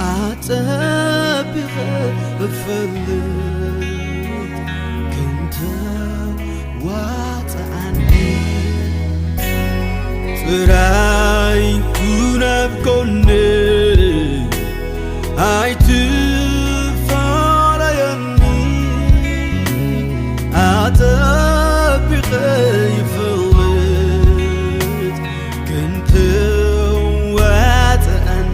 ኣጸቢቐ እፈልጥ ክንተ ዋጽኣኒ ጥራይ ኩን ኣብ ጎነይ ኣይትፋለየኒ ኣጸቢቐ ይፈልጥ ክንትዋጽኣኒ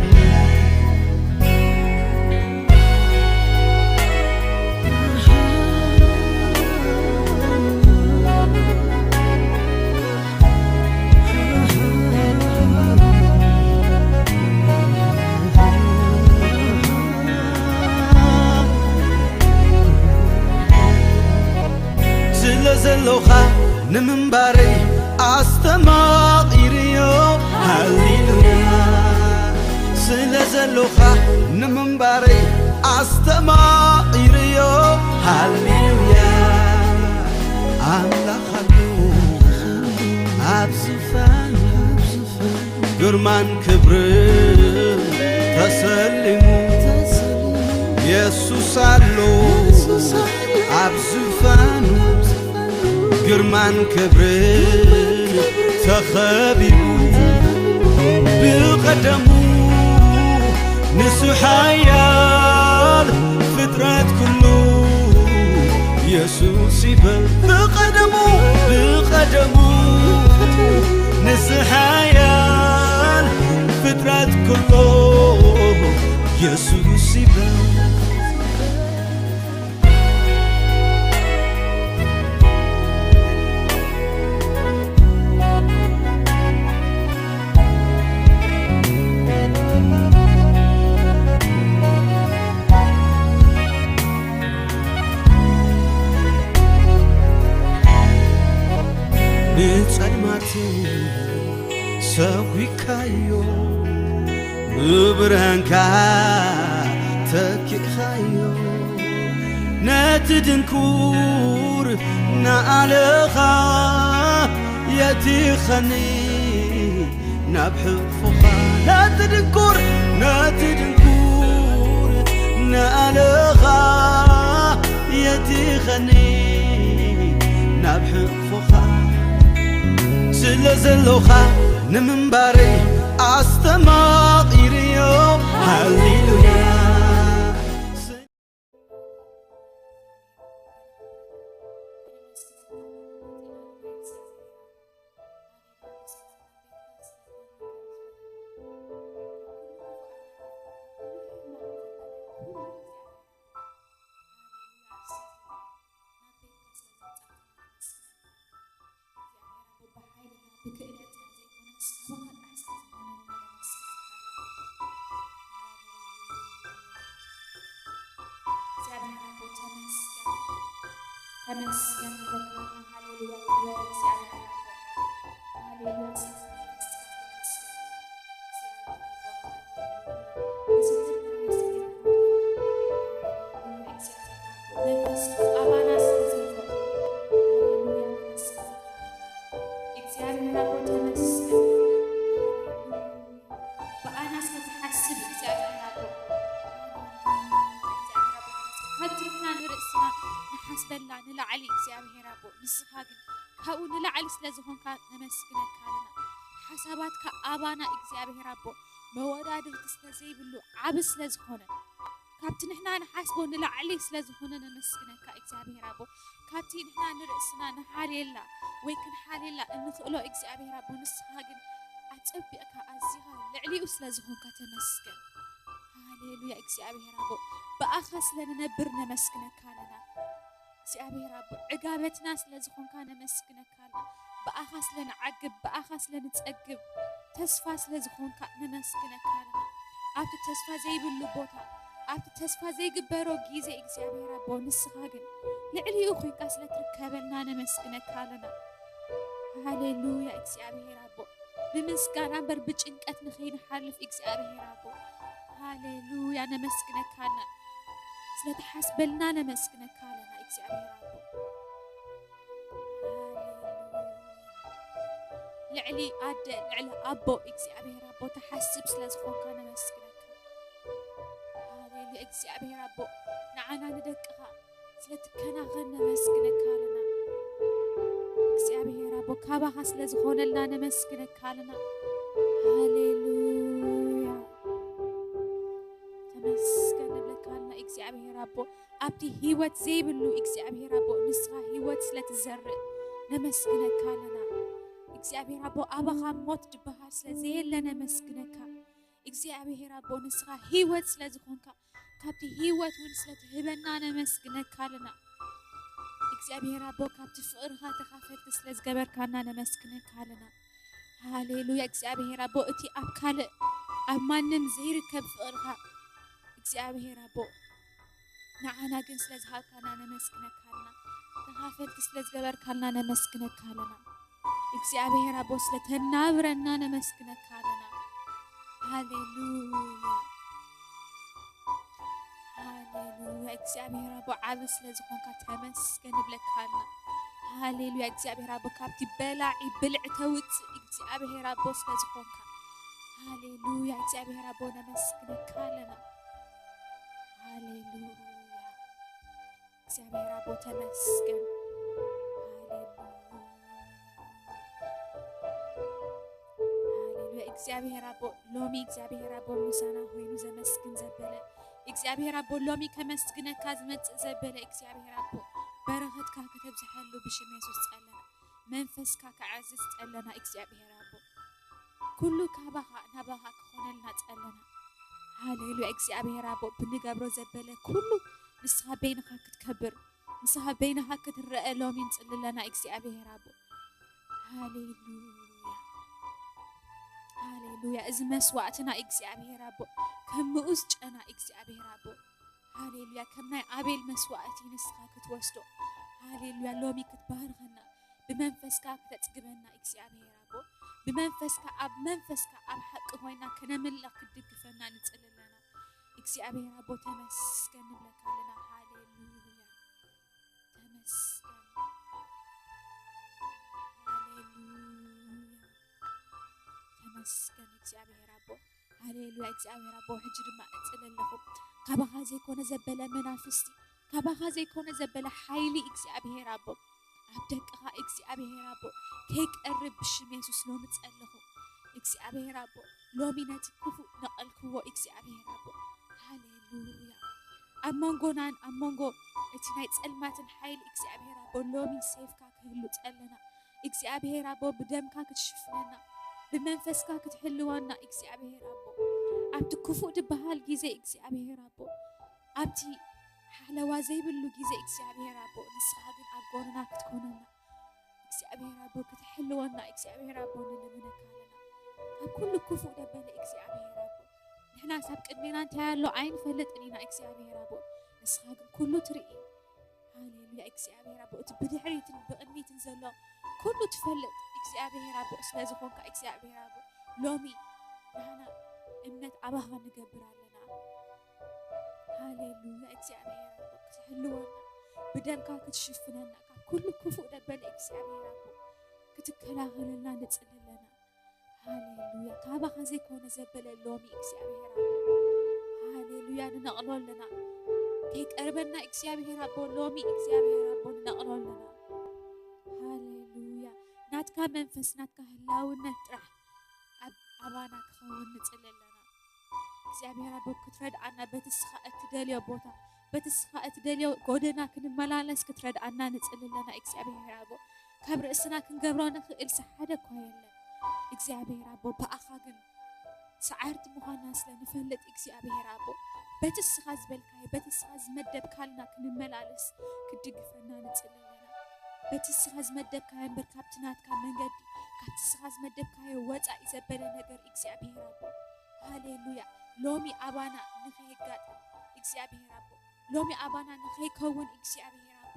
ስለ ዘሎኻ ንምንባረይ ኣስተማቒርዮ ሃሌሉያ ስለ ዘሎኻ ንምንባረይ ኣስተማቒርዮ ሃሌሉያ ኣምላኽ ኣሎ ኣብ ዝፋን ግርማን ክብርን ተሰሊሙ የሱስ ኣሎ ኣብ ዝፋኑ ግርማን ክብርን ተኸቢቡ ብቐደሙ ንሱ ሓያል ፍጥረት ኩሉ የሱስ ይበል ብቐደሙ ብቐደሙ ንሱ ሓያል ፍጥረት ኩሉ የሱስ ይበል ንጸልማት ሰጒግካዮ ብብርሃንካ ተኪእኻዮ ነቲ ድንኩር ንኣለኻ የቲኸኒ ናብ ሕቕፎኻ ነቲ ድንኩር ነቲ ድንኩር ንኣለኻ የቲኸኒ ናብ ሕቕፎኻ ስለ ዘሎኻ ንምንባረይ ኣስተማቒርዮ ሃሌሉያ ብክእለትና ዘይኮነስ ካባኻ ጥራሕ ስለ ዝኾነ ነመስግነካ ኣለና። እግዚኣብሔር ኣቦ ተመስገን፣ ተመስገን ንዘክረና። ሃሌሉያ ክበር እግዚኣብሔር ኣቦ። ሃሌሉያ ስለ መንፈስካ ተመስገን እግዚኣብሔር ኣቦ። ሃሌሉያ። እዚ ኩሉ መስገን ሃሌሉያ እግዚኣብሔር ኣቦ። መንፈስካ ኣባና ስለ ዘሎ ሃሌሉያ ነመስግነካ። እግዚኣብሔር ኣቦ ተመስገን። ብኣና ስለ ትሓስብ እግዚኣብሔር ኣቦ። እግዚኣብሔር ኣቦ ተመስገን። ካብ ትሕትና ንርእስና ንሓስበላ ንላዕሊ እግዚኣብሔር ኣቦ። ንስኻ ግን ካብኡ ንላዕሊ ስለ ዝኾንካ ነመስግነካ ኣለና። ሓሳባትካ ኣባና እግዚኣብሔር ኣቦ መወዳድርቲ ስለ ዘይብሉ ዓቢ ስለ ዝኾነ ካብቲ ንሕና ንሓስቦ ንላዕሊ ስለ ዝኾነ ነመስግነካ እግዚኣብሔር ኣቦ። ካብቲ ንሕና ንርእስና ንሓልየላ ወይ ክንሓልየላ እንኽእሎ እግዚኣብሔር ኣቦ ንስኻ ግን ኣጸቢቕካ ኣዚኻ ልዕሊኡ ስለ ዝኾንካ ተመስገን። ሃሌሉያ እግዚኣብሔር ኣቦ። ብኣኻ ስለ ንነብር ነመስግነካ ኣለና። እግዚኣብሔር ኣቦ ዕጋበትና ስለ ዝኾንካ ነመስግነካ ኣለና። ብኣኻ ስለ ንዓግብ፣ ብኣኻ ስለ ንጸግብ፣ ተስፋ ስለ ዝኾንካ ነመስግነካ ኣለና። ኣብቲ ተስፋ ዘይብሉ ቦታ፣ ኣብቲ ተስፋ ዘይግበሮ ግዜ እግዚኣብሔር ኣቦ ንስኻ ግን ልዕሊኡ ኮይንካ ስለ ትርከበልና ነመስግነካ ኣለና። ሃሌሉያ እግዚኣብሔር ኣቦ። ብምስጋና እምበር ብጭንቀት ንኸይንሓልፍ እግዚኣብሔር ኣቦ። ሃሌሉያ ነመስግነካ ኣለና። ስለ ትሓስበልና ነመስግነካ ኣለና እግዚኣብሔር ኣቦ። ሃሌሉያ። ልዕሊ ኣደ ልዕሊ ኣቦ እግዚኣብሔር ኣቦ ኣቦ፣ ትሓስብ ስለ ዝኾንካ ነመስግነካ። ሃሌሉያ። እግዚኣብሔር ኣቦ፣ ንዓና ንደቅኻ ስለ ትከናኸን ነመስግነካ ኣለና። እግዚኣብሔር ኣቦ፣ ካባኻ ስለ ዝኾነልና ነመስግነካ ኣለና። ሃሌሉያ። ተመስገን ንብለካ ኣለና እግዚኣብሔር ኣቦ። ኣብቲ ህይወት ዘይብሉ እግዚኣብሔር ኣቦ፣ ንስኻ ህይወት ስለ ትዘርእ ነመስግነካ ኣለና። እግዚኣብሔር ኣቦ፣ ኣባኻ ሞት ዝበሃል ስለ ዘየለ ነመስግነካ። እግዚኣብሔር ኣቦ፣ ንስኻ ህይወት ስለ ዝኾንካ፣ ካብቲ ህይወት እውን ስለ ትህበና ነመስግነካ ኣለና። እግዚኣብሔር ኣቦ፣ ካብቲ ፍቕርኻ ተኻፈልቲ ስለ ዝገበርካና ነመስግነካ ኣለና። ሃሌሉያ። እግዚኣብሔር ኣቦ፣ እቲ ኣብ ካልእ ኣብ ማንም ዘይርከብ ፍቕርኻ እግዚኣብሔር ኣቦ፣ ንዓና ግን ስለ ዝሃብካና ነመስግነካ ኣለና። ተኻፈልቲ ስለ ዝገበርካልና ነመስግነካ ኣለና። እግዚኣብሔር ኣቦ፣ ስለ ተናብረና ነመስግነካ ኣለና። ሃሌሉያ። ሃሌሉያ። እግዚኣብሔር ኣቦ፣ ዓቢ ስለ ዝኾንካ ተመስገን ንብለካ ኣለና። ሃሌሉያ። እግዚኣብሔር ኣቦ፣ ካብቲ በላዒ ብልዒ ተውጽእ እግዚኣብሔር ኣቦ ስለ ዝኾንካ፣ ሃሌሉያ። እግዚኣብሔር ኣቦ፣ ነመስግነካ ኣለና። ሃሌሉያ። እግዚኣብሔር ኣቦ፣ ተመስገን። ሃሌሉያ። ሃሌሉያ። እግዚኣብሔር ኣቦ፣ ሎሚ እግዚኣብሔር ኣቦ ምሳና ኮይኑ ዘመስግን ዘበለ እግዚኣብሔር ኣቦ፣ ሎሚ ከመስግነካ ዝመጽእ ዘበለ እግዚኣብሔር ኣቦ፣ በረኸትካ ከተብዝሐሉ ብሽም የሱስ ጸለና። መንፈስካ ከዐዝዝ ጸለና እግዚኣብሔር ኣቦ። ኩሉ ካባኻ ናባኻ ክኾነልና ጸለና። ሃሌሉያ። እግዚኣብሔር ኣቦ፣ ብንገብሮ ዘበለ ኩሉ ንስኻ በይንኻ ክትከብር፣ ንስኻ በይንኻ ክትረአ ሎሚ ንጽሊ ኣለና እግዚኣብሔር ኣቦ። ሃሌሉያ። ሃሌሉያ። እዚ መስዋዕትና እግዚኣብሔር ኣቦ፣ ከም ምኡዝ ጨና እግዚኣብሔር ኣቦ፣ ሃሌሉያ፣ ከም ናይ ኣቤል መስዋዕቲ ንስኻ ክትወስዶ፣ ሃሌሉያ፣ ሎሚ ክትባርኸና፣ ብመንፈስካ ክተጽግበና እግዚኣብሔር ኣቦ፣ ብመንፈስካ፣ ኣብ መንፈስካ ኣብ ሓቂ ኮይና ከነምልኽ ክትድግፈና ንጽሊ ኣለና። እግዚኣብሔር ኣቦ፣ ተመስገን ንብለካ ኣለና። ሃሌሉያ። ተመስገን። ሃሌሉያ። ተመስገን እግዚኣብሔር ኣቦ። ሃሌሉያ እግዚኣብሔር ኣቦ። ሕጂ ድማ እጽሊ ኣለኹ። ካባኻ ዘይኮነ ዘበለ መናፍስቲ፣ ካባኻ ዘይኮነ ዘበለ ሓይሊ እግዚኣብሔር ኣቦ፣ ኣብ ደቅኻ እግዚኣብሔር ኣቦ፣ ከይቀርብ ብሽም የሱስ ሎሚ ጸለኹ። እግዚኣብሔር ኣቦ፣ ሎሚ ነቲ ክፉእ ነቐልክዎ እግዚኣብሔር ኣቦ። ሃሌሉያ። ኣብ መንጎናን ኣብ መንጎ እቲ ናይ ጸልማትን ሓይሊ እግዚኣብሔር ኣቦ፣ ሎሚ ሴፍካ ክህሉ ጸለና። እግዚኣብሔር ኣቦ፣ ብደምካ ክትሽፍነና፣ ብመንፈስካ ክትሕልወና እግዚኣብሔር ኣቦ፣ ኣብቲ ክፉእ ዝበሃል ግዜ እግዚኣብሔር ኣቦ፣ ኣብቲ ሓለዋ ዘይብሉ ግዜ እግዚኣብሔር ኣቦ፣ ንስኻ ግን ኣብ ጎንና ክትኮነና እግዚኣብሔር ኣቦ፣ ክትሕልወና እግዚኣብሔር ኣቦ፣ ንልምነካ ኣለና። ካብ ኩሉ ክፉእ ደበለ እግዚኣብሔር ኣቦ፣ ንሕናስ ኣብ ቅድሜና እንታይ ኣሎ ኣይንፈልጥን ኢና እግዚኣብሔር ኣቦ፣ ንስኻ ግን ኩሉ ትርኢ። ሃሌሉያ እግዚኣብሔር ኣቦ፣ እቲ ብድሕሪትን ብቕድሚትን ዘሎ ኩሉ ትፈልጥ እግዚኣብሔር ኣቦ ስለ ዝኾንካ እግዚኣብሔር ኣቦ፣ ሎሚ ንሕና እምነት ኣባኻ ንገብር ኣለና። ሃሌሉያ እግዚኣብሔር ኣቦ፣ ክትሕልወና፣ ብደምካ ክትሽፍነና፣ ካብ ኩሉ ክፉእ ደበለ እግዚኣብሔር ኣቦ ክትከላኸለልና ንጽሊ ኣለና። ሃሌሉያ። ካባኻ ዘይኮነ ዘበለ ሎሚ እግዚኣብሔር ኣቦ፣ ሃሌሉያ፣ ንነቕሎ ኣለና። ከይቀርበና እግዚኣብሔር ኣቦ፣ ሎሚ እግዚኣብሔር ኣቦ ንነቕሎ ኣለና። ሃሌሉያ። ናትካ መንፈስ፣ ናትካ ህላውነት ጥራሕ ኣብ ኣባና ክኸውን ንጽሊ ኣለና። እግዚኣብሔር ኣቦ ክትረድኣና፣ በቲ ስኻ እትደልዮ ቦታ፣ በቲ ስኻ እትደልዮ ጎደና ክንመላለስ ክትረድኣና ንጽሊ ኣለና። እግዚኣብሔር ኣቦ ካብ ርእስና ክንገብሮ ንኽእል ሓደ እኳ የለን። እግዚኣብሔር ኣቦ ብኣኻ ግን ሰዓርቲ ምዃንና ስለ ንፈልጥ እግዚኣብሔር ኣቦ በቲ ስኻ ዝበልካዮ፣ በቲ ስኻ ዝመደብካልና ክንመላለስ ክትድግፈና ንጽሊ ኣለና። በቲ ስኻ ዝመደብካዮ እምበር ካብቲ ናትካ መንገዲ፣ ካብቲ ስኻ ዝመደብካዮ ወጻኢ ዘበለ ነገር እግዚኣብሔር ኣቦ፣ ሃሌሉያ፣ ሎሚ ኣባና ንኸየጋጥም እግዚኣብሔር ኣቦ፣ ሎሚ ኣባና ንኸይከውን እግዚኣብሔር ኣቦ፣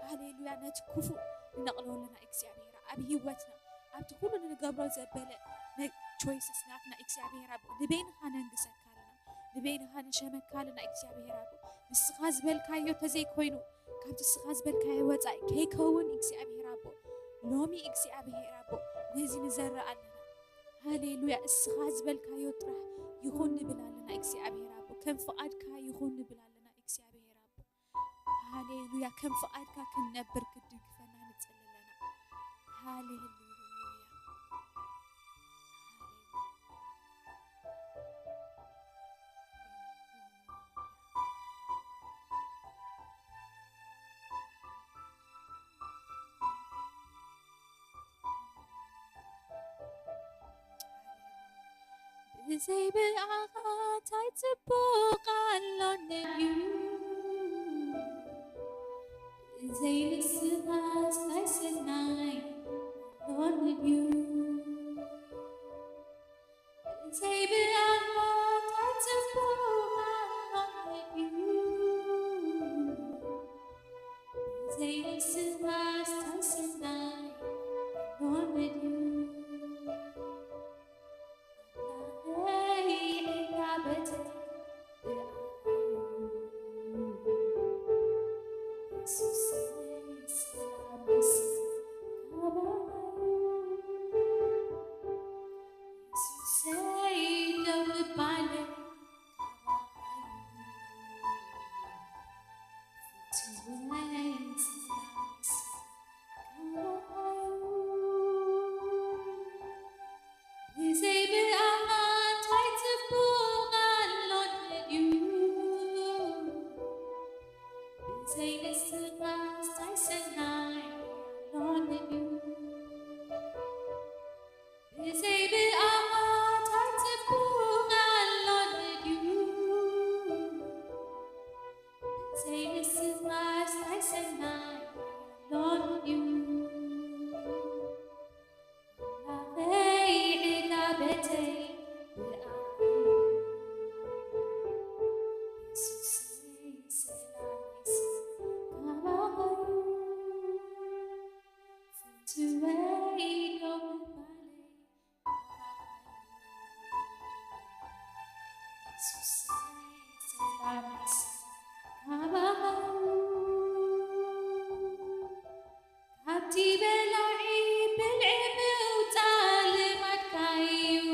ሃሌሉያ፣ ነቲ ክፉእ ንነቕሎ ኣለና እግዚኣብሔር ኣብ ህይወትና፣ ኣብቲ ኩሉ ንገብሮ ዘበለ ነ-፣ ቾይስስ ናትና እግዚኣብሔር ኣቦ ንበይንኻ ነንግሰካ ኣለና፣ ንበይንኻ ንሸመካ ኣለና እግዚኣብሔር ኣቦ፣ ንስኻ ዝበልካዮ ተዘይኮይኑ፣ ካብቲ ንስኻ ዝበልካዮ ወጻኢ ከይከውን እግዚኣብሔር ኣቦ፣ ሎሚ እግዚኣብሔር ኣቦ ነዚ ንዘርእ ኣለና። ሃሌሉያ። እስኻ ዝበልካዮ ጥራሕ ይኹን ንብል ኣለና እግዚኣብሔር ኣቦ። ከም ፍቓድካ ይኹን ንብል ኣለና እግዚኣብሔር ኣቦ። ሃሌሉያ። ከም ፍቓድካ ክንነብር ክትድግፈና ንጽሊ ኣለና። ሃሌሉያ። ብዘይ ብኣኻ ታይ ጽቡቕ ኣሎኒ ድዩ? ብዘይ ንስኻስ ታይ ሰናይ ኣሎኒ ድዩ? ብዘይ ብኣኻ ታይ ጽቡቕ ኣሎኒ ድዩ? ብዘይ ንስኻስ ታይ ሰናይ ኣሎኒ ድዩ? ኣምላኸይ ዕጋበተይ ብኣኻ እዩ። የሱሰይ ሰላመይሲ ካባኻ እዩ። የሱሰይ ደው ምባለይ ካባኻ እዩ። ፍትወይ ሰላመይሲ ካባኻ እዩ። ብዘይ ብኣኻ እንታይ ጽቡቕ ኣሎኒ ድዩ? ብዘይ ንስኻስ እንታይ ሰናይ ኣሎኒ ድዩ? ብዘይ ብኣኻ እንታይ ጽቡቕ ኣሎኒ ድዩ? ብዘይ ንስኻስ እንታይ ሰናይ ኣሎኒ ድዩ? ኣምላኸይ ዕጋበተይ ብኣኻ እዩ። የሱሰይ ሰላመይሲ ካባኻ እዩ። ፍትወይ ዶ ምባለይ ካባኻ እዩ። የሱሰይ ሰላመይሲ ካባኻ እዩ። ካብቲ በላዒ ብልዒ ምውጻእ ልማድካ እዩ።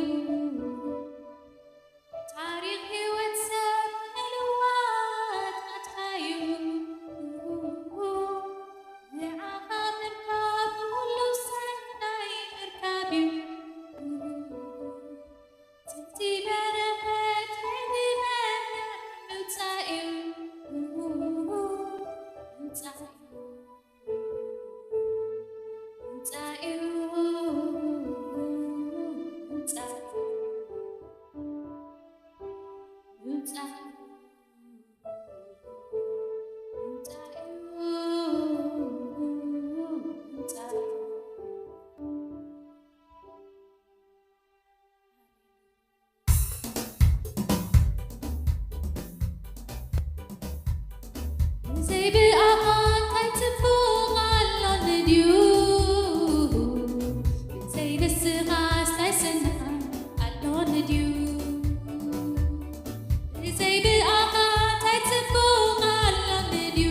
ታሪኽ ህይወት ሰብ ምልዋጥ ናትካ እዩ። ንዓኻ ምርካብ ኩሉ ሰናይ ምርካብ እዩ። ትምቲ በረኸት ምብመርዕ ምውጻእ እዩ። ምውጻእ እዩ። ምውጻእ እዩ። ምውጻእ እዩ። ምውጻእ እዩ። ምውጻእ እዩ። ምውጻእ እዩ። ብዘይ ብኣኻ እንታይ ጽቡቕ ኣሎኒ ድዩ? ብዘይ ንስኻስ እንታይ ሰናይ ኣሎኒ ድዩ? ብዘይ ብኣኻ እንታይ ጽቡቕ ኣሎኒ ድዩ?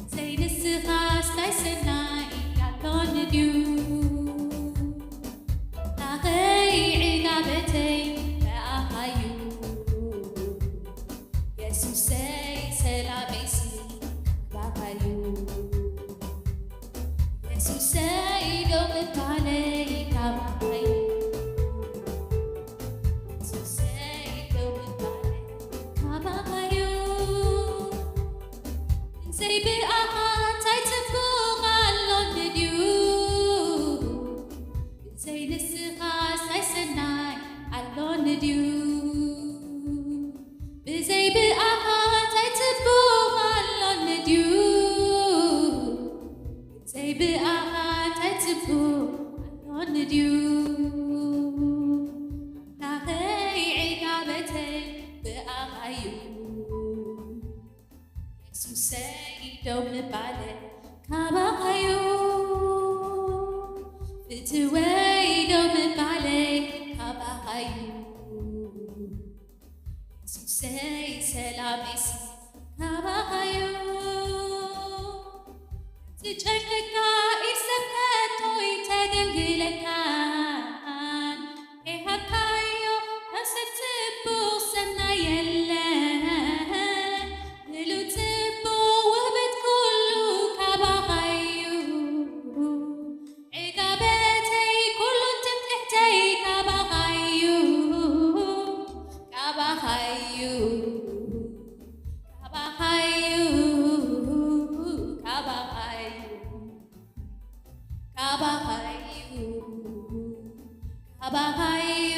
ብዘይ ንስኻስ እንታይ ሰናይ ኣሎኒ ድዩ? ኣምላኸይ ዕጋበተይ ብኣኻ እዩ። የሱሰይ ሰላመይሲ ካባኻ እዩ። የሱሰይ ደው ምባለይ ካባኻ እዩ። የሱሰይ ደው ምባለይ ካባኻ እዩ። ብዘይ ብኣኻ እንታይ ጽቡቕ ኣሎኒ ድዩ? ብዘይ ንስኻስ እንታይ ሰናይ ኣሎኒ ድዩ? ብዘይ ብኣኻ እንታይ ጽቡቕ ኣሎኒ ድዩ? ብዘይ ብኣኻ እንታይ ጽቡቕ ኣሎኒ ድዩ? ኣምላኸይ ዕጋበተይ ብኣኻ እዩ። የሱሰይ ደው ምባለይ ካባኻ እዩ። ፍትወይ ደው ምባለይ ካባኻ እዩ። የሱሰይ ሰላመይሲ ካባኻ እዩ። ትጨንቀካ ኢድ ሰብ ከቶ ይተገልግለካ። ካባኻዩ፣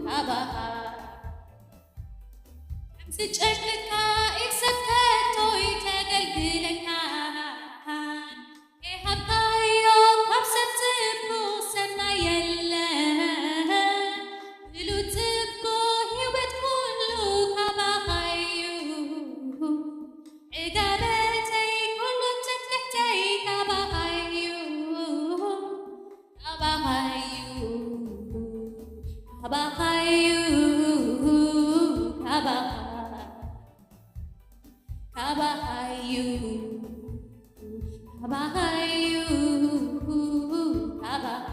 ካባኻ። ከም ዝጨንቀካ ኢድ ሰብ ከቶ ኣይተገልግለካን። ከይሃብካዮ ካብ ሰብ ጽቡቕ ሰናይ የለን። ምሉእ ጽቡቕ ህይወት ኩሉ ካባኻዩ። ዕጋበተይ ኩሉ ትምክሕተይ ካባኻዩ። ካባኻዩ፣ ካባኻዩ፣ ካባኻ፣ ካባኻዩ፣ ካባኻዩ፣ ካባኻ።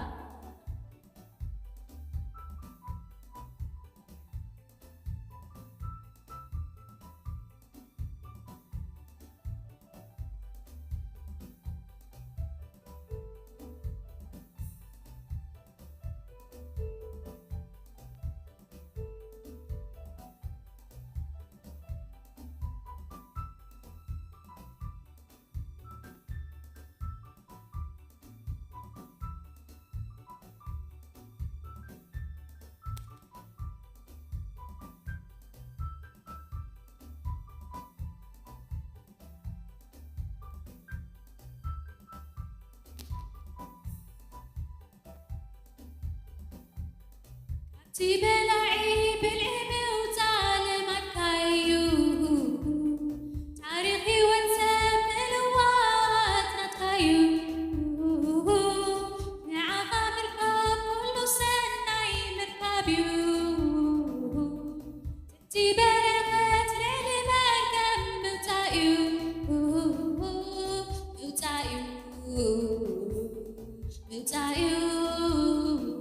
ካብቲ በላዒ ብልዒ ምውፃእ ልማድካዩ። ታሪኽ ህይወት ሰብ ምልዋጥ ናትካዩ። ንዓኻ ምርካብ ኩሉ ሰናይ ምርካብ እዩ። እቲ በረኸት ልዕሊ መርገም ምውፃእ እዩ። ምውፃእ እዩ። ምውፃእ እዩ።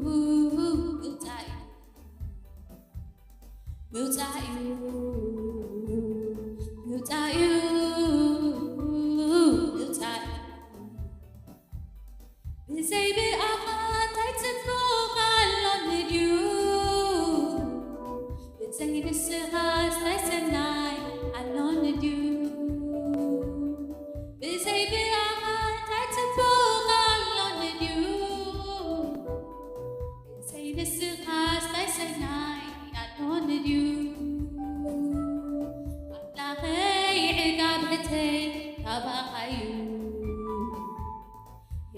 ምውፃእ እዩ። ምውፃእ እዩ። ምውፃእ እዩ። ምውፃእ እዩ። ብዘይ ብኣኻ እንታይ ጽቡቕ ኣሎኒ ድዩ? ብዘይ ንስኻስ እንታይ ሰናይ ኣሎኒ ድዩ? ብዘይ ብኣኻ እንታይ ጽቡቕ ኣሎኒ ድዩ? ብዘይ ንስኻስ እንታይ ሰናይ ኣሎኒ ድዩ? ኣምላኸይ ዕጋበተይ ካባኻዩ።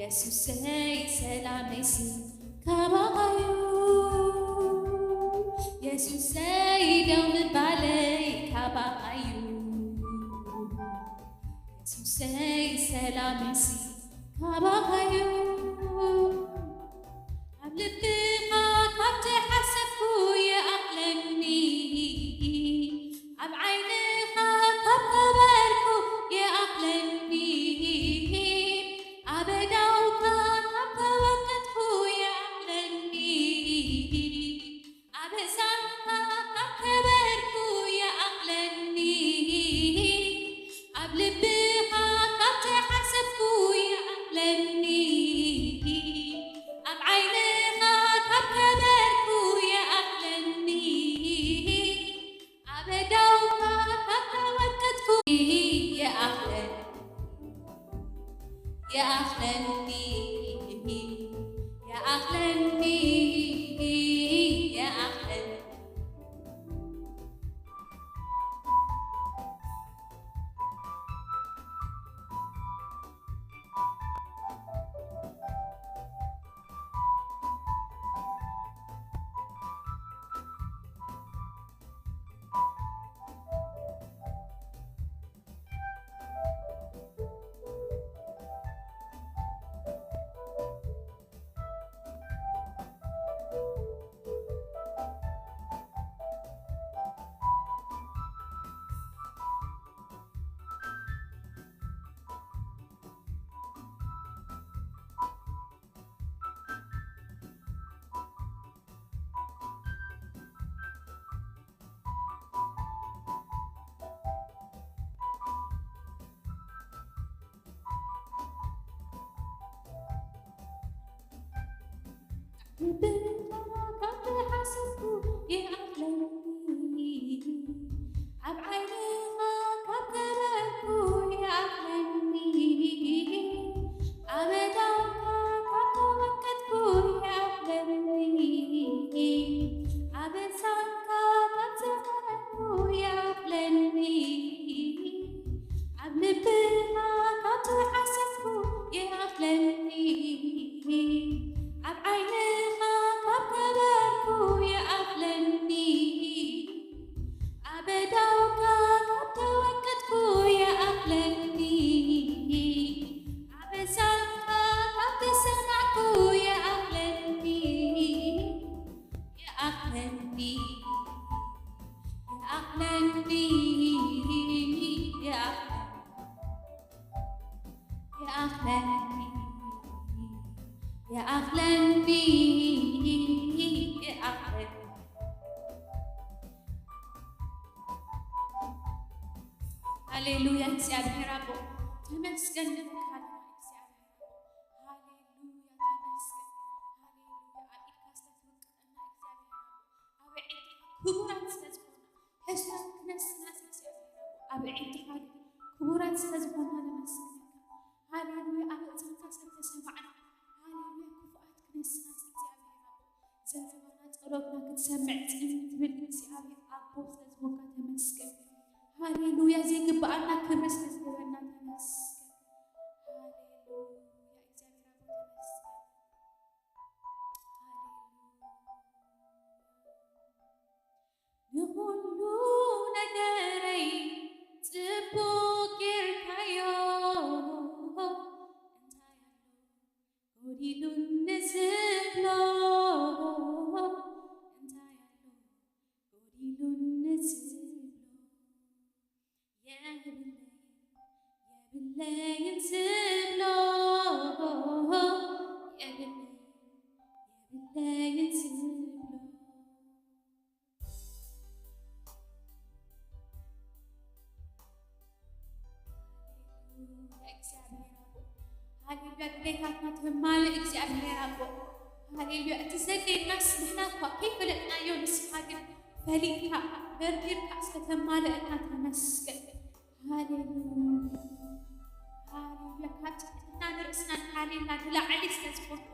የሱሰይ ሰላመይሲ ካባኻዩ። የሱሰይ ደው ምባለይ ካባኻዩ። የሱሰይ ሰላመይሲ ካባኻዩ። ኣብ ልብኻ ካብ ተሓሰብኩ ይኣኽለኒ። ኣብ ዓይንኻ ካብ ከበርኩ ይኣኽለኒ። ኣብ ኣእዳውካ ካብ ተወቀጥኩ ይኣኽለኒ። ኣብ ህጻንካ ካብ ከበርኩ ይኣኽለኒ። ኣብ ልብኻ ካብ ተሓሰብኩ ይኣኽለኒ። ኣብ ዓይንኻ ካብ ከበርኩ ይኣኽለኒ። ኣብ ኣእዳውካ ካብ ተወቀጥኩ ይኣኽለኒ። ይኣኽለኒ፣ ይኣኽለኒ፣ ይኣኽለኒ። ብኻ ካብ ዝሓሰብኩ ይኣኽለኒ። ኣብ ዓይንኻ ካብ ከበርኩ ይኣኽለኒ። ኣብ ኣእዳውካ ካብ ተወቀጥኩ ይኣኽለኒ። ሃሌሉያ፣ እግዚኣብሔር ኣቦ ተመስገን ንብለካ ኣለና። እግዚኣብሔር ኣቦ ሃሌሉያ፣ ተመስገን። ሃሌሉያ፣ ኣብ ኢድካ ስለትውቅጠና እግዚኣብሔር ኣቦ፣ ኣብ ኣዒንትኻ ክቡራት ስለዝኾና፣ ሕሱራት ክነስናስ እግዚኣብሔር ኣቦ፣ ኣብ ኣዒንትኻ ክቡራት ስለዝኾና ነመስግነካ። ሃሌሉያ፣ ኣብ እዝንካ ስለተሰማዕና፣ ሃሌሉያ፣ ክፉኣት ክነስናስ እግዚኣብሔር ኣቦ፣ ዘረባና ጸሎትና ክትሰምዕ ጽን ትብል እግዚኣብሔር ኣቦ ስለዝኾንካ ተመስገን። ሃሌሉያ፣ ዘይግብኣና ክብሪ ስለዝገበርና ተመስገን። ሃሌሉያ፣ እግዚኣብሔር ኣቦ ተመስገን። ሃሌሉያ። ንኹሉ ነገረይ ጽቡቕ ጌርካዮ፣ እንታይ ኣሎ ጎዲሉኒ ዝብሎ፣ እንታይ ኣሎ ጎዲሉኒ ዝብሎ፣ የብለይን፣ የብለይን ዝብሎ፣ የብለይን፣ የብለይን ዝብሎ። ሃሌሉያ፣ እግዚኣብሔር ኣቦ። ሃሌሉያ፣ ድሌታትና ተማልእ እግዚኣብሔር ኣቦ። ሃሌሉያ፣ እቲ ዘድልየናስ ንሕና እኳ ከይፈለጥናዮ፣ ንስኻ ግን ፈሊጥካ መርሚርካ ስለተማልአና ተመስገን። ሃሌሉያ፣ ሃሌሉያ፣ ካብ ትሕትና ንርእስና ንሓልየልና ንላዕሊ ስለዝኾንካ።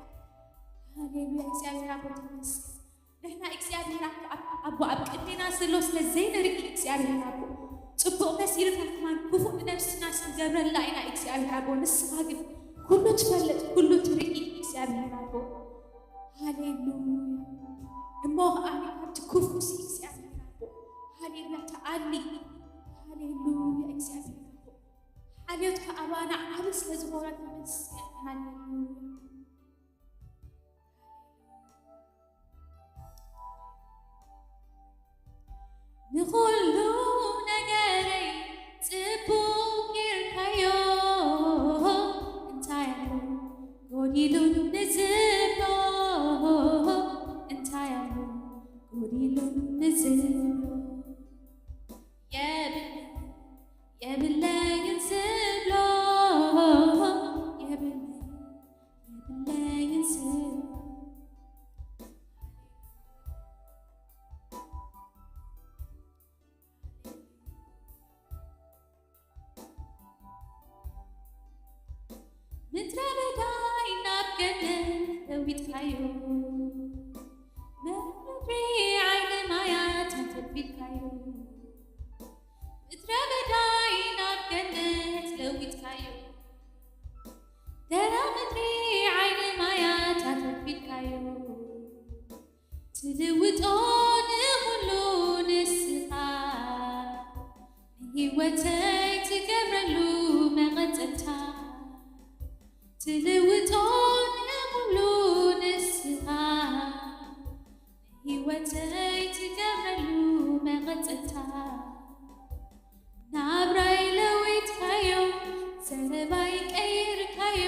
ሃሌሉያ፣ እግዚኣብሔር ኣቦ ተመስገን። ንሕና እግዚኣብሔር ኣቦ ኣብ፣ ኣቦ ኣብ ቅድሜና ዘሎ ስለ ዘይንርኢ እግዚኣብሔር ኣቦ፣ ጽቡቕ መሲልካ ከማን ክፉእ ንነብስና ስንገብረላ ኢና እግዚኣብሔር ኣቦ። ንስኻ ግን ኩሉ ትፈልጥ፣ ኩሉ ትርኢ እግዚኣብሔር ኣቦ። ሃሌሉያ። እሞ ከኣ ካብቲ ክፉእሲ እግዚኣብሔር ኣቦ፣ ሃሌሉያ፣ ተኣሊ። ሃሌሉያ፣ እግዚኣብሔር ኣቦ። ሓልዮትካ ኣባና ዓቢ ስለ ዝኾነ ተመስገን። ሃሌሉያ። ንኹሉ ነገረይ ጽቡቕ ጌርካዮ፣ እንታይ ኣሎ ጎዲሉኒ ዝብሎ፣ እንታይ ኣሎ ጎዲሉኒ ዝብሎ፣ የብለይን፣ የብለይን ዝብሎ፣ የብለይን፣ የብለይን ዝብሎ። ምድረ በዳይ ናብ ገነት ለዊጥካዮ፣ ምድሪ ዓይኒ ማያት ኣንተልፊልካዮ። ምድረ በዳይ ናብ ገነት ለዊጥካዮ፣ ደረቕ ምድሪ ዓይኒ ማያት ኣንተልፊልካዮ። ትልውጦ ንኹሉ ንስኻ፣ ንህይወተይ ትገብረሉ መቐጸልታ። ትልውጦ ንኹሉ ንስኻ፣ ንህይወተይ ትገብረሉ መቐጸልታ። ናብራይ ለዊጥካዮ፣ ዘረባይ ቀይርካዮ፣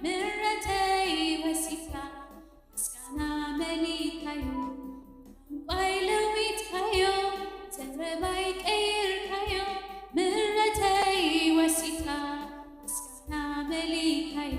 ምሕረተይ ወሲድካ፣ ምስጋና መሊእካዮ። ቋንቋይ ለዊጥካዮ፣ ዘረባይ ቀይርካዮ፣ ምሕረተይ ወሲድካ፣ ምስጋና መሊእካዮ።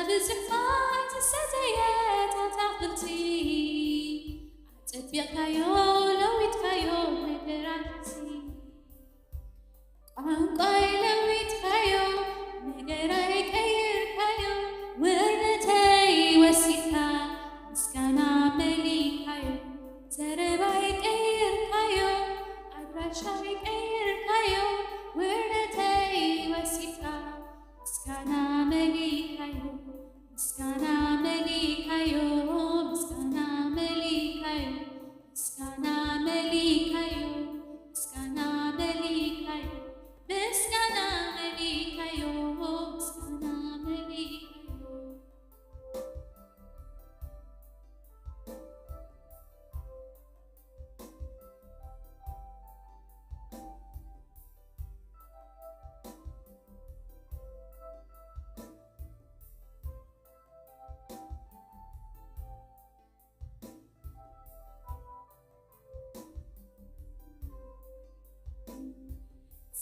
ብዝሕ ማይ ዝሰተየት ኣታኽልቲ፣ ኣጸቢቕካዮ፣ ለዊጥካዮ ነገራትሲ። ቋንቋይ ለዊጥካዮ፣ ነገራይ ቀይርካዮ፣ ውርደተይ ወሲድካ፣ ምስጋና መሊእካዮ። ዘረባይ ቀይርካዮ፣ ኣድራሻይ ቀይርካዮ፣ ውርደተይ ወሲድካ፣ ምስጋና መሊእካዮ፣ ምስጋና መሊእካዮ፣ ምስጋና መሊእካዮ፣ ምስጋና መሊእካዮ፣ ምስጋና መሊእካዮ፣ ምስጋና መሊእካዮ፣ ምስጋና መሊእካዮ።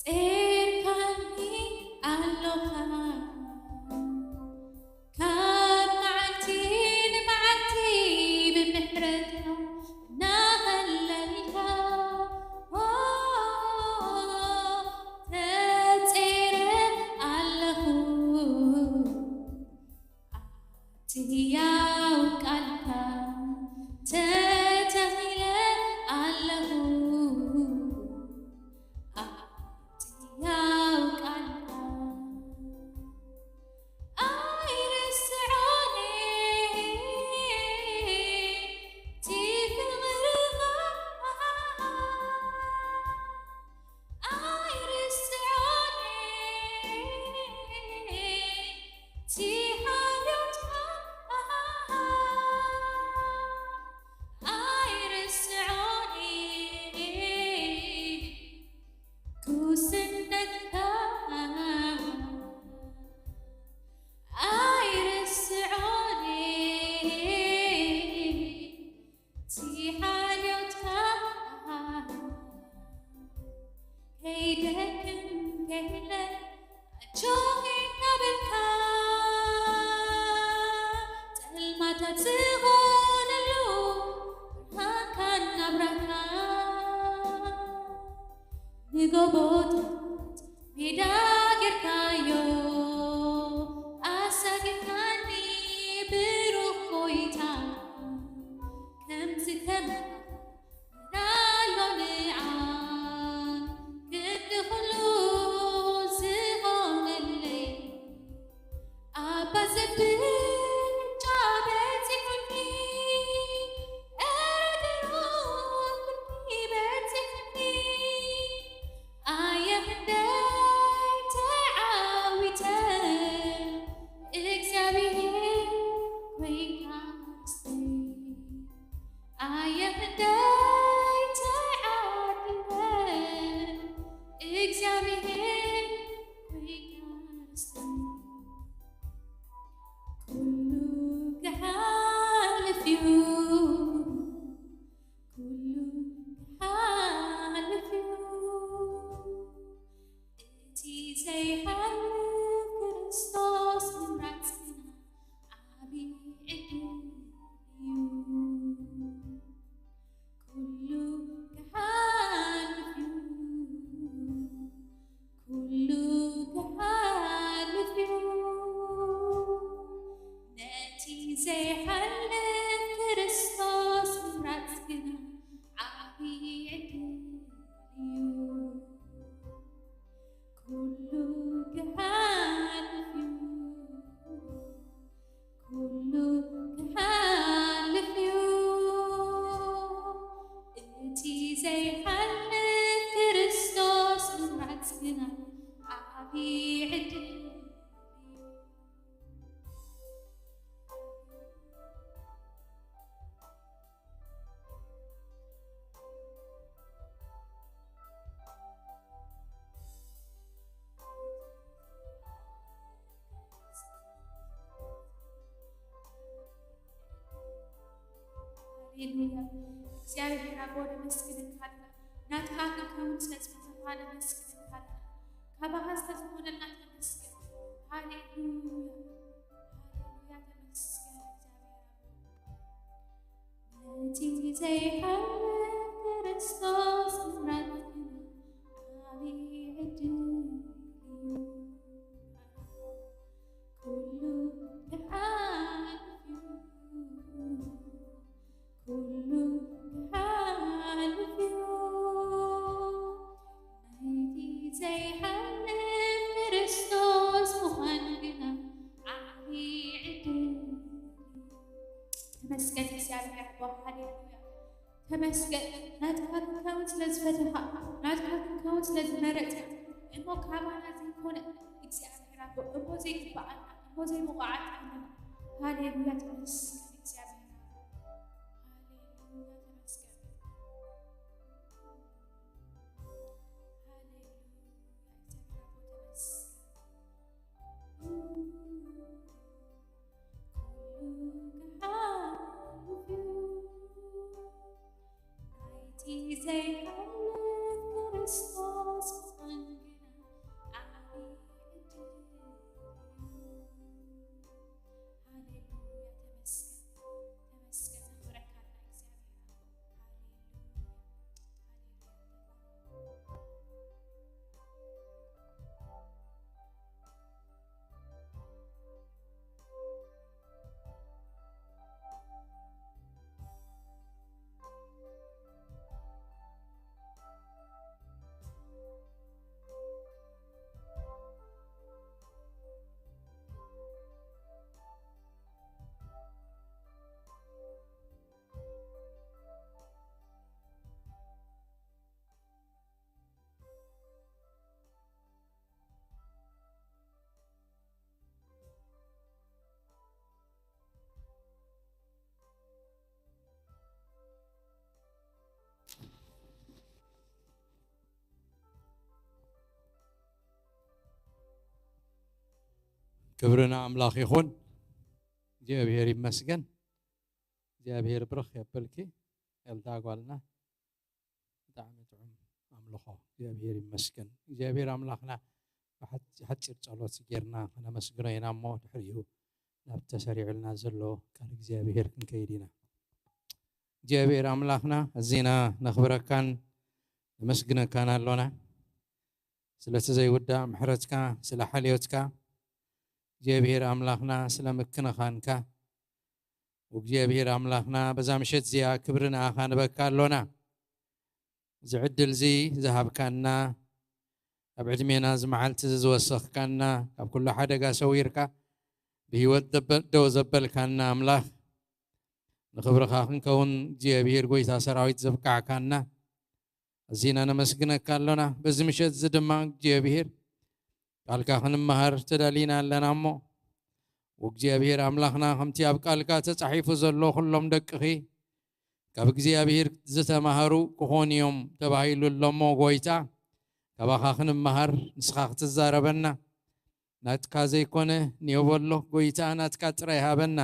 ጼርካኒ ኣሎኻ ካብ መዓልቲ ንመዓልቲ ብምሕረትካ እናቐለልካ ተጼረ ኣለኹ። ኣብቲ ህያው ቃልካ ተተኺለ ኣለኹ። ኣብቲ ህያው ቃልካ ኣይርስዖን እቲ ፍቕርኻ። ኣይርስዖን እቲ ሓልዮትካ። ኣይርስዖን ጉስነትካ። ኣይርስዖን እቲ ሓልዮትካ። ከይደክም ከይለ ኣጆኺ እናበልካ ጸልማት ኣብ ዝኾነሉ ብርሃንካ እናብራህካ ንጎቦታት ሜዳ ጌርካዮ ኣሳጊርካኒ ብሩኽ ጎይታ። ከምዚ ከማን ኣሎ ንዓ ክንዲ ኩሉ ዝኾነለይ ኣባ ዘብል ጫ በጺሑኒ፣ ኤረ ድሮ ፍርዲ በጺሑኒ። ኣየ ክንደይ ተዓዊተ፣ እግዚኣብሔር ኮይንካ ርስተይ። ኣየ ክንደይ ተዓዲለ፣ እግዚኣብሔር ኮይንካ ርስተይ። ኩሉ ክሓልፍ እዩ፣ ኩሉ ክሓልፍ እዩ። እቲ ዘይሓልፍ ክርስቶስ ምምራጽ ግና ዓቢ ዕድል እዩ። ኩሉ ክሓልፍ እዩ፣ ኩሉ ክሓልፍ እዩ። ነቲ ዘይሓልፍ ክርስቶስ ምምራጽ ግና ዓቢ ዕድል እዩ። ኩሉ ክሓልፍ እዩ፣ ኩሉ ክሓልፍ እዩ። እቲ ዘይሓልፍ ክርስቶስ ምምራጽ ግና ዓቢ ዕድል እዩ። ሃሌሉያ። እግዚኣብሔር ኣቦ ነመስግነካ ኣለና። ናትካ ክንከውን ስለ ዝፈተኻ ነመስግነካ ኣለና። ካባኻ ስለ ዝኾነልና ተመስገን። ሃሌሉያ። ሃሌሉያ። ዘይሓልፍ ክርስቶስ ምሕረት ዓብዪ ዕድል እዩ። ኩሉ ክሓልፍ እዩ። ኩሉ ክሓልፍ እዩ። ናይቲ ዘይሓልፍ ክርስቶስ ምዃን ግና ዓብዪ ዕድል እዩ። ተመስገን እግዚኣብሔር ኣቦ፣ ሃሌሉያ። ተመስገን ናትካ ክንከውን ስለ ዝፈተኻ፣ ናትካ ክንከውን ስለ ዝመረጽካ፣ እሞ ካባና ዘይኮነ እግዚኣብሔር ኣቦ፣ እሞ ዘይግብኣና፣ እሞ ዘይብቑዓት ኣለና። ሃሌሉያ፣ ተመስገን እግዚኣብሔር ኣቦ። ሃሌሉያ፣ ተመስገን። ሃሌሉያ፣ እግዚኣብሔር ኣቦ፣ ተመስገን። ናይቲ ዘይሓልፍ ክርስቶስ ምዃን ግና ዓብዪ ዕድል እዩ። ሃሌሉያ፣ ተመስገን፣ ተመስገን፣ ነኽብረካ ኣለና እግዚኣብሔር ኣቦ። ሃሌሉያ፣ ሃሌሉያ። ክብሪ ንኣምላኽ ይኹን። እግዚኣብሔር ይመስገን። እግዚኣብሔር ብርኽ የብልኪ ኤልዳ ጓልና። ብጣዕሚ ጥዑም ኣምልኾ። እግዚኣብሔር ይመስገን። እግዚኣብሔር ኣምላኽና ብሓ-፣ ሓፂር ጸሎት ጌርና ከነመስግኖ ኢና እሞ ድሕሪኡ ናብ ተሰሪዑልና ዘሎ ቃል እግዚኣብሔር ክንከይድ ኢና። እግዚኣብሔር ኣምላኽና ኣዚና ነኽብረካን ነመስግነካን ኣሎና። ስለቲ ዘይውዳእ ምሕረትካ፣ ስለ ሓልዮትካ፣ እግዚኣብሔር ኣምላኽና ስለ ምክንኻንካ፣ እግዚኣብሔር ኣምላኽና በዛ ምሸት እዚኣ ክብሪ ንኣኻ ንበካ ኣሎና። እዚ ዕድል እዚ ዝሃብካና፣ ኣብ ዕድሜና እዚ መዓልቲ እዚ ዝወሰኽካና፣ ካብ ኩሉ ሓደጋ ሰዊርካ ብህይወት ደበ-፣ ደው ዘበልካና ኣምላኽ፣ ንኽብርኻ ክንከውን እግዚኣብሔር ጐይታ ሰራዊት ዘብቃዕካና፣ ኣዚና ነመስግነካ ኣሎና። በዚ ምሸት እዚ ድማ እግዚኣብሔር ቃልካ ክንመሃር ተዳሊና ኣለና እሞ፣ ወእግዚኣብሔር ኣምላኽና፣ ከምቲ ኣብ ቃልካ ተጻሒፉ ዘሎ፣ ኩሎም ደቅኺ ካብ እግዚኣብሔር ዝተማሃሩ ክኾኑ እዮም ተባሂሉ ኣሎ እሞ፣ ጐይታ፣ ካባኻ ክንመሃር፣ ንስኻ ክትዛረበና፣ ናትካ ዘይኮነ ንዮ በሎ፣ ጐይታ፣ ናትካ ጥራይ ሃበና።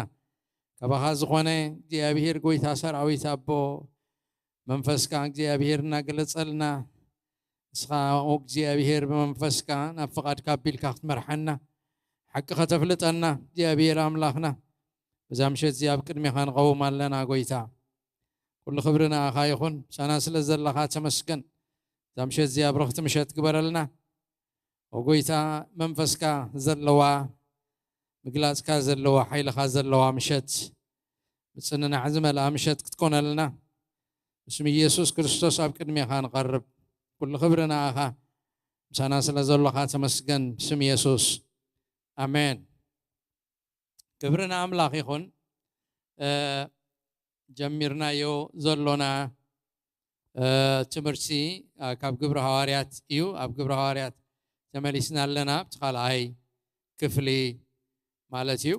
ካባኻ ዝኾነ እግዚኣብሔር ጐይታ ሰራዊት ኣቦ፣ መንፈስካ እግዚኣብሔር እናገለጸልና፣ ንስኻ እግዚኣብሔር ብመንፈስካ ናብ ፍቓድካ ኣቢልካ ክትመርሓና፣ ሓቂ ከተፍልጠና እግዚኣብሔር ኣምላኽና፣ በዛ ምሸት እዚኣ ኣብ ቅድሜኻ ንቐውም ኣለና ጐይታ። ኩሉ ክብሪ ንኣኻ ይኹን። ምሳና ስለ ዘለኻ ተመስገን። እዛ ምሸት እዚኣ ብርኽቲ ምሸት ግበረልና። ኦ ጐይታ፣ መንፈስካ ዘለዋ፣ ምግላጽካ ዘለዋ፣ ሓይልኻ ዘለዋ ምሸት፣ ምጽንናዕ ዝመልኣ ምሸት ክትኮነልና ብስም ኢየሱስ ክርስቶስ ኣብ ቅድሜኻ ንቐርብ። ኩሉ ክብሪ ንኣኻ። ምሳና ስለ ዘሎኻ ተመስገን። ብስም ኢየሱስ። ኣሜን። ክብሪ ንኣምላኽ ይኹን። እ፣ ጀሚርናዮ ዘሎና፣ እ፣ ትምህርቲ፣ እ፣ ካብ ግብሪ ሃዋርያት እዩ። ኣብ ግብሪ ሃዋርያት ተመሊስና ኣለና። ኣብቲ ካልኣይ ክፍሊ ማለት እዩ።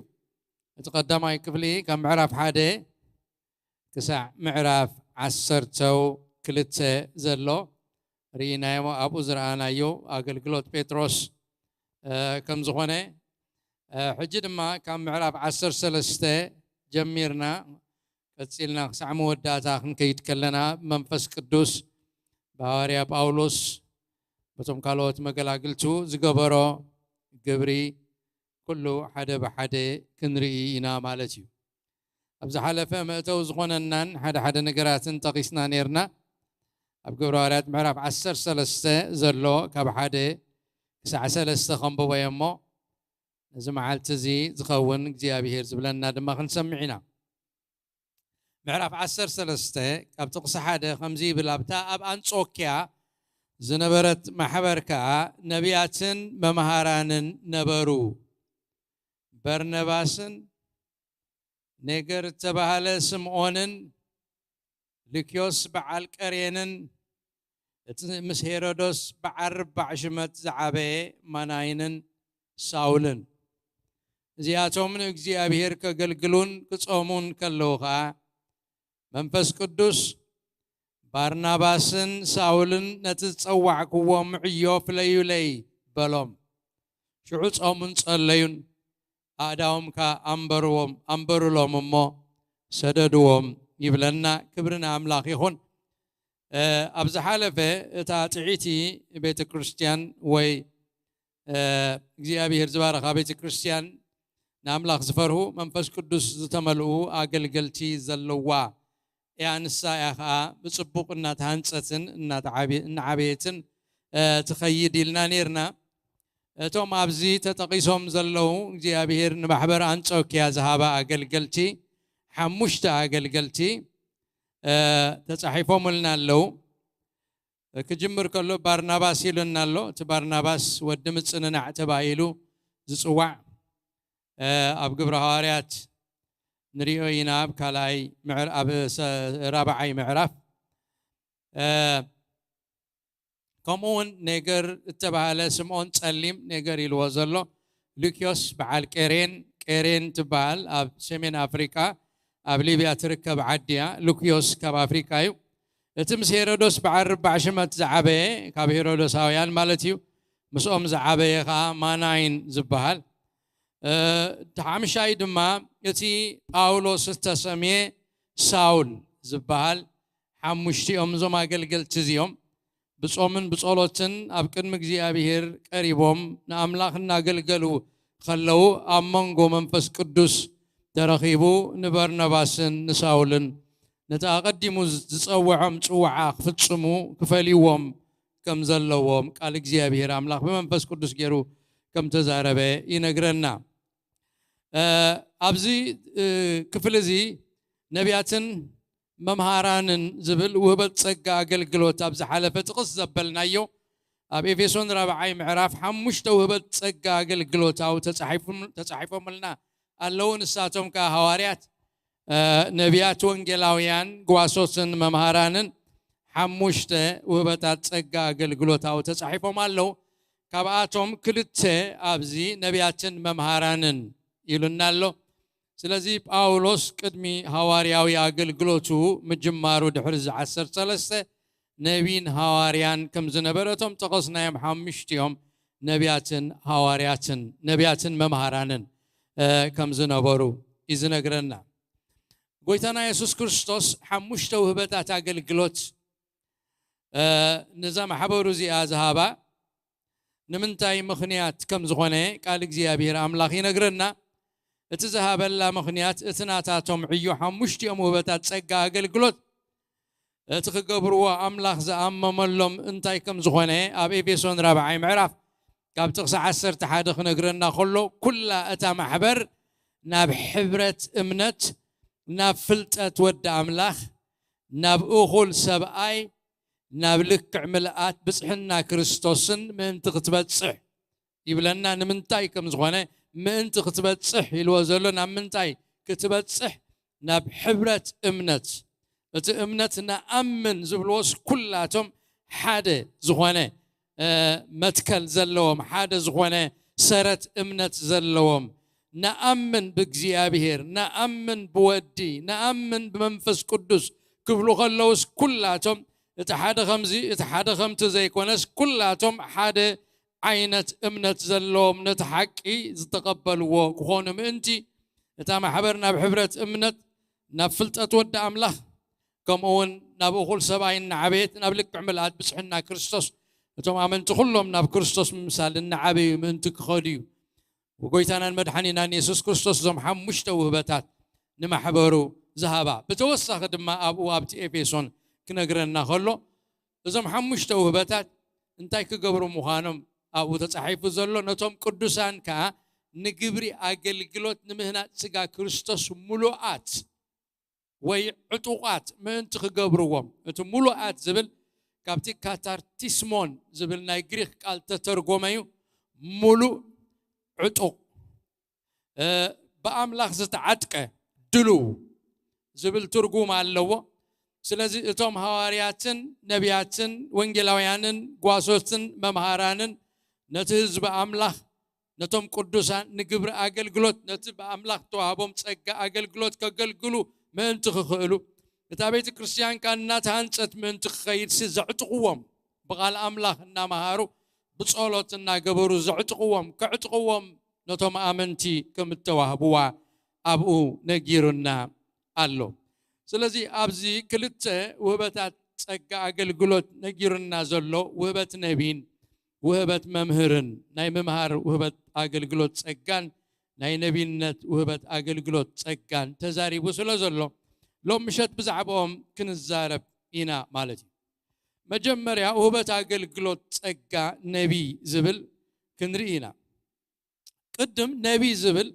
እቲ ቀዳማይ ክፍሊ ካብ ምዕራፍ ሓደ ክሳዕ ምዕራፍ ዓሰርተው ክልተ ዘሎ ርኢናዮ፣ ኣብኡ ዝረኣናዮ ኣገልግሎት ጴጥሮስ፣ እ፣ ከም ዝኾነ፣ እ፣ ሕጂ ድማ ካብ ምዕራፍ ዓሰርተ ሰለስተ ጀሚርና ቀጺልና ክሳዕ መወዳእታ ክንከይድ ከለና፣ መንፈስ ቅዱስ ብሃዋርያ ጳውሎስ በቶም ካልኦት መገላግልቱ ዝገበሮ ግብሪ ኩሉ ሓደ ብሓደ ክንርኢ ኢና ማለት እዩ። ኣብ ዝሓለፈ መእተዊ ዝኾነናን ሓደ ሓደ ነገራትን ጠቒስና ነይርና። ኣብ ግብረ ሃዋርያት ምዕራፍ ዓሰርተ ሰለስተ ዘሎ ካብ ሓደ ክሳዕ ሰለስተ ከንብቦ እየ እሞ፣ ነዚ መዓልቲ እዚ ዝኸውን እግዚኣብሔር ዝብለና ድማ ክንሰምዕ ኢና። ምዕራፍ ዓሰርተ ሰለስተ ካብ ጥቕሲ ሓደ ከምዚ ይብል፣ ኣብታ ኣብ ኣንጾክያ ዝነበረት ማሕበር ከኣ ነቢያትን መምሃራንን ነበሩ። በርነባስን ኔገር እተባህለ ስምዖንን ሉክዮስ በዓል ቀሬንን እቲ ምስ ሄሮዶስ በዓል ርባዕ ሽመት ዝዓበየ ማናይንን ሳውልን፣ እዚኣቶም ንእግዚኣብሔር ከገልግሉን ክጾሙን ከለዉ ኸኣ፣ መንፈስ ቅዱስ ባርናባስን ሳውልን ነቲ ዝጸዋዕክዎም ዕዮ ፍለዩለይ በሎም። ሽዑ ጾሙን ጸለዩን፣ ኣእዳዎም ከኣ ኣንበርዎም፣ ኣንበሩሎም እሞ ሰደድዎም ይብለና። ክብሪ ንኣምላኽ ይኹን። እ፣ ኣብ ዝሓለፈ እታ ጥዕይቲ ቤተ ክርስቲያን ወይ፣ እ፣ እግዚኣብሔር ዝባረኻ ቤተ ክርስቲያን ንኣምላኽ ዝፈርሁ መንፈስ ቅዱስ ዝተመልኡ ኣገልገልቲ ዘለዋ እያ። ንሳ እያ ኸዓ ብጽቡቕ እናተሃንጸትን እናተዓበ-፣ እናዓበየትን፣ እ፣ ትኸይድ ኢልና ነይርና። እቶም ኣብዚ ተጠቒሶም ዘለዉ እግዚኣብሔር ንማሕበር ኣንጾክያ ዝሃባ ኣገልገልቲ ሓሙሽተ ኣገልገልቲ፣ እ፣ ተጻሒፎምልና ኣለዉ። ክጅምር ከሎ ባርናባስ ኢሉና ኣሎ። እቲ ባርናባስ ወዲ ምጽንናዕ ተባሂሉ ዝጽዋዕ፣ እ፣ ኣብ ግብረ ሃዋርያት ንሪኦ ኢና፣ ኣብ ካልኣይ ምዕር-፣ ኣብ ሰ-፣ ራብዓይ ምዕራፍ። እ፣ ከምኡ እውን ኔገር እተባህለ ስምዖን ጸሊም ኔገር ኢልዎ ዘሎ፣ ሉክዮስ በዓል ቄሬን፣ ቄሬን ትበሃል ኣብ ሰሜን ኣፍሪቃ፣ ኣብ ሊብያ ትርከብ ዓዲ እያ። ሉክዮስ ካብ ኣፍሪቃ እዩ። እቲ ምስ ሄሮዶስ በዓል ርባዕ ሽመት ዝዓበየ፣ ካብ ሄሮዶሳውያን ማለት እዩ፣ ምስኦም ዝዓበየ ኸዓ ማናይን ዝበሃል። እ፣ እቲ ሓምሻይ ድማ እቲ ጳውሎስ እተሰምየ ሳውል ዝበሃል። ሓሙሽቲኦም እዞም ኣገልገልቲ እዚኦም ብጾምን ብጸሎትን ኣብ ቅድሚ እግዚኣብሔር ቀሪቦም ንኣምላኽ እናገልገሉ ከለዉ፣ ኣብ መንጎ መንፈስ ቅዱስ ተረኺቡ ንበርናባስን ንሳውልን ነቲ ኣቐዲሙ ዝጸውዖም ጽውዓ ክፍጽሙ ክፈልይዎም ከም ዘለዎም ቃል እግዚኣብሔር ኣምላኽ ብመንፈስ ቅዱስ ገይሩ ከም ተዛረበ ይነግረና። እ፣ ኣብዚ፣ እ፣ ክፍሊ እዚ ነቢያትን መምሃራንን ዝብል ውህበት ጸጋ ኣገልግሎት ኣብ ዝሓለፈ ጥቕስ ዘበልናዮ፣ ኣብ ኤፌሶን ራብዓይ ምዕራፍ ሓሙሽተ ውህበት ጸጋ ኣገልግሎታዊ ተጻሒፉም-፣ ተጻሒፎምልና ኣለዉ። ንሳቶም ከኣ ሃዋርያት፣ እ፣ ነቢያት፣ ወንጌላውያን፣ ጓሶትን መምሃራንን ሓሙሽተ ውህበታት ጸጋ ኣገልግሎታዊ ተጻሒፎም ኣለዉ። ካብኣቶም ክልተ ኣብዚ ነቢያትን መምሃራንን ኢሉና ኣሎ። ስለዚ ጳውሎስ ቅድሚ ሃዋርያዊ ኣገልግሎቱ ምጅማሩ ድሕሪ እዚ ዓሰርተ ሰለስተ ነቢን ሃዋርያን ከም ዝነበረ እቶም ጠቐስናዮም ሓሙሽቲኦም ነቢያትን ሃዋርያትን፣ ነቢያትን መምሃራንን፣ እ፣ ከም ዝነበሩ እዩ ዝነግረና። ጎይታና የሱስ ክርስቶስ ሓሙሽተ ውህበታት ኣገልግሎት፣ እ፣ ነዛ ማሕበሩ እዚኣ ዝሃባ ንምንታይ ምኽንያት ከም ዝኾነ ቃል እግዚኣብሔር ኣምላኽ ይነግረና። እቲ ዝሃበላ ምኽንያት፣ እቲ ናታቶም ዕዮ ሓሙሽቲኦም ውህበታት ጸጋ ኣገልግሎት፣ እቲ ክገብርዎ ኣምላኽ ዝኣመመሎም እንታይ ከም ዝኾነ ኣብ ኤፌሶን ራብዓይ ምዕራፍ ካብ ጥቕሲ ዓሰርተ ሓደ ክነግረና ከሎ፣ ኩላ እታ ማሕበር ናብ ሕብረት እምነት፣ ናብ ፍልጠት ወዲ ኣምላኽ፣ ናብ እኹል ሰብኣይ፣ ናብ ልክዕ ምልኣት ብጽሕና ክርስቶስን ምእንቲ ክትበጽሕ ይብለና። ንምንታይ ከም ዝኾነ፣ ምእንቲ ክትበጽሕ ኢልዎ ዘሎ፣ ናብ ምንታይ ክትበጽሕ? ናብ ሕብረት እምነት። እቲ እምነት ንኣምን ዝብልዎስ ኩላቶም ሓደ ዝኾነ፣ እ፣ መትከል ዘለዎም፣ ሓደ ዝኾነ ሰረት እምነት ዘለዎም፣ ንኣምን ብእግዚኣብሔር፣ ንኣምን ብወዲ፣ ንኣምን ብመንፈስ ቅዱስ ክብሉ ከለውስ ኩላቶም እቲ ሓደ ከምዚ፣ እቲ ሓደ ከምቲ ዘይኮነስ ኩላቶም ሓደ ዓይነት እምነት ዘለዎም ነቲ ሓቂ ዝተቐበልዎ ክኾኑ ምእንቲ፣ እታ ማሕበር ናብ ሕብረት እምነት፣ ናብ ፍልጠት ወዲ ኣምላኽ፣ ከምኡ እውን ናብ እኹል ሰብኣይ እናዓበየት ናብ ልክዕ ምልኣት ብጽሕና ክርስቶስ፣ እቶም ኣመንቲ ኩሎም ናብ ክርስቶስ ምምሳል እናዓበዩ ምእንቲ ክኸዱ እዩ። ጎይታናን መድሓኒናን የሱስ ክርስቶስ እዞም ሓሙሽተ ውህበታት ንማሕበሩ ዝሃባ። ብተወሳኺ ድማ ኣብኡ ኣብቲ ኤፌሶን ክነግረና ከሎ እዞም ሓሙሽተ ውህበታት እንታይ ክገብሩ ምዃኖም ኣብኡ ተጻሒፉ ዘሎ፣ ነቶም ቅዱሳን ከኣ ንግብሪ ኣገልግሎት ንምህናጽ ስጋ ክርስቶስ ምሉኣት ወይ ዕጡቓት ምእንቲ ክገብርዎም። እቲ ምሉኣት ዝብል ካብቲ ካታርቲስሞን ዝብል ናይ ግሪክ ቃል ተተርጎመ እዩ። ምሉእ ዕጡቕ፣ እ፣ ብኣምላኽ ዝተዓጥቀ ድሉው ዝብል ትርጉም ኣለዎ። ስለዚ እቶም ሃዋርያትን ነቢያትን ወንጌላውያንን ጓሶትን መምሃራንን ነቲ ህዝቢ ኣምላኽ፣ ነቶም ቅዱሳን ንግብሪ ኣገልግሎት፣ ነቲ ብኣምላኽ ተዋህቦም ጸጋ ኣገልግሎት ከገልግሉ ምእንቲ ክኽእሉ፣ እታ ቤተ ክርስቲያን ከኣ እናተሃንጸት ምእንቲ ክኸይድሲ ዘዕጥቕዎም፣ ብቓል ኣምላኽ እናመሃሩ ብጸሎት እናገበሩ ዘዕጥቕዎም፣ ከዕጥቕዎም ነቶም ኣመንቲ ከም እተዋህብዋ ኣብኡ ነጊሩና ኣሎ። ስለዚ ኣብዚ ክልተ ውህበታት ጸጋ ኣገልግሎት ነጊሩና ዘሎ፣ ውህበት ነቢን ውህበት መምህርን፣ ናይ ምምሃር ውህበት ኣገልግሎት ጸጋን ናይ ነቢነት ውህበት ኣገልግሎት ጸጋን ተዛሪቡ ስለ ዘሎ፣ ሎም ምሸት ብዛዕባኦም ክንዛረብ ኢና ማለት እዩ። መጀመርያ ውህበት ኣገልግሎት ጸጋ ነቢ ዝብል ክንርኢ ኢና። ቅድም ነቢ ዝብል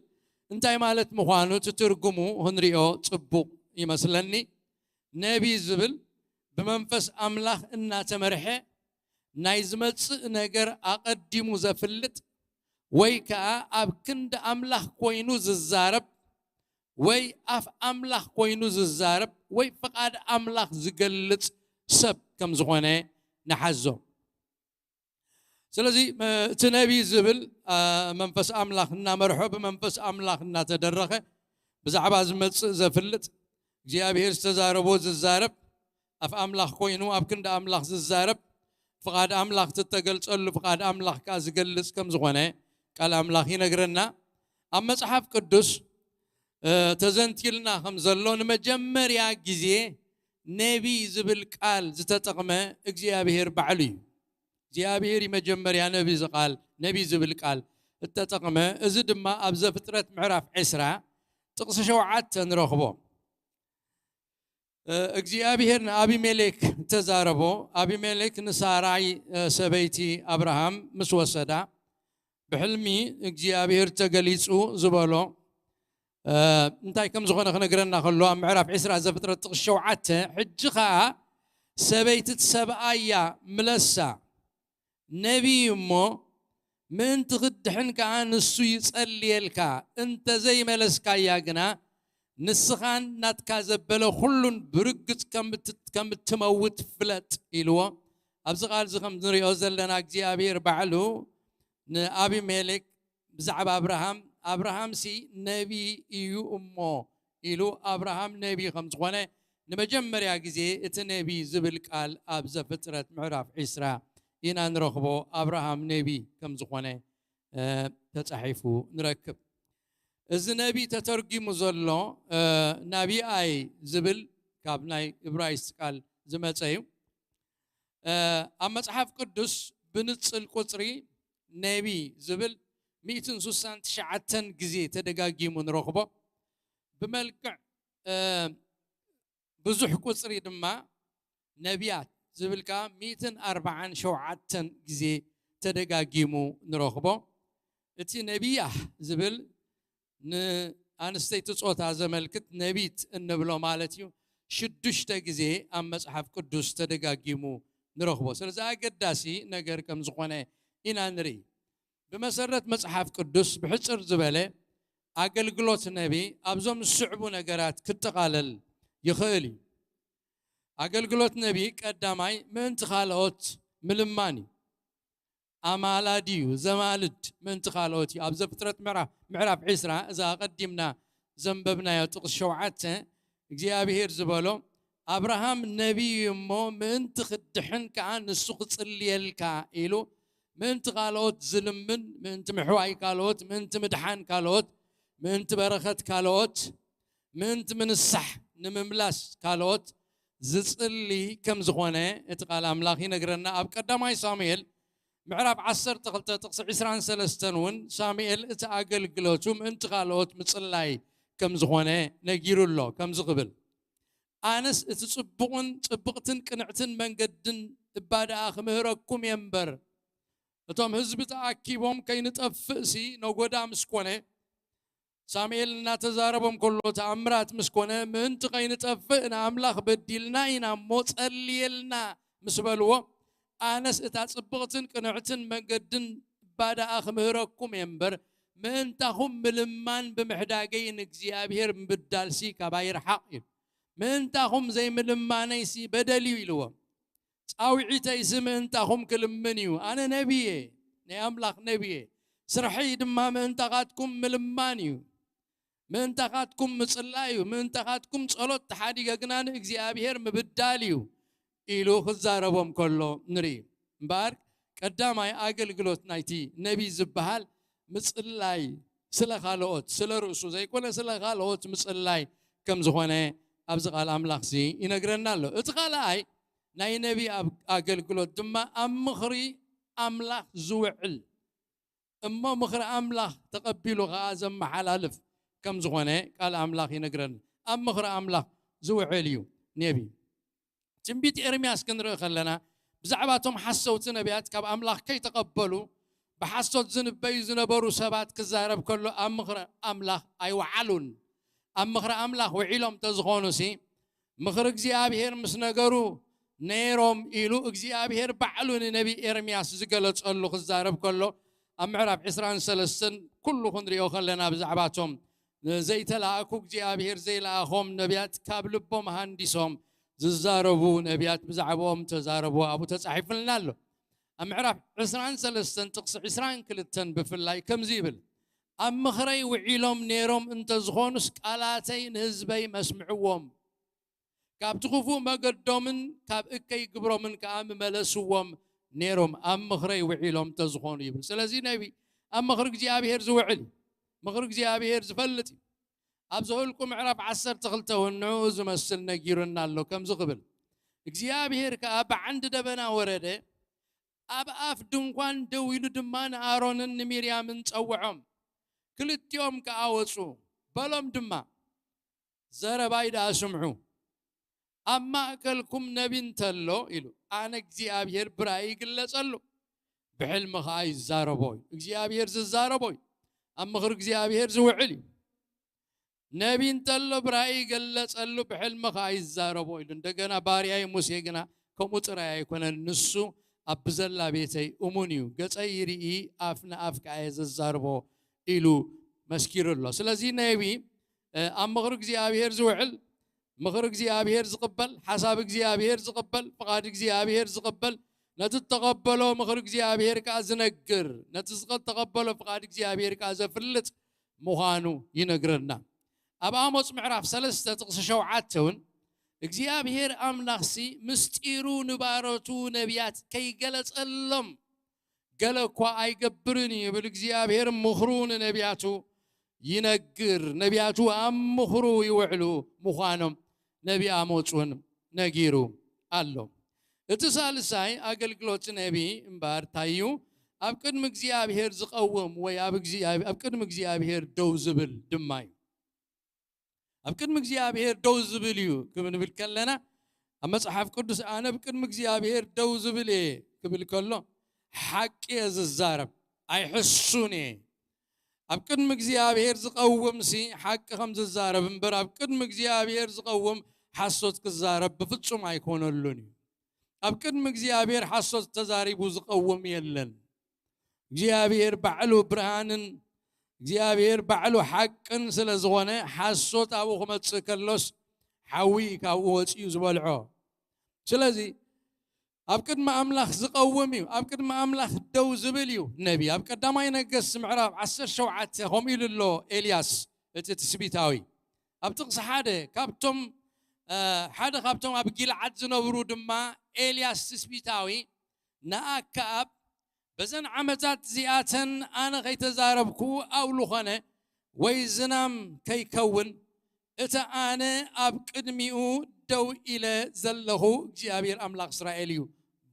እንታይ ማለት ምዃኑ እቲ ትርጉሙ ክንሪኦ ጽቡቕ ይመስለኒ። ነቢ ዝብል ብመንፈስ ኣምላኽ እናተመርሐ ናይ ዝመጽእ ነገር ኣቐዲሙ ዘፍልጥ ወይ ከኣ ኣብ ክንዲ ኣምላኽ ኮይኑ ዝዛረብ ወይ ኣፍ ኣምላኽ ኮይኑ ዝዛረብ ወይ ፍቓድ ኣምላኽ ዝገልጽ ሰብ ከም ዝኾነ ንሓዞ። ስለዚ መ-፣ እቲ ነቢ ዝብል፣ አ፣ መንፈስ ኣምላኽ እናመርሖ ብመንፈስ ኣምላኽ እናተደረኸ ብዛዕባ ዝመጽእ ዘፍልጥ እግዚኣብሔር ዝተዛረቦ ዝዛረብ ኣፍ ኣምላኽ ኮይኑ ኣብ ክንዲ ኣምላኽ ዝዛረብ ፍቓድ ኣምላኽ እተገልጸሉ ፍቓድ ኣምላኽ ከኣ ዝገልጽ ከም ዝኾነ ቃል ኣምላኽ ይነግረና። ኣብ መጽሓፍ ቅዱስ፣ እ፣ ተዘንቲልና ከም ዘሎ ንመጀመርያ ግዜ ነቢ ዝብል ቃል ዝተጠቕመ እግዚኣብሔር ባዕሉ እዩ። እግዚኣብሔር እዩ መጀመርያ ነቢ ዝቃል፣ ነቢ ዝብል ቃል እተጠቕመ። እዚ ድማ ኣብ ዘፍጥረት ምዕራፍ ዕስራ ጥቕሲ ሸውዓተ ንረኽቦ። እ፣ እግዚኣብሔር ንኣቢሜሌክ ተዛረቦ። ኣቢሜሌክ ንሳራይ፣ እ፣ ሰበይቲ ኣብርሃም ምስ ወሰዳ፣ ብሕልሚ እግዚኣብሔር ተገሊጹ ዝበሎ፣ እ፣ እንታይ ከም ዝኾነ ክነግረና ከሎ፣ ኣብ ምዕራፍ ዕስራ ዘፍጥረት ጥቕሲ ሸውዓተ፣ ሕጂ ኸኣ ሰበይቲ እቲ ሰብኣያ ምለሳ፣ ነቢይ እሞ ምእንቲ ክትድሕን ከኣ ንሱ ይጸልየልካ፣ እንተ ዘይመለስካያ ግና ንስኻን ናትካ ዘበለ ኩሉን ብርግጽ ከም እት-፣ ከም እትመውት ፍለጥ ኢልዎ። ኣብዚ ቃል እዚ ከም ንሪኦ ዘለና እግዚኣብሔር ባዕሉ ንኣቢሜሌክ ብዛዕባ ኣብርሃም፣ ኣብርሃምሲ ነቢ እዩ እሞ ኢሉ ኣብርሃም ነቢ ከም ዝኾነ ንመጀመርያ ግዜ እቲ ነቢ ዝብል ቃል ኣብ ዘፍጥረት ምዕራፍ ዕስራ ኢና ንረኽቦ። ኣብርሃም ነቢ ከም ዝኾነ፣ እ፣ ተጻሒፉ ንረክብ። እዚ ነቢ ተተርጊሙ ዘሎ፣ እ፣ ናቢኣይ ዝብል ካብ ናይ እብራይስጥ ቃል ዝመጸ እዩ። እ፣ ኣብ መጽሓፍ ቅዱስ ብንጽል ቁጽሪ ነቢ ዝብል ሚእትን ስሳን ትሽዓተን ግዜ ተደጋጊሙ ንረኽቦ። ብመልክዕ፣ እ፣ ብዙሕ ቁጽሪ ድማ ነቢያት ዝብል ከኣ ሚእትን ኣርባዓን ሸውዓተን ግዜ ተደጋጊሙ ንረኽቦ። እቲ ነቢያ ዝብል ንኣንስተይቲ ጾታ ዘመልክት ነቢት እንብሎ ማለት እዩ። ሽዱሽተ ግዜ ኣብ መጽሓፍ ቅዱስ ተደጋጊሙ ንረኽቦ። ስለዚ ኣገዳሲ ነገር ከም ዝኾነ ኢና ንርኢ። ብመሰረት መጽሓፍ ቅዱስ ብሕጽር ዝበለ ኣገልግሎት ነቢ ኣብዞም ዝስዕቡ ነገራት ክጠቓለል ይኽእል እዩ። ኣገልግሎት ነቢ ቀዳማይ ምእንቲ ካልኦት ምልማን እዩ። ኣማላዲ እዩ፣ ዘማልድ ምእንቲ ካልኦት እዩ። ኣብ ዘፍጥረት ምዕራ-፣ ምዕራፍ ዕስራ፣ እዛ ኣቐዲምና ዘንበብናዮ ጥቕሲ ሸውዓተ፣ እግዚኣብሄር ዝበሎ፣ "ኣብርሃም ነቢይ እዩ እሞ፣ ምእንቲ ክትድሕን ከኣ ንሱ ክጽልየልካ" ኢሉ፣ ምእንቲ ካልኦት ዝልምን፣ ምእንቲ ምሕዋይ ካልኦት፣ ምእንቲ ምድሓን ካልኦት፣ ምእንቲ በረኸት ካልኦት፣ ምእንቲ ምንሳሕ ንምምላስ ካልኦት ዝጽሊ ከም ዝኾነ እቲ ቃል ኣምላኽ ይነግረና። ኣብ ቀዳማይ ሳሙኤል ምዕራፍ ዓሰርተ ክልተ ጥቕሲ ዕስራን ሰለስተን እውን ሳሙኤል እቲ ኣገልግሎቱ ምእንቲ ካልኦት ምጽላይ ከም ዝኾነ ነጊሩ ኣሎ። ከምዚ ክብል፣ ኣነስ እቲ ጽቡቕን ጽብቕትን ቅንዕትን መንገድን እባ ደኣ ክምህረኩም እየ እምበር፣ እቶም ህዝቢ ተኣኪቦም ከይንጠፍእሲ ነጎዳ ምስ ኮነ፣ ሳሙኤል እናተዛረቦም ከሎ ተኣምራት ምስ ኮነ፣ ምእንቲ ከይንጠፍእ ንኣምላኽ በዲልና ኢና እሞ ጸልየልና ምስ በልዎ፣ ኣነስ እታ ጽብቕትን ቅንዕትን መንገድን እባ ደኣ ክምህረኩም እየ እምበር፣ ምእንታኹም ምልማን ብምሕዳገይ ንእግዚኣብሔር ምብዳልሲ ካባይ ይርሓቕ እዩ። ምእንታኹም ዘይምልማነይሲ በደል እዩ ኢልዎም። ጻውዒተይሲ ምእንታኹም ክልምን እዩ። ኣነ ነቢ እየ፣ ናይ ኣምላኽ ነቢ እየ። ስርሐይ ድማ ምእንታኻትኩም ምልማን እዩ። ምእንታኻትኩም ምጽላይ እዩ። ምእንታኻትኩም ጸሎት ተሓዲገ ግና ንእግዚኣብሔር ምብዳል እዩ ኢሉ ክዛረቦም ከሎ ንርኢ። እምበኣር ቀዳማይ ኣገልግሎት ናይቲ ነቢ ዝበሃል ምጽላይ ስለ ካልኦት፣ ስለ ርእሱ ዘይኮነ ስለ ካልኦት ምጽላይ ከም ዝኾነ ኣብዚ ቃል ኣምላኽሲ ይነግረና ኣሎ። እቲ ካልኣይ ናይ ነቢ ኣብ-፣ ኣገልግሎት ድማ ኣብ ምኽሪ ኣምላኽ ዝውዕል እሞ ምኽሪ ኣምላኽ ተቐቢሉ ኸኣ ዘመሓላልፍ ከም ዝኾነ ቃል ኣምላኽ ይነግረና። ኣብ ምኽሪ ኣምላኽ ዝውዕል እዩ ነቢ። ትንቢት ኤርምያስ ክንርኢ ከለና ብዛዕባ እቶም ሓሰውቲ ነቢያት ካብ ኣምላኽ ከይተቐበሉ ብሓሶት ዝንበዩ ዝነበሩ ሰባት ክዛረብ ከሎ ኣብ ምኽሪ ኣምላኽ ኣይወዓሉን። ኣብ ምኽሪ ኣምላኽ ውዒሎም ተዝኾኑሲ ምኽሪ እግዚኣብሔር ምስ ነገሩ ነይሮም ኢሉ እግዚኣብሔር ባዕሉ ንነቢ ኤርምያስ ዝገለጸሉ ክዛረብ ከሎ ኣብ ምዕራፍ ዕስራን ሰለስተን ኩሉ ክንሪኦ ከለና ብዛዕባቶም ዘይተላእኩ እግዚኣብሔር ዘይለኣኾም ነቢያት ካብ ልቦም ሃንዲሶም ዝዛረቡ ነቢያት ብዛዕባኦም ተዛረቡ ኣብኡ ተጻሒፉልና ኣሎ። ኣብ ምዕራፍ ዕስራን ሰለስተን ጥቕሲ ዕስራን ክልተን ብፍላይ ከምዚ ይብል፣ ኣብ ምኽረይ ውዒሎም ነይሮም እንተዝኾኑስ ቃላተይ ንህዝበይ መስምዕዎም፣ ካብቲ ክፉእ መገዶምን ካብ እከይ ግብሮምን ከኣ ምመለስዎም ነይሮም፣ ኣብ ምኽረይ ውዒሎም እንተዝኾኑ ይብል። ስለዚ ነቢ ኣብ ምኽሪ እግዚኣብሔር ዝውዕል እዩ። ምኽሪ እግዚኣብሔር ዝፈልጥ እዩ። ኣብ ዘኍልቁ ምዕራፍ ዓሰርተ ክልተ እውን ንዕኡ ዝመስል ነጊሩና ኣሎ። ከምዚ ክብል፣ እግዚኣብሔር ከኣ ብዓንዲ ደበና ወረደ፣ ኣብ ኣፍ ድንኳን ደው ኢሉ ድማ ንኣሮንን ንሚርያምን ጸውዖም። ክልቲኦም ከኣ ወጹ። በሎም ድማ፣ ዘረባይ ደኣ ስምዑ። ኣብ ማእከልኩም ነቢ እንተሎ ኢሉ፣ ኣነ እግዚኣብሔር ብራእይ ይግለጸሉ፣ ብሕልሚ ኸኣ ይዛረቦ እዩ። እግዚኣብሔር ዝዛረቦ እዩ። ኣብ ምኽሪ እግዚኣብሔር ዝውዕል እዩ። ነቢ እንተሎ ብራእይ ይገለጸሉ፣ ብሕልሚ ኸኣ ይዛረቦ ኢሉ። እንደገና ባርያይ ሙሴ ግና ከምኡ ጥራይ ኣይኮነን፣ ንሱ ኣብ ብዘላ ቤተይ እሙን እዩ፣ ገጸይ ይርኢ፣ ኣፍ ንኣፍ ከኣ እየ ዘዛርቦ ኢሉ መስኪሩ ኣሎ። ስለዚ ነቢ፣ እ፣ ኣብ ምኽሪ እግዚኣብሔር ዝውዕል፣ ምኽሪ እግዚኣብሔር ዝቕበል፣ ሓሳብ እግዚኣብሔር ዝቕበል፣ ፍቓድ እግዚኣብሔር ዝቕበል፣ ነቲ እተቐበሎ ምኽሪ እግዚኣብሔር ከኣ ዝነግር፣ ነቲ ዝተቐበሎ ፍቓድ እግዚኣብሔር ከኣ ዘፍልጥ ምዃኑ ይነግረና። ኣብ ኣሞጽ ምዕራፍ ሰለስተ ጥቕሲ ሸውዓተ እውን እግዚኣብሔር ኣምላኽሲ ምስጢሩ ንባሮቱ ነቢያት ከይገለጸሎም ገለ እኳ ኣይገብርን እዩ ይብል። እግዚኣብሔር ምኽሩ ንነቢያቱ ይነግር፣ ነቢያቱ ኣብ ምኽሩ ይውዕሉ ምዃኖም ነቢ ኣሞጽ እውን ነጊሩ ኣሎ። እቲ ሳልሳይ ኣገልግሎት ነቢ እምበኣር እንታይ እዩ? ኣብ ቅድሚ እግዚኣብሔር ዝቐውም ወይ ኣብ እግዚኣብ-፣ ኣብ ቅድሚ እግዚኣብሔር ደው ዝብል ድማ እዩ። ኣብ ቅድሚ እግዚኣብሔር ደው ዝብል እዩ ክንብል ከለና፣ ኣብ መጽሓፍ ቅዱስ ኣነ ኣብ ቅድሚ እግዚኣብሔር ደው ዝብል እየ ክብል ከሎ፣ ሓቂ እየ ዝዛረብ፣ ኣይሕሱን እየ። ኣብ ቅድሚ እግዚኣብሔር ዝቐውምሲ ሓቂ ከም ዝዛረብ እምበር፣ ኣብ ቅድሚ እግዚኣብሔር ዝቐውም ሓሶት ክዛረብ ብፍጹም ኣይኮነሉን እዩ። ኣብ ቅድሚ እግዚኣብሔር ሓሶት ተዛሪቡ ዝቐውም የለን። እግዚኣብሔር ባዕሉ ብርሃንን እግዚኣብሔር ባዕሉ ሓቅን ስለ ዝኾነ፣ ሓሶት ኣብኡ ክመጽእ ከሎስ ሓዊ ካብኡ ወጺኡ ዝበልዖ። ስለዚ ኣብ ቅድሚ ኣምላኽ ዝቐውም እዩ፣ ኣብ ቅድሚ ኣምላኽ ደው ዝብል እዩ ነቢ። ኣብ ቀዳማይ ነገስት ምዕራፍ ዓሰርተ ሸውዓተ ከምኡ ኢሉ ኣሎ ኤልያስ እቲ ትስቢታዊ። ኣብ ጥቕሲ ሓደ ካብቶም፣ እ፣ ሓደ ካብቶም ኣብ ጊልዓድ ዝነብሩ ድማ ኤልያስ ትስቢታዊ ንኣከኣብ፣ በዘን ዓመታት እዚኣተን ኣነ ከይተዛረብኩ ኣውሊ ኾነ ወይ ዝናም ከይከውን፣ እቲ ኣነ ኣብ ቅድሚኡ ደው ኢለ ዘለኹ እግዚኣብሔር ኣምላኽ እስራኤል እዩ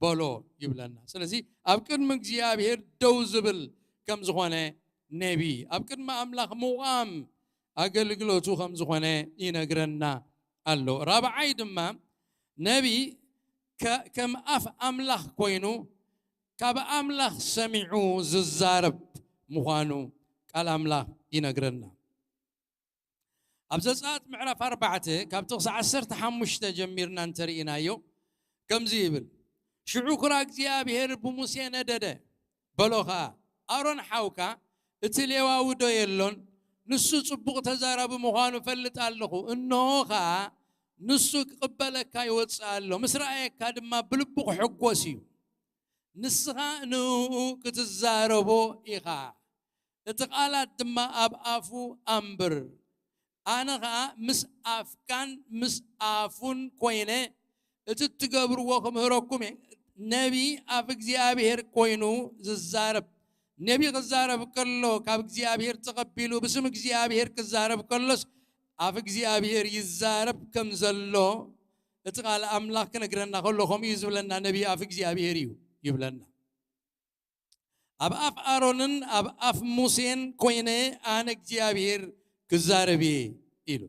በሎ ይብለና። ስለዚ ኣብ ቅድሚ እግዚኣብሔር ደው ዝብል ከም ዝኾነ ነቢ፣ ኣብ ቅድሚ ኣምላኽ ምቋም፣ ኣገልግሎቱ ከም ዝኾነ ይነግረና ኣሎ። ራብዓይ ድማ ነቢ ከ-፣ ከም ኣፍ ኣምላኽ ኮይኑ ካብ ኣምላኽ ሰሚዑ ዝዛረብ ምዃኑ ቃል ኣምላኽ ይነግረና። ኣብ ዘጸኣት ምዕራፍ ኣርባዕተ ካብ ጥቕሲ ዓሰርተ ሓሙሽተ ጀሚርና እንተርኢናዮ ከምዚ ይብል፣ ሽዑ ኩራ እግዚኣብሔር ብሙሴ ነደደ፣ በሎ ኸኣ፣ ኣሮን ሓውካ እቲ ሌዋዊ ዶ የሎን? ንሱ ጽቡቕ ተዛራቢ ምዃኑ እፈልጥ ኣለኹ። እንሆ ኸኣ ንሱ ክቕበለካ ይወጽእ ኣሎ፣ ምስ ረኣየካ ድማ ብልቡ ክሕጎስ እዩ። ንስኻ ንእኡ ክትዛረቦ ኢኻ፣ እቲ ቃላት ድማ ኣብ ኣፉ ኣንብር። ኣነ ኸኣ ምስ ኣፍካን ምስ ኣፉን ኮይነ እቲ እትገብርዎ ክምህረኩም እየ። ነቢ ኣፍ እግዚኣብሔር ኮይኑ ዝዛረብ። ነቢ ክዛረብ ከሎ ካብ እግዚኣብሔር ተቐቢሉ ብስም እግዚኣብሔር ክዛረብ ከሎስ ኣፍ እግዚኣብሔር ይዛረብ ከም ዘሎ እቲ ቃል ኣምላኽ ክነግረና ከሎ ከምኡ እዩ ዝብለና። ነቢ ኣፍ እግዚኣብሔር እዩ ይብለና። ኣብ ኣፍ ኣሮንን ኣብ ኣፍ ሙሴን ኮይነ ኣነ እግዚኣብሔር ክዛረብ እየ ኢሉ።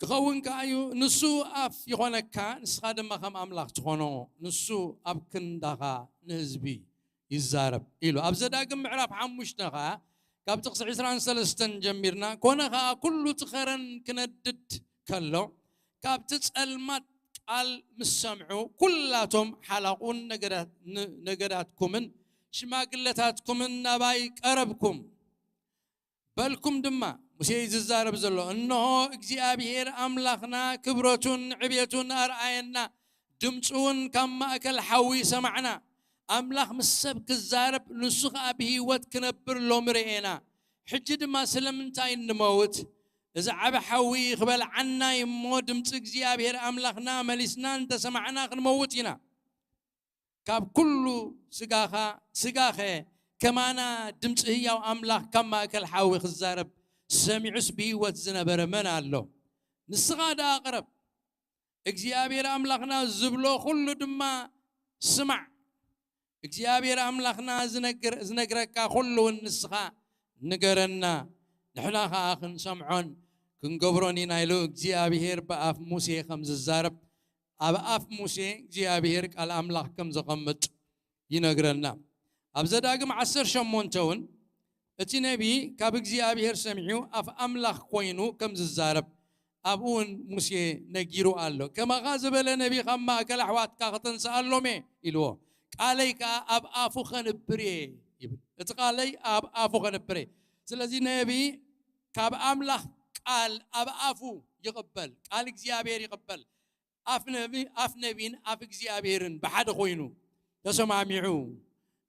ክኸውን ከኣ እዩ፣ ንሱ ኣፍ ይኾነካ፣ ንስኻ ድማ ከም ኣምላኽ ትኾኖ፣ ንሱ ኣብ ክንዳኻ ንህዝቢ ይዛረብ ኢሉ። ኣብ ዘዳግም ምዕራፍ ሓሙሽተ ኸኣ ካብ ጥቕሲ ዕስራን ሰለስተን ጀሚርና፣ ኮነ ኸኣ ኩሉ እቲ ኸረን ክነድድ ከሎ፣ ካብቲ ጸልማት ቃል ምስ ሰምዑ፣ ኩላቶም ሓላቑን ነገዳት-፣ ን-፣ ነገዳትኩምን ሽማግለታትኩምን ናባይ ቀረብኩም። በልኩም ድማ፣ ሙሴ እዩ ዝዛረብ ዘሎ፣ እንሆ እግዚኣብሔር ኣምላኽና ክብረቱን ዕቤቱን ኣርኣየና፣ ድምፁ እውን ካብ ማእከል ሓዊ ሰማዕና። ኣምላኽ ምስ ሰብ ክዛረብ፣ ንሱ ኸኣ ብህይወት ክነብር ሎሚ ርኤና። ሕጂ ድማ ስለምንታይ እንመውት? እዚ ዓቢ ሓዊ ክበልዓና እዩ እሞ፣ ድምፂ እግዚኣብሔር ኣምላኽና መሊስና እንተሰማዕና ክንመውት ኢና። ካብ ኩሉ ስጋኻ፣ ስጋኸ ከማና ድምፂ ህያው ኣምላኽ ካብ ማእከል ሓዊ ክዛረብ ሰሚዑስ ብህይወት ዝነበረ መን ኣሎ? ንስኻ ደኣ ቅረብ። እግዚኣብሔር ኣምላኽና ዝብሎ ኩሉ ድማ ስማዕ። እግዚኣብሔር ኣምላኽና ዝነግር-፣ ዝነግረካ ኩሉ እውን ንስኻ ንገረና፣ ንሕና ኸኣ ክንሰምዖን ክንገብሮን ኢና ኢሉ እግዚኣብሔር ብኣፍ ሙሴ ከም ዝዛረብ፣ ኣብ ኣፍ ሙሴ እግዚኣብሔር ቃል ኣምላኽ ከም ዘቐምጥ ይነግረና። ኣብ ዘዳግም ዓሰርተ ሸሞንተ እውን እቲ ነቢ ካብ እግዚኣብሔር ሰሚዑ ኣፍ ኣምላኽ ኮይኑ ከም ዝዛረብ ኣብኡ እውን ሙሴ ነጊሩ ኣሎ። ከማኻ ዝበለ ነቢ ካብ ማእከል ኣሕዋትካ ከተንስኣሎም እየ ኢልዎ። ቃለይ ከኣ ኣብ ኣፉ ከንብር እየ ይብል። እቲ ቃለይ ኣብ ኣፉ ከንብር እየ። ስለዚ ነቢ ካብ ኣምላኽ ቃል ኣብ ኣፉ ይቕበል፣ ቃል እግዚኣብሔር ይቕበል። ኣፍ ነቢ-፣ ኣፍ ነቢን ኣፍ እግዚኣብሔርን ብሓደ ኮይኑ ተሰማሚዑ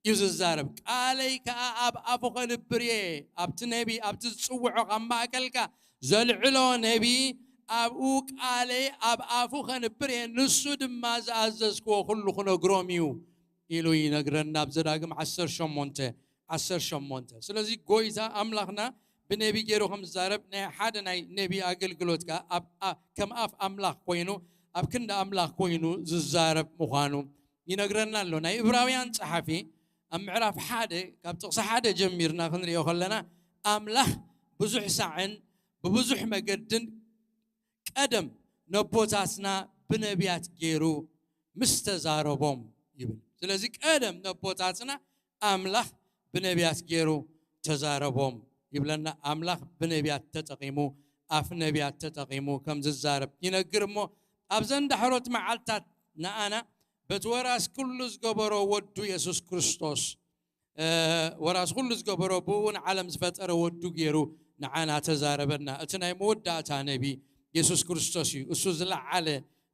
እዩ ዝዛረብ። ቃለይ ከኣ ኣብ ኣፉ ከንብር እየ። ኣብቲ ነቢ፣ ኣብቲ ዝጽውዖ ካብ ማእከልካ ዘልዕሎ ነቢ ኣብኡ ቃለይ ኣብ ኣፉ ከንብር እየ፣ ንሱ ድማ ዝኣዘዝክዎ ኩሉ ክነግሮም እዩ ኢሉ ይነግረና ኣብ ዘዳግም ዓሰርተ ሸሞንተ፣ ዓሰርተ ሸሞንተ። ስለዚ ጎይታ ኣምላኽና ብነቢ ገይሩ ከም ዝዛረብ ናይ ሓደ ናይ ነቢ ኣገልግሎት ከኣ ኣብ፣ ኣ-፣ ከም ኣፍ ኣምላኽ ኮይኑ ኣብ ክንዲ ኣምላኽ ኮይኑ ዝዛረብ ምዃኑ ይነግረና ኣሎ። ናይ እብራውያን ጸሓፊ ኣብ ምዕራፍ ሓደ ካብ ጥቕሲ ሓደ ጀሚርና ክንሪኦ ከለና ኣምላኽ ብዙሕ ሳዕን ብብዙሕ መገድን ቀደም ነቦታትና ብነቢያት ገይሩ ምስ ተዛረቦም ይብል። ስለዚ ቀደም ነቦታትና ኣምላኽ ብነቢያት ገይሩ ተዛረቦም ይብለና። ኣምላኽ ብነቢያት ተጠቒሙ፣ ኣፍ ነቢያት ተጠቒሙ ከም ዝዛረብ ይነግር እሞ ኣብዘን ዳሕሮት መዓልታት ንኣና በቲ ወራስ ኩሉ ዝገበሮ ወዱ የሱስ ክርስቶስ፣ እ፣ ወራስ ኩሉ ዝገበሮ ብኡ ንዓለም ዝፈጠረ ወዱ ገይሩ ንዓና ተዛረበና። እቲ ናይ መወዳእታ ነቢ የሱስ ክርስቶስ እዩ። እሱ ዝለዓለ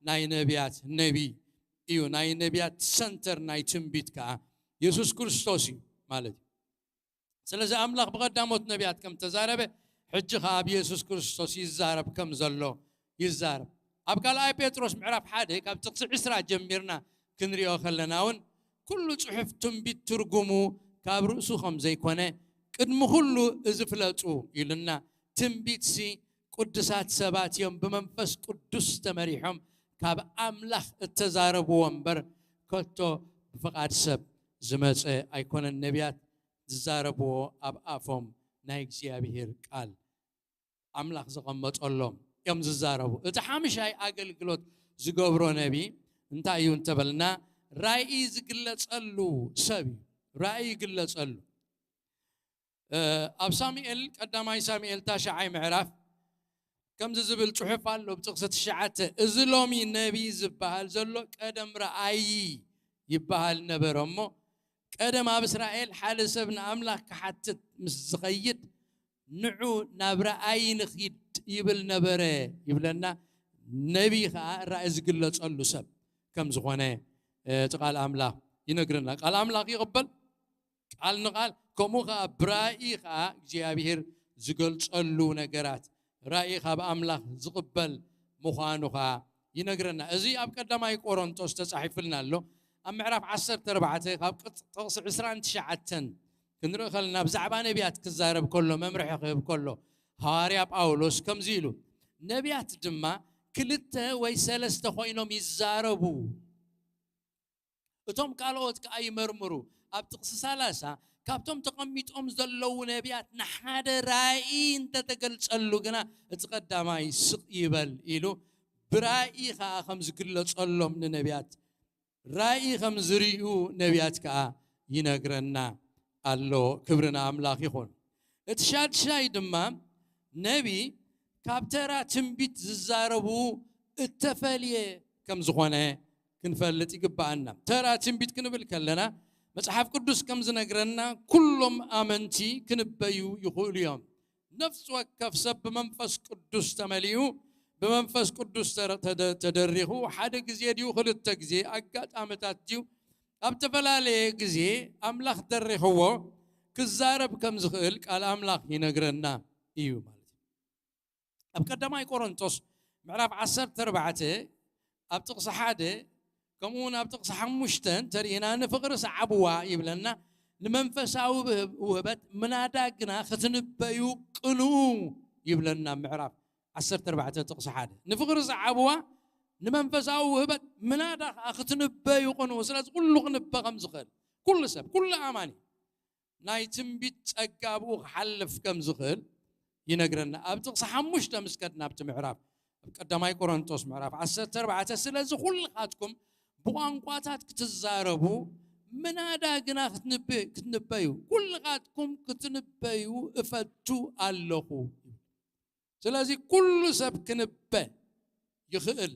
ናይ ነቢያት ነቢ እዩ። ናይ ነቢያት ሰንተር ናይ ትንቢት ከኣ የሱስ ክርስቶስ እዩ ማለት እዩ። ስለዚ ኣምላኽ ብቐዳሞት ነቢያት ከም ተዛረበ፣ ሕጂ ኸኣ ኣብ የሱስ ክርስቶስ ይዛረብ ከም ዘሎ ይዛረብ። ኣብ ካልኣይ ጴጥሮስ ምዕራፍ ሓደ ካብ ጥቕሲ ዕስራ ጀሚርና ክንሪኦ ከለና እውን ኩሉ ጽሑፍ ትንቢት ትርጉሙ ካብ ርእሱ ከም ዘይኮነ ቅድሚ ኩሉ እዚ ፍለጡ ኢሉና። ትንቢትሲ ቅዱሳት ሰባት እዮም ብመንፈስ ቅዱስ ተመሪሖም ካብ ኣምላኽ እተዛረብዎ እምበር ከቶ ብፍቓድ ሰብ ዝመጸ ኣይኮነን። ነቢያት ዝዛረብዎ ኣብ ኣፎም ናይ እግዚኣብሔር ቃል ኣምላኽ ዘቐመጠሎም እዮም ዝዛረቡ። እቲ ሓምሻይ ኣገልግሎት ዝገብሮ ነቢ እንታይ እዩ እንተበልና፣ ራእይ ዝግለጸሉ ሰብ እዩ። ራእይ ይግለጸሉ። ኣብ ሳሙኤል፣ ቀዳማይ ሳሙኤል ታሽዓይ ምዕራፍ ከምዚ ዝብል ጽሑፍ ኣሎ። ብጥቕሲ ትሽዓተ፣ እዚ ሎሚ ነቢ ዝበሃል ዘሎ ቀደም ረኣይ ይበሃል ነበረ እሞ፣ ቀደም ኣብ እስራኤል ሓደ ሰብ ንኣምላኽ ክሓትት ምስ ዝኸይድ፣ ንዑ ናብ ረኣይ ንኺድ ይብል ነበረ ይብለና። ነቢ ኸኣ ራእይ ዝግለጸሉ ሰብ ከም ዝኾነ እቲ ቃል ኣምላኽ ይነግረና። ቃል ኣምላኽ ይቕበል ቃል ንቓል፣ ከምኡ ኸዓ ብራእይ ኸዓ እግዚኣብሔር ዝገልጸሉ ነገራት፣ ራእይ ካብ ኣምላኽ ዝቕበል ምዃኑ ኸዓ ይነግረና። እዚ ኣብ ቀዳማይ ቆሮንቶስ ተጻሒፉልና ኣሎ። ኣብ ምዕራፍ ዓሰርተ ኣርባዕተ ካብ ቅጽ-፣ ጥቕሲ ዕስራን ትሽዓተን ክንርኢ ከለና፣ ብዛዕባ ነቢያት ክዛረብ ከሎ፣ መምርሒ ክህብ ከሎ፣ ሃዋርያ ጳውሎስ ከምዚ ኢሉ፣ ነቢያት ድማ ክልተ ወይ ሰለስተ ኮይኖም ይዛረቡ፣ እቶም ካልኦት ከኣ ይመርምሩ። ኣብ ጥቕሲ ሰላሳ፣ ካብቶም ተቐሚጦም ዘለዉ ነቢያት ንሓደ ራእይ እንተተገልጸሉ ግና፣ እቲ ቀዳማይ ስቕ ይበል ኢሉ፣ ብራእይ ከኣ ከም ዝግለጸሎም ንነቢያት፣ ራእይ ከም ዝርእዩ ነቢያት ከኣ ይነግረና ኣሎ። ክብሪ ንኣምላኽ ይኹን። እቲ ሻድሻይ ድማ፣ ነቢ ካብ ተራ ትንቢት ዝዛረቡ እተፈልየ ከም ዝኾነ ክንፈልጥ ይግብኣና። ተራ ትንቢት ክንብል ከለና፣ መጽሓፍ ቅዱስ ከም ዝነግረና፣ ኩሎም ኣመንቲ ክንበዩ ይኽእሉ እዮም። ነፍሲ ወከፍ ሰብ ብመንፈስ ቅዱስ ተመሊኡ፣ ብመንፈስ ቅዱስ ተረ-፣ ተደ-፣ ተደሪኹ፣ ሓደ ግዜ ድዩ፣ ክልተ ግዜ፣ ኣጋጣምታት ድዩ፣ ኣብ ዝተፈላለየ ግዜ ኣምላኽ ደሪኽዎ ክዛረብ ከም ዝኽእል ቃል ኣምላኽ ይነግረና እዩ ማለት እዩ። ኣብ ቀዳማይ ቆሮንቶስ ምዕራፍ ዓሰርተ ኣርባዕተ ኣብ ጥቕሲ ሓደ፣ ከምኡ እውን ኣብ ጥቕሲ ሓሙሽተ እንተርኢና፣ ንፍቕሪ ሰዓብዋ ይብለና፣ ንመንፈሳዊ ውህብ-፣ ውህበት ምናዳ ግና ክትንበዩ ቅንኡ ይብለና። ምዕራፍ ዓሰርተ ኣርባዕተ ጥቕሲ ሓደ፣ ንፍቕሪ ሰዓብዋ፣ ንመንፈሳዊ ውህበት ምናዳ ከኣ ክትንበዩ ቅንኡ። ስለዚ ኩሉ ክንበ ከም ዝኽእል፣ ኩሉ ሰብ፣ ኩሉ ኣማኒ ናይ ትንቢት ጸጋ ብኡ ክሓልፍ ከም ዝኽእል ይነግረና። ኣብ ጥቕሲ ሓሙሽተ ምስ ከድና ኣብቲ ምዕራፍ፣ ኣብ ቀዳማይ ቆሮንቶስ ምዕራፍ ዓሰርተ ኣርባዕተ፣ ስለዚ ኩልኻትኩም ብቋንቋታት ክትዛረቡ፣ ምናዳ ግና ክትንብ-፣ ክትንበዩ፣ ኩልኻትኩም ክትንበዩ እፈቱ ኣለኹ። ስለዚ ኩሉ ሰብ ክንበ ይኽእል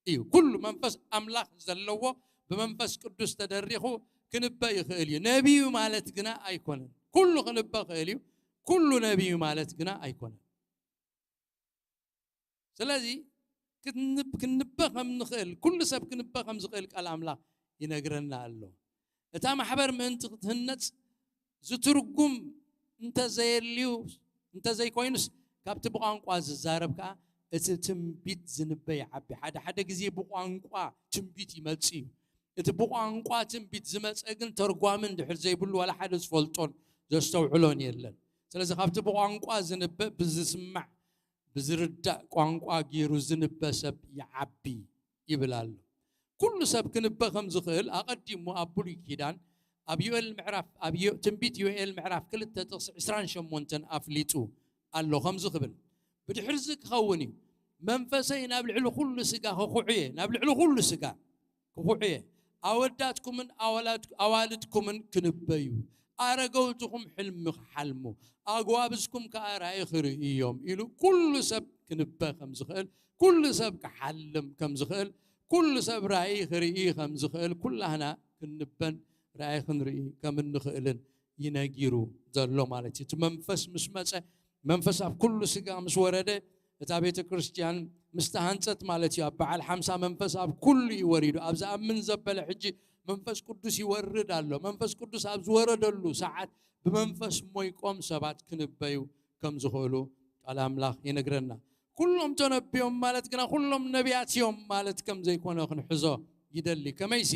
እዩ። ኩሉ መንፈስ ኣምላኽ ዘለዎ ብመንፈስ ቅዱስ ተደሪኹ ክንበ ይኽእል እዩ። ነቢዩ ማለት ግና ኣይኮነን። ኩሉ ክንበ ክእል እዩ። ኩሉ ነቢዩ ማለት ግና ኣይኮነን። ስለዚ ክንብ-፣ ክንበ ከም ንኽእል፣ ኩሉ ሰብ ክንበ ከም ዝኽእል ቃል ኣምላኽ ይነግረና ኣሎ። እታ ማሕበር ምእንቲ ክትህነጽ ዝትርጉም እንተዘየልዩ፣ እንተዘይኮይኑስ፣ ካብቲ ብቋንቋ ዝዛረብ ከኣ እቲ ትንቢት ዝንበ ይዓቢ። ሓደ ሓደ ግዜ ብቋንቋ ትንቢት ይመጽእ እዩ። እቲ ብቋንቋ ትንቢት ዝመጸ ግን ተርጓሚ እንድሕር ዘይብሉ ዋላ ሓደ ዝፈልጦን ዘስተውዕሎን የለን። ስለዚ ካብቲ ብቋንቋ ዝንበ ብዝስማዕ ብዝርዳእ ቋንቋ ገይሩ ዝንበ ሰብ ይዓቢ ይብል ኣሎ። ኩሉ ሰብ ክንበ ከም ዝኽእል ኣቐዲሙ ኣብ ብሉይ ኪዳን ኣብ ዮኤል ምዕራፍ፣ ኣብ ዮ-፣ ትንቢት ዮኤል ምዕራፍ ክልተ ጥቕሲ ዕስራን ሸሞንተን ኣፍሊጡ ኣሎ። ከምዚ ክብል፣ ብድሕርዚ ክኸውን እዩ፣ መንፈሰይ ናብ ልዕሊ ኩሉ ስጋ ክኹዕየ፣ ናብ ልዕሊ ኩሉ ስጋ ክኹዕየ፣ ኣወዳትኩምን ኣዋላድ-፣ ኣዋልድኩምን ክንበዩ፣ ኣረገውትኹም ሕልሚ ክሓልሙ፣ ኣጓብዝኩም ከኣ ራእይ ክርእዩ እዮም ኢሉ፣ ኩሉ ሰብ ክንበ ከም ዝኽእል፣ ኩሉ ሰብ ክሓልም ከም ዝኽእል፣ ኩሉ ሰብ ራእይ ክርኢ ከም ዝኽእል፣ ኩላህና ክንበን ራእይ ክንርኢ ከም እንኽእልን ይነጊሩ ዘሎ ማለት እዩ። እቲ መንፈስ ምስ መጸ፣ መንፈስ ኣብ ኩሉ ስጋ ምስ ወረደ፣ እታ ቤተ ክርስቲያን ምስ ተሃንጸት ማለት እዩ። ኣብ በዓል ሓምሳ መንፈስ ኣብ ኩሉ እዩ ወሪዱ። ኣብ ዝኣምን ዘበለ ሕጂ መንፈስ ቅዱስ ይወርድ ኣሎ። መንፈስ ቅዱስ ኣብ ዝወረደሉ ሰዓት ብመንፈስ ሞይቆም ሰባት ክንበዩ ከም ዝኽእሉ ቃል ኣምላኽ ይነግረና። ኩሎም ተነብዮም ማለት ግና ኩሎም ነቢያት እዮም ማለት ከም ዘይኮነ ክንሕዞ ይደሊ። ከመይሲ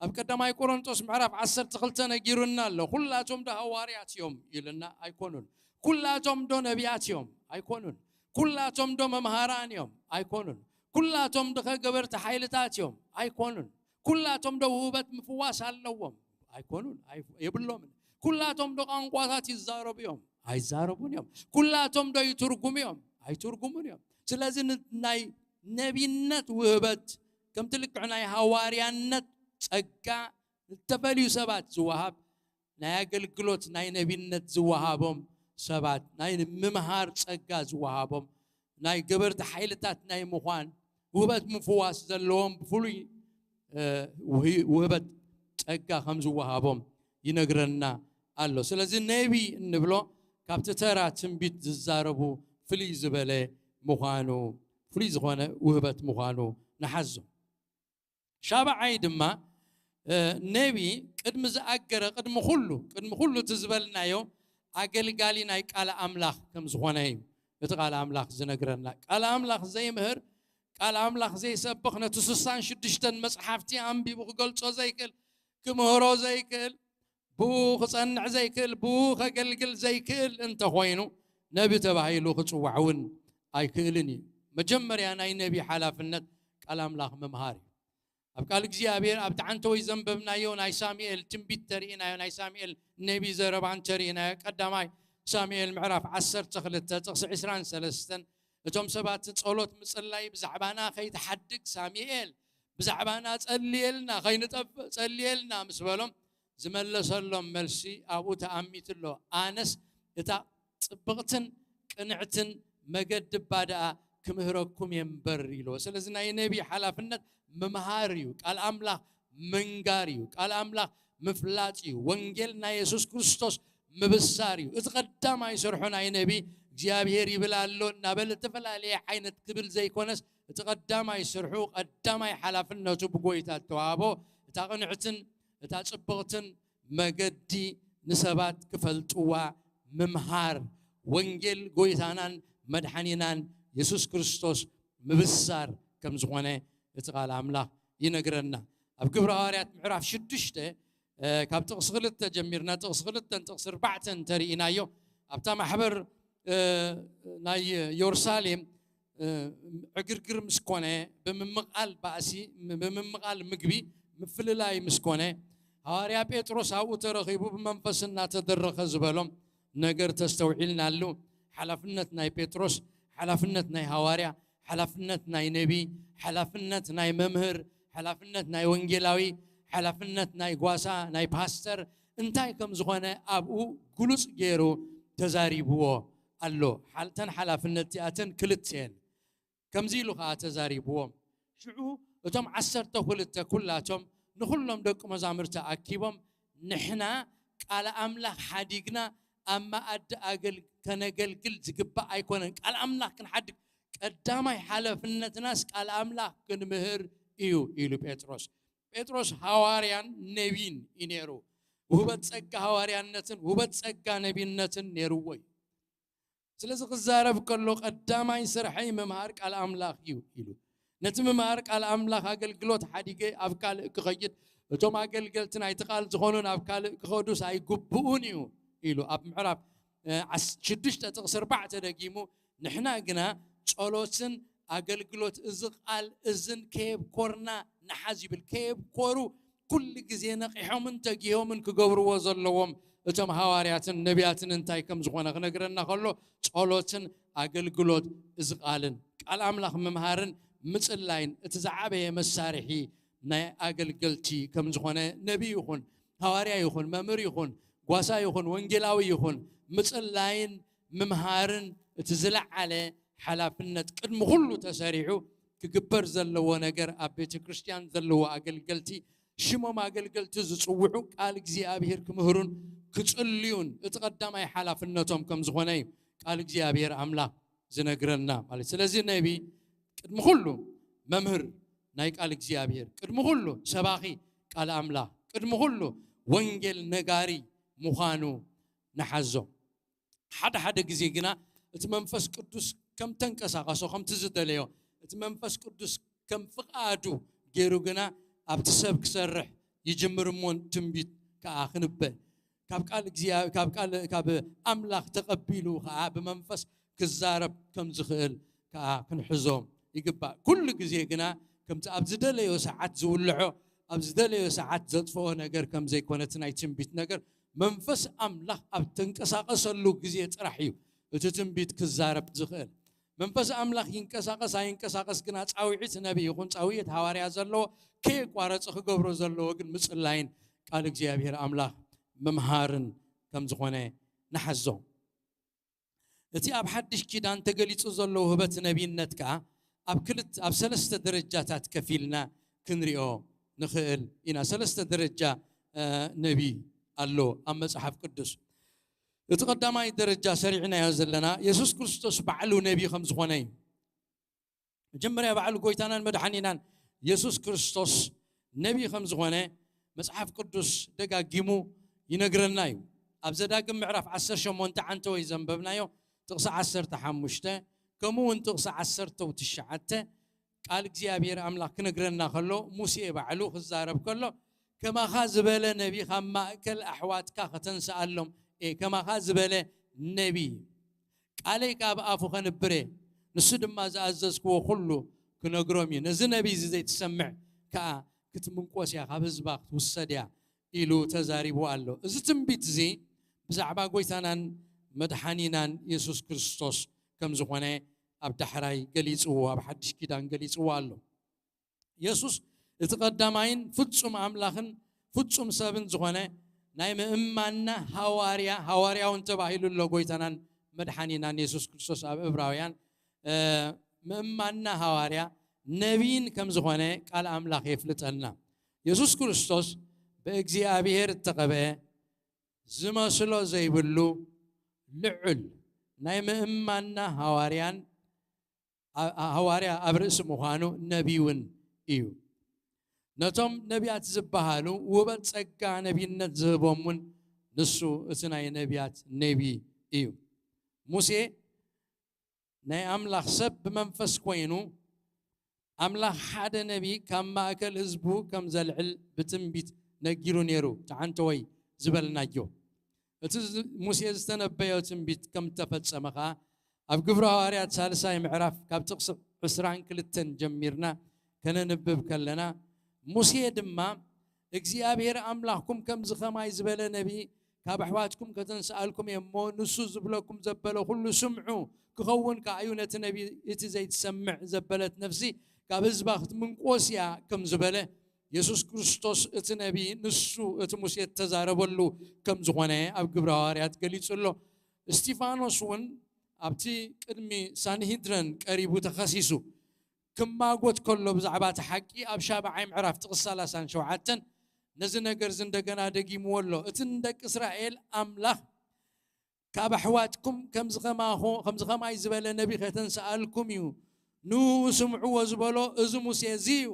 ኣብ ቀዳማይ ቆሮንቶስ ምዕራፍ ዓሰርተ ክልተ ነጊሩና ኣሎ። ኩላቶም ዶ ሃዋርያት እዮም ኢሉና? ኣይኮኑን። ኩላቶም ዶ ነቢያት እዮም? ኣይኮኑን። ኩላቶም ዶ መምሃራን እዮም? ኣይኮኑን። ኩላቶም ዶ ገበርቲ ሓይልታት እዮም? ኣይኮኑን። ኩላቶም ዶ ውህበት ምፍዋስ ኣለዎም? ኣይኮኑን። ኣይ-፣ የብሎምን። ኩላቶም ዶ ቋንቋታት ይዛረቡ እዮም? ኣይዛረቡን እዮም። ኩላቶም ዶ ይትርጉሙ እዮም? ኣይትርጉሙን እዮም። ስለዚ ን-፣ ናይ ነቢነት ውህበት ከምቲ ልክዕ ናይ ሃዋርያነት ጸጋ ንተፈልዩ ሰባት ዝወሃብ፣ ናይ ኣገልግሎት ናይ ነቢነት ዝወሃቦም ሰባት፣ ናይ ምምሃር ጸጋ ዝወሃቦም፣ ናይ ገበርቲ ሓይልታት ናይ ምዃን ውህበት ምፍዋስ ዘለዎም ብፍሉይ፣ እ፣ ውህ-፣ ውህበት ጸጋ ከም ዝወሃቦም ይነግረና ኣሎ። ስለዚ ነቢ እንብሎ ካብቲ ተራ ትንቢት ዝዛረቡ ፍልይ ዝበለ ምዃኑ፣ ፍልይ ዝኾነ ውህበት ምዃኑ ንሓዞ። ሻብዓይ ድማ፣ እ፣ ነቢ ቅድሚ ዝኣገረ፣ ቅድሚ ኩሉ፣ ቅድሚ ኩሉ እቲ ዝበልናዮ ኣገልጋሊ ናይ ቃል ኣምላኽ ከም ዝኾነ እዩ እቲ ቃል ኣምላኽ ዝነግረና። ቃል ኣምላኽ ዘይምህር፣ ቃል ኣምላኽ ዘይሰብኽ፣ ነቲ ስሳን ሽዱሽተን መጽሓፍቲ ኣንቢቡ ክገልጾ ዘይክእል፣ ክምህሮ ዘይክእል፣ ብኡ ክጸንዕ ዘይክእል፣ ብኡ ከገልግል ዘይክእል እንተኾይኑ፣ ነቢ ተባሂሉ ክጽዋዕ እውን ኣይክእልን እዩ። መጀመርያ ናይ ነቢ ሓላፍነት ቃል ኣምላኽ ምምሃር እዩ። ኣብ ቃል እግዚኣብሔር፣ ኣብቲ ዓንተወይ ዘንበብናዮ ናይ ሳሙኤል ትንቢት ተርእናዮ፣ ናይ ሳሙኤል ነቢ ዘረባ እንተርእናዮ፣ ቀዳማይ ሳሙኤል ምዕራፍ ዓሰርተ ክልተ ጥቕሲ ዕስራን ሰለስተን፣ እቶም ሰባት ጸሎት ምጽላይ ብዛዕባና ከይትሓድግ ሳሙኤል፣ ብዛዕባና ጸልየልና፣ ከይንጠፍእ ጸልየልና ምስ በሎም፣ ዝመለሰሎም መልሲ ኣብኡ ተኣሚቱ ኣሎ። ኣነስ እታ ጽብቕትን ቅንዕትን መገዲ እባ ደኣ ክምህረኩም እየ እምበር ኢልዎ። ስለዚ ናይ ነቢ ሓላፍነት ምምሃር እዩ። ቃል ኣምላኽ ምንጋር እዩ። ቃል ኣምላኽ ምፍላጥ እዩ። ወንጌል ናይ የሱስ ክርስቶስ ምብሳር እዩ። እቲ ቀዳማይ ስርሑ ናይ ነቢ እግዚኣብሔር ይብል ኣሎ እናበለ ዝተፈላለየ ዓይነት ክብል ዘይኮነስ፣ እቲ ቀዳማይ ስርሑ፣ ቀዳማይ ሓላፍነቱ ብጎይታ እተዋህቦ እታ ቅንዕትን እታ ጽብቕትን መገዲ ንሰባት ክፈልጥዋ ምምሃር፣ ወንጌል ጎይታናን መድሓኒናን የሱስ ክርስቶስ ምብሳር ከም ዝኾነ እቲ ቃል ኣምላኽ ይነግረና። ኣብ ግብረ ሃዋርያት ምዕራፍ ሽዱሽተ፣ እ፣ ካብ ጥቕሲ ክልተ ጀሚርና፣ ጥቕሲ ክልተን ጥቕሲ ኣርባዕተን እንተርኢናዮ፣ ኣብታ ማሕበር፣ እ፣ ናይ የሩሳሌም፣ እ፣ ዕግርግር ምስ ኮነ፣ ብምምቓል ባእሲ፣ ብምምቓል ምግቢ ምፍልላይ ምስ ኮነ፣ ሃዋርያ ጴጥሮስ ኣብኡ ተረኺቡ ብመንፈስ እናተደረኸ ዝበሎም ነገር ተስተውዒልናሉ። ሓላፍነት ናይ ጴጥሮስ፣ ሓላፍነት ናይ ሃዋርያ፣ ሓላፍነት ናይ ነቢ፣ ሓላፍነት ናይ መምህር፣ ሓላፍነት ናይ ወንጌላዊ፣ ሓላፍነት ናይ ጓሳ፣ ናይ ፓስተር እንታይ ከም ዝኾነ ኣብኡ ግሉጽ ገይሩ ተዛሪብዎ ኣሎ። ሓል-፣ እተን ሓላፍነት እቲኣተን ክልተ እየን። ከምዚ ኢሉ ኸዓ ተዛሪብዎም። ሽዑ እቶም ዓሰርተ ክልተ ኩላቶም ንኹሎም ደቂ መዛሙርቲ ኣኪቦም፣ "ንሕና ቃል ኣምላኽ ሓዲግና ኣብ መኣዲ ኣገል-፣ ከነገልግል ዝግባእ ኣይኮነን። ቃል ኣምላኽ ክንሓድግ፣ ቀዳማይ ሓላፍነትናስ ቃል ኣምላኽ ክንምህር እዩ" ኢሉ ጴጥሮስ። ጴጥሮስ ሃዋርያን ነቢን እዩ ነይሩ። ውህበት ጸጋ ሃዋርያነትን ውህበት ጸጋ ነቢነትን ነይርዎ እዩ። ስለዚ ክዛረብ ከሎ፣ "ቀዳማይ ስርሐይ ምምሃር ቃል ኣምላኽ እዩ" ኢሉ። "ነቲ ምምሃር ቃል ኣምላኽ ኣገልግሎት ሓዲገ ኣብ ካልእ ክኸይድ፣ እቶም ኣገልገልቲ ናይቲ ቃል ዝኾኑ ናብ ካልእ ክኸዱስ ኣይግብኡን እዩ" ኢሉ። ኣብ ምዕራፍ፣ እ፣ ዓስ-፣ ሽዱሽተ ጥቕሲ ኣርባዕተ ደጊሙ፣ "ንሕና ግና ጸሎትን ኣገልግሎት እዚ ቃል እዝን ከየብኮርና ንሓዝ" ይብል። ከየብኮሩ ኩሉ ግዜ ነቒሖምን ተጊሆምን ክገብርዎ ዘለዎም እቶም ሃዋርያትን ነቢያትን እንታይ ከም ዝኾነ ክነግረና ከሎ፣ ጸሎትን ኣገልግሎት እዚ ቃልን ቃል ኣምላኽ ምምሃርን ምጽላይን እቲ ዝዓበየ መሳርሒ ናይ ኣገልገልቲ ከም ዝኾነ፣ ነቢ ይኹን፣ ሃዋርያ ይኹን፣ መምህር ይኹን፣ ጓሳ ይኹን፣ ወንጌላዊ ይኹን፣ ምጽላይን ምምሃርን እቲ ዝለዓለ ሓላፍነት ቅድሚ ኩሉ ተሰሪዑ ክግበር ዘለዎ ነገር፣ ኣብ ቤተ ክርስቲያን ዘለዎ ኣገልገልቲ፣ ሽሞም ኣገልገልቲ ዝጽውዑ፣ ቃል እግዚኣብሔር ክምህሩን ክጽልዩን እቲ ቀዳማይ ሓላፍነቶም ከም ዝኾነ እዩ ቃል እግዚኣብሔር ኣምላኽ ዝነግረና ማለት። ስለዚ ነቢ ቅድሚ ኩሉ መምህር ናይ ቃል እግዚኣብሔር፣ ቅድሚ ኩሉ ሰባኺ ቃል ኣምላኽ፣ ቅድሚ ኩሉ ወንጌል ነጋሪ ምዃኑ ንሓዞ። ሓደ ሓደ ግዜ ግና እቲ መንፈስ ቅዱስ ከም ተንቀሳቐሶ፣ ከምቲ ዝደለዮ፣ እቲ መንፈስ ቅዱስ ከም ፍቓዱ ገይሩ ግና ኣብቲ ሰብ ክሰርሕ ይጅምር እሞ ትንቢት ከኣ ክንበ፣ ካብ ቃል እግዚኣብ-፣ ካብ ቃል፣ ካብ ኣምላኽ ተቐቢሉ ከኣ ብመንፈስ ክዛረብ ከም ዝኽእል ከኣ ክንሕዞ ይግባእ። ኩሉ ግዜ ግና ከምቲ ኣብ ዝደለዮ ሰዓት ዝውልዖ፣ ኣብ ዝደለዮ ሰዓት ዘጥፍኦ ነገር ከም ዘይኮነ፣ እቲ ናይ ትንቢት ነገር መንፈስ ኣምላኽ ኣብ ተንቀሳቐሰሉ ግዜ ጥራሕ እዩ እቲ ትንቢት ክዛረብ ዝኽእል። መንፈስ ኣምላኽ ይንቀሳቐስ ኣይንቀሳቐስ ግና ጻውዒት ነቢ ይኹን ጻውዒት ሃዋርያ ዘለዎ ከየቋረጸ ክገብሮ ዘለዎ ግን ምጽላይን ቃል እግዚኣብሔር ኣምላኽ ምምሃርን ከም ዝኾነ ንሓዞ። እቲ ኣብ ሓድሽ ኪዳን ተገሊጹ ዘሎ ውህበት ነቢይነት ከኣ ኣብ ክልተ ኣብ ሰለስተ ደረጃታት ከፊልና ክንሪኦ ንኽእል ኢና። ሰለስተ ደረጃ ነቢ ኣሎ ኣብ መጽሓፍ ቅዱስ። እቲ ቀዳማይ ደረጃ ሰሪዕናዮ ዘለና የሱስ ክርስቶስ ባዕሉ ነቢ ከም ዝኾነ እዩ። መጀመርያ ባዕሉ ጎይታናን መድሓኒናን የሱስ ክርስቶስ ነቢ ከም ዝኾነ መጽሓፍ ቅዱስ ደጋጊሙ ይነግረና እዩ። ኣብ ዘዳግም ምዕራፍ ዓሰርተ ሸሞንተ ዓንተ ወይ ዘንበብናዮ ጥቕሲ ዓሰርተ ሓሙሽተ ከምኡ እውን ጥቕሲ ዓሰርተ ትሽዓተ ቃል እግዚኣብሔር ኣምላኽ ክነግረና ከሎ ሙሴ ባዕሉ ክዛረብ ከሎ ከማኻ ዝበለ ነቢ ካብ ማእከል ኣሕዋትካ ከተንስኣሎም እየ። ከማኻ ዝበለ ነቢ ቃለይ ካብ ኣፉ ከንብር እየ። ንሱ ድማ ዝኣዘዝክዎ ኩሉ ክነግሮም እዩ። ነዚ ነቢ እዚ ዘይትሰምዕ ከኣ ክትምንቆስ እያ፣ ካብ ህዝባ ክትውሰድ እያ ኢሉ ተዛሪቡ ኣሎ። እዚ ትንቢት እዚ ብዛዕባ ጎይታናን መድሓኒናን የሱስ ክርስቶስ ከም ዝኾነ ኣብ ዳሕራይ ገሊጽዎ፣ ኣብ ሓድሽ ኪዳን ገሊጽዎ ኣሎ። የሱስ እቲ ቀዳማይን ፍጹም ኣምላኽን ፍጹም ሰብን ዝኾነ ናይ ምእማንና ሃዋርያ፣ ሃዋርያ እውን ተባሂሉ ኣሎ። ጎይታናን መድሓኒናን የሱስ ክርስቶስ ኣብ እብራውያን ምእማንና ሃዋርያ ነቢይን ከም ዝኾነ ቃል ኣምላኽ የፍልጠና። የሱስ ክርስቶስ ብእግዚኣብሔር እተቐብአ ዝመስሎ ዘይብሉ ልዑል ናይ ምእማንና ሃዋርያን ሃዋርያ ኣብ ርእሲ ምዃኑ ነቢ እውን እዩ። ነቶም ነቢያት ዝበሃሉ ውበት ጸጋ ነቢይነት ዝህቦም እውን ንሱ እቲ ናይ ነቢያት ነቢ እዩ። ሙሴ ናይ ኣምላኽ ሰብ ብመንፈስ ኮይኑ ኣምላኽ ሓደ ነቢ ካብ ማእከል ህዝቡ ከም ዘልዕል ብትንቢት ነጊሩ ነይሩ። ተዓንተወይ ዝበልናዮ እቲ ሙሴ ዝተነበዮ ትንቢት ከም ተፈጸመ ኸኣ ኣብ ግብሪ ሃዋርያት ሳልሳይ ምዕራፍ ካብ ጥቕሲ ዕስራን ክልተን ጀሚርና ከነንብብ ከለና፣ ሙሴ ድማ እግዚኣብሔር ኣምላኽኩም ከምዚ ኸማይ ዝበለ ነቢ ካብ ኣሕዋትኩም ከተንስኣልኩም እየ እሞ፣ ንሱ ዝብለኩም ዘበለ ኩሉ ስምዑ፣ ክኸውን ከኣዩ ነቲ ነቢ እቲ ዘይትሰምዕ ዘበለት ነፍሲ ካብ ህዝባ ክትምንቆስ እያ ከም ዝበለ፣ የሱስ ክርስቶስ እቲ ነቢ ንሱ እቲ ሙሴ እተዛረበሉ ከም ዝኾነ ኣብ ግብረ ሃዋርያት ገሊጹ ኣሎ። እስቲፋኖስ እውን ኣብቲ ቅድሚ ሳንሂድረን ቀሪቡ ተኸሲሱ ክማጎት ከሎ ብዛዕባ እቲ ሓቂ ኣብ ሻብዓይ ምዕራፍ ጥቕሲ ሰላሳን ሸውዓተን ነዚ ነገር እዚ እንደገና ደጊምዎ ኣሎ። እቲ ንደቂ እስራኤል ኣምላኽ ካብ ኣሕዋትኩም ከምዚ ከማኹ-፣ ከምዚ ከማይ ዝበለ ነቢ ከተንስኣልኩም እዩ። ንኡ ስምዕዎ ዝበሎ እዚ ሙሴ እዚ እዩ።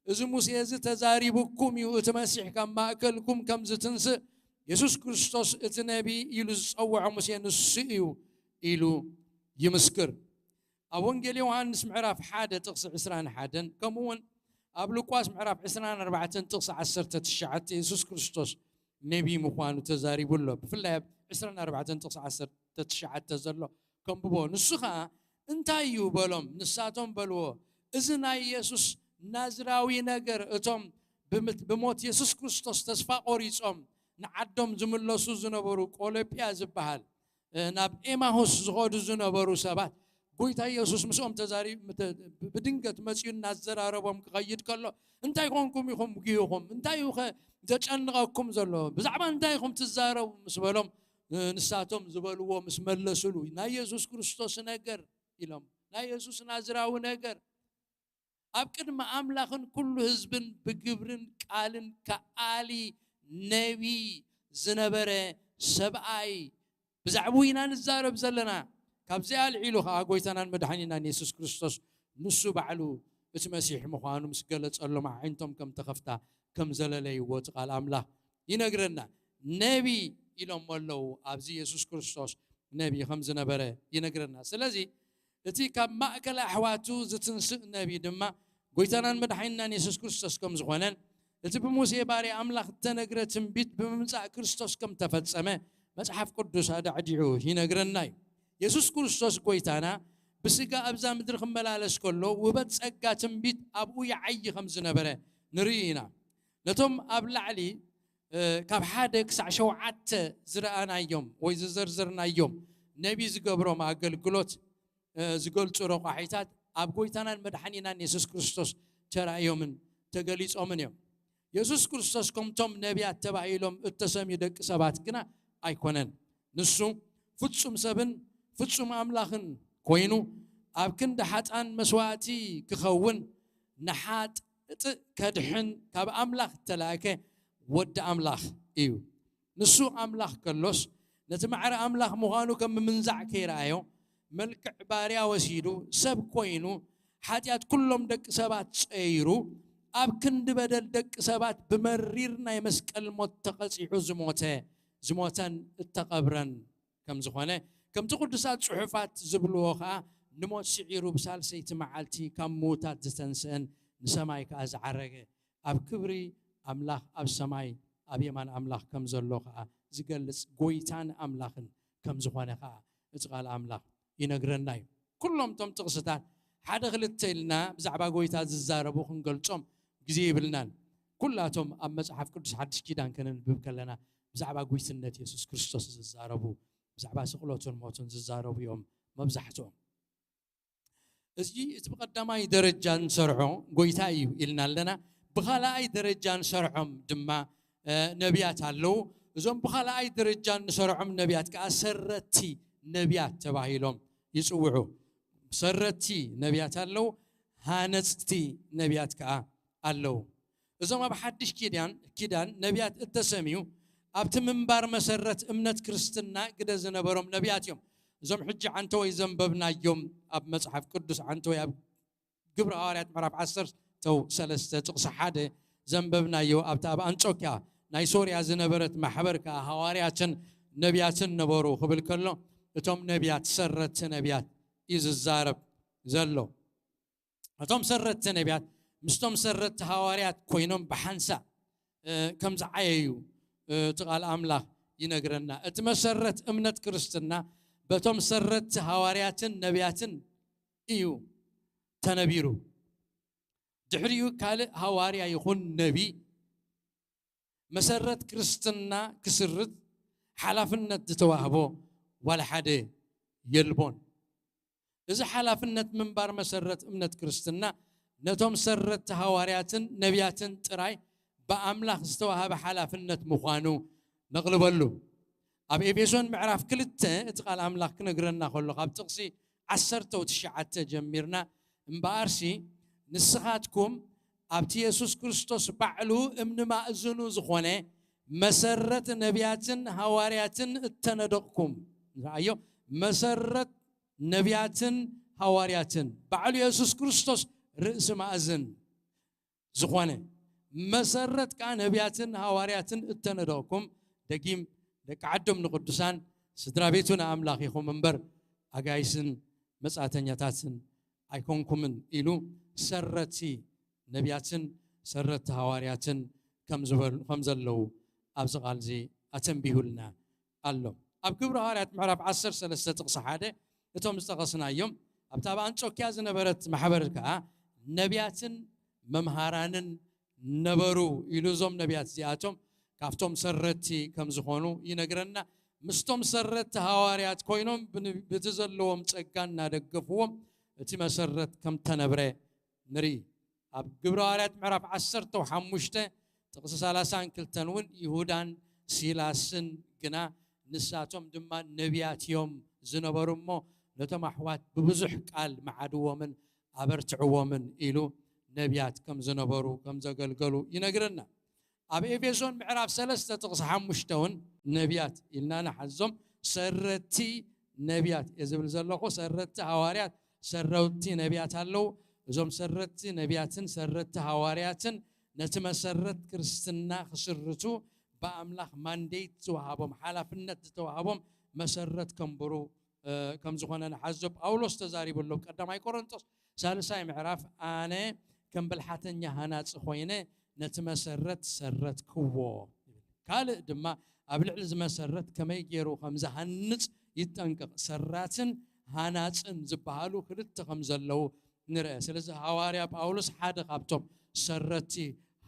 እዚ ሙሴ እዚ ተዛሪቡኩም እዩ። እቲ መሲሕ ካብ ማእከልኩም ከም ዝትንስእ የሱስ ክርስቶስ እቲ ነቢ ኢሉ ዝጸውዖ ሙሴ ንሱ እዩ ኢሉ ይምስክር። ኣብ ወንጌል ዮሃንስ ምዕራፍ ሓደ ጥቕሲ ዕስራን ሓደን ከምኡ እውን ኣብ ሉቃስ ምዕራፍ ዕስራን ኣርባዕተን ጥቕሲ ዓሰርተ ትሽዓተ የሱስ ክርስቶስ ነቢ ምዃኑ ተዛሪቡ ኣሎ። ብፍላይ ኣብ ዕስራን ኣርባዕተን ጥቕሲ ዓሰርተ ትሽዓተ ዘሎ ከንብቦ። ንሱ ኸኣ እንታይ እዩ በሎም? ንሳቶም በልዎ፣ እዚ ናይ የሱስ ናዝራዊ ነገር፣ እቶም ብምት-፣ ብሞት የሱስ ክርስቶስ ተስፋ ቆሪጾም ንዓዶም ዝምለሱ ዝነበሩ ቆሎጵያ ዝበሃል፣ እ፣ ናብ ኤማሁስ ዝኸዱ ዝነበሩ ሰባት፣ ጎይታ የሱስ ምስኦም ተዛሪ-፣ ምተ-፣ ብድንገት መጺኡ እናዘራረቦም ክኸይድ ከሎ፣ "እንታይ ኮንኩም ኢኹም ጉሂኹም? እንታይ እዩ ኸ ዘጨንቐኩም ዘሎ? ብዛዕባ እንታይ ኢኹም ትዛረቡ?" ምስ በሎም፣ እ፣ ንሳቶም ዝበልዎ ምስ መለሱሉ፣ "ናይ የሱስ ክርስቶስ ነገር" ኢሎም፣ "ናይ የሱስ ናዝራዊ ነገር ኣብ ቅድሚ ኣምላኽን ኩሉ ህዝብን ብግብርን ቃልን ከኣሊ ነቢ ዝነበረ ሰብኣይ ብዛዕባኡ ኢና ንዛረብ ዘለና። ካብዚኣ ኣልዒሉ ኸኣ ጎይታናን መድሓኒናን የሱስ ክርስቶስ ንሱ ባዕሉ እቲ መሲሕ ምዃኑ ምስ ገለጸሎም ኣዒንቶም ከም ተኸፍታ ከም ዘለለይዎ እቲ ቃል ኣምላኽ ይነግረና። ነቢ ኢሎሞ ኣለዉ። ኣብዚ የሱስ ክርስቶስ ነቢ ከም ዝነበረ ይነግረና። ስለዚ እቲ ካብ ማእከል ኣሕዋቱ ዝትንስእ ነቢ ድማ ጎይታናን መድሓኒናን የሱስ ክርስቶስ ከም ዝኾነን እቲ ብሙሴ ባርያ ኣምላኽ እተነግረ ትንቢት ብምምጻእ ክርስቶስ ከም ተፈጸመ መጽሓፍ ቅዱስ ኣዳዕዲዑ ይነግረና እዩ። የሱስ ክርስቶስ ጎይታና ብስጋ ኣብዛ ምድሪ ክመላለስ ከሎ ውበት ጸጋ ትንቢት ኣብኡ ይዓዪ ከም ዝነበረ ንርኢ ኢና። ነቶም ኣብ ላዕሊ ካብ ሓደ ክሳዕ ሸውዓተ ዝረኣናዮም ወይ ዝዘርዘርናዮም ነቢ ዝገብሮም ኣገልግሎት ዝገልጹ ረቋሒታት ኣብ ጎይታናን መድሓኒናን የሱስ ክርስቶስ ተራእዮምን ተገሊጾምን እዮም። የሱስ ክርስቶስ ከምቶም ነቢያት ተባሂሎም እተሰምዩ ደቂ ሰባት ግና ኣይኮነን። ንሱ ፍጹም ሰብን ፍጹም ኣምላኽን ኮይኑ ኣብ ክንዲ ሓጣን መስዋእቲ ክኸውን ንሓጥእ ከድሕን ካብ ኣምላኽ እተላእከ ወዲ ኣምላኽ እዩ። ንሱ ኣምላኽ ከሎስ ነቲ ማዕረ ኣምላኽ ምዃኑ ከም ምምንዛዕ ከይረኣዮ መልክዕ ባርያ ወሲዱ ሰብ ኮይኑ ሓጢኣት ኩሎም ደቂ ሰባት ጸይሩ ኣብ ክንዲ በደል ደቂ ሰባት ብመሪር ናይ መስቀል ሞት ተቐጺዑ ዝሞተ ዝሞተን እተቐብረን ከም ዝኾነ ከምቲ ቅዱሳት ጽሑፋት ዝብልዎ ኸኣ ንሞት ስዒሩ ብሳልሰይቲ መዓልቲ ካብ ምዉታት ዝተንስአን ንሰማይ ከኣ ዝዓረገ ኣብ ክብሪ ኣምላኽ ኣብ ሰማይ ኣብ የማን ኣምላኽ ከም ዘሎ ኸኣ ዝገልጽ ጎይታን ኣምላኽን ከም ዝኾነ ኸኣ እቲ ቃል ኣምላኽ ይነግረና እዩ። ኩሎም እቶም ጥቕስታት ሓደ ክልተ ኢልና ብዛዕባ ጎይታ ዝዛረቡ ክንገልጾም ግዜ ይብልናን። ኩላቶም ኣብ መጽሓፍ ቅዱስ ሓድሽ ኪዳን ከነንብብ ከለና ብዛዕባ ጉይትነት የሱስ ክርስቶስ ዝዛረቡ ብዛዕባ ስቕለቱን ሞቱን ዝዛረቡ እዮም መብዛሕትኦም። እዚ እቲ ብቐዳማይ ደረጃ ንሰርዖ ጎይታ እዩ ኢልና ኣለና። ብኻልኣይ ደረጃ ንሰርዖም ድማ ነቢያት ኣለዉ። እዞም ብኻልኣይ ደረጃ ንሰርዖም ነቢያት ከዓ ሰረቲ ነቢያት ተባሂሎም ይፅውዑ። ሰረቲ ነቢያት ኣለዉ፣ ሃነፅቲ ነቢያት ከዓ ኣለዉ። እዞም ኣብ ሓድሽ ኪዳን ኪዳን ነቢያት እተሰምዩ ኣብቲ ምንባር መሰረት እምነት ክርስትና ግደ ዝነበሮም ነቢያት እዮም። እዞም ሕጂ ዓንተወይ ዘንበብናዮም ኣብ መጽሓፍ ቅዱስ ዓንተወይ ኣብ ግብሪ ሃዋርያት ምዕራፍ ዓሰርተ ሰለስተ ጥቕሲ ሓደ ዘንበብናዮ ኣብቲ ኣብ ኣንጾኪያ ናይ ሶርያ ዝነበረት ማሕበር ከኣ ሃዋርያትን ነቢያትን ነበሩ ክብል ከሎ እቶም ነቢያት ሰረቲ ነቢያት እዩ ዝዛረብ ዘሎ። እቶም ሰረቲ ነቢያት ምስቶም ሰረቲ ሃዋርያት ኮይኖም ብሓንሳእ ከም ዝዓየዩ እቲ ቃል ኣምላኽ ይነግረና። እቲ መሰረት እምነት ክርስትና በቶም ሰረቲ ሃዋርያትን ነቢያትን እዩ ተነቢሩ። ድሕሪኡ ካልእ ሃዋርያ ይኹን ነቢ መሰረት ክርስትና ክስርት ሓላፍነት ዝተዋህቦ ዋላ ሓደ የልቦን። እዚ ሓላፍነት ምንባር መሰረት እምነት ክርስትና ነቶም ሰረቲ ሃዋርያትን ነቢያትን ጥራይ ብኣምላኽ ዝተዋህበ ሓላፍነት ምዃኑ ነቕልበሉ። ኣብ ኤፌሶን ምዕራፍ ክልተ እቲ ቃል ኣምላኽ ክነግረና ከሎ ካብ ጥቕሲ ዓሰርተ ትሽዓተ ጀሚርና እምበኣርሲ ንስኻትኩም ኣብቲ የሱስ ክርስቶስ ባዕሉ እምኒ ማእዝኑ ዝኾነ መሰረት ነቢያትን ሃዋርያትን እተነደቕኩም። ንኣዮ መሰረት ነቢያትን ሃዋርያትን ባዕሉ የሱስ ክርስቶስ ርእሲ ማእዝን ዝኾነ መሰረት ከዓ ነቢያትን ሃዋርያትን እተነደቕኩም ደጊም ደቂ ዓዶም ንቅዱሳን ስድራ ቤቱ ንኣምላኽ ኢኹም እምበር ኣጋይስን መጻተኛታትን ኣይኮንኩምን ኢሉ ሰረቲ ነቢያትን ሰረቲ ሃዋርያትን ከም ዝበሉ- ከም ዘለዉ ኣብዚ ቃል እዚ ኣተንቢሁልና ኣሎ። ኣብ ግብሪ ሃዋርያት ምዕራፍ ዓሰርተ ሰለስተ ጥቕሲ ሓደ እቶም ዝጠቐስናዮም ኣብታ ኣብ ኣንጾኪያ ዝነበረት ማሕበር ከኣ ነቢያትን መምሃራንን ነበሩ ኢሉ እዞም ነቢያት እዚኣቶም ካብቶም ሰረቲ ከም ዝኾኑ ይነግረና። ምስቶም ሰረቲ ሃዋርያት ኮይኖም ብን- ብቲ ዘለዎም ጸጋ እናደገፍዎም እቲ መሰረት ከም ተነብረ ንርኢ። ኣብ ግብረ ሃዋርያት ምዕራፍ ዓሰርተ ሓሙሽተ ጥቕሲ ሰላሳን ክልተን እውን ይሁዳን ሲላስን ግና ንሳቶም ድማ ነቢያት እዮም ዝነበሩ እሞ ነቶም ኣሕዋት ብብዙሕ ቃል መዓድዎምን ኣበርትዕዎምን ኢሉ ነቢያት ከም ዝነበሩ ከም ዘገልገሉ ይነግረና። ኣብ ኤፌሶን ምዕራፍ ሰለስተ ጥቕሲ ሓሙሽተ እውን ነቢያት ኢልና ንሓዞም ሰረቲ ነቢያት እየ ዝብል ዘለኹ። ሰረቲ ሃዋርያት፣ ሰረቲ ነቢያት ኣለዉ። እዞም ሰረቲ ነቢያትን ሰረቲ ሃዋርያትን ነቲ መሰረት ክርስትና ክስርቱ ብኣምላኽ ማንዴት ዝወሃቦም ሓላፍነት ዝተዋሃቦም መሰረት ከንብሩ ከም ዝኾነ ንሓዞ ጳውሎስ ተዛሪቡ ኣሎ። ቀዳማይ ቆሮንጦስ ሳልሳይ ምዕራፍ ኣነ ከም ብልሓተኛ ሃናፂ ኮይነ ነቲ መሰረት ሰረትክዎ። ካልእ ድማ ኣብ ልዕሊ ዝመሰረት ከመይ ገይሩ ከም ዝሃንፅ ይጠንቀቕ። ሰራትን ሃናፅን ዝበሃሉ ክልተ ከም ዘለዉ ንርአ። ስለዚ ሃዋርያ ጳውሎስ ሓደ ካብቶም ሰረቲ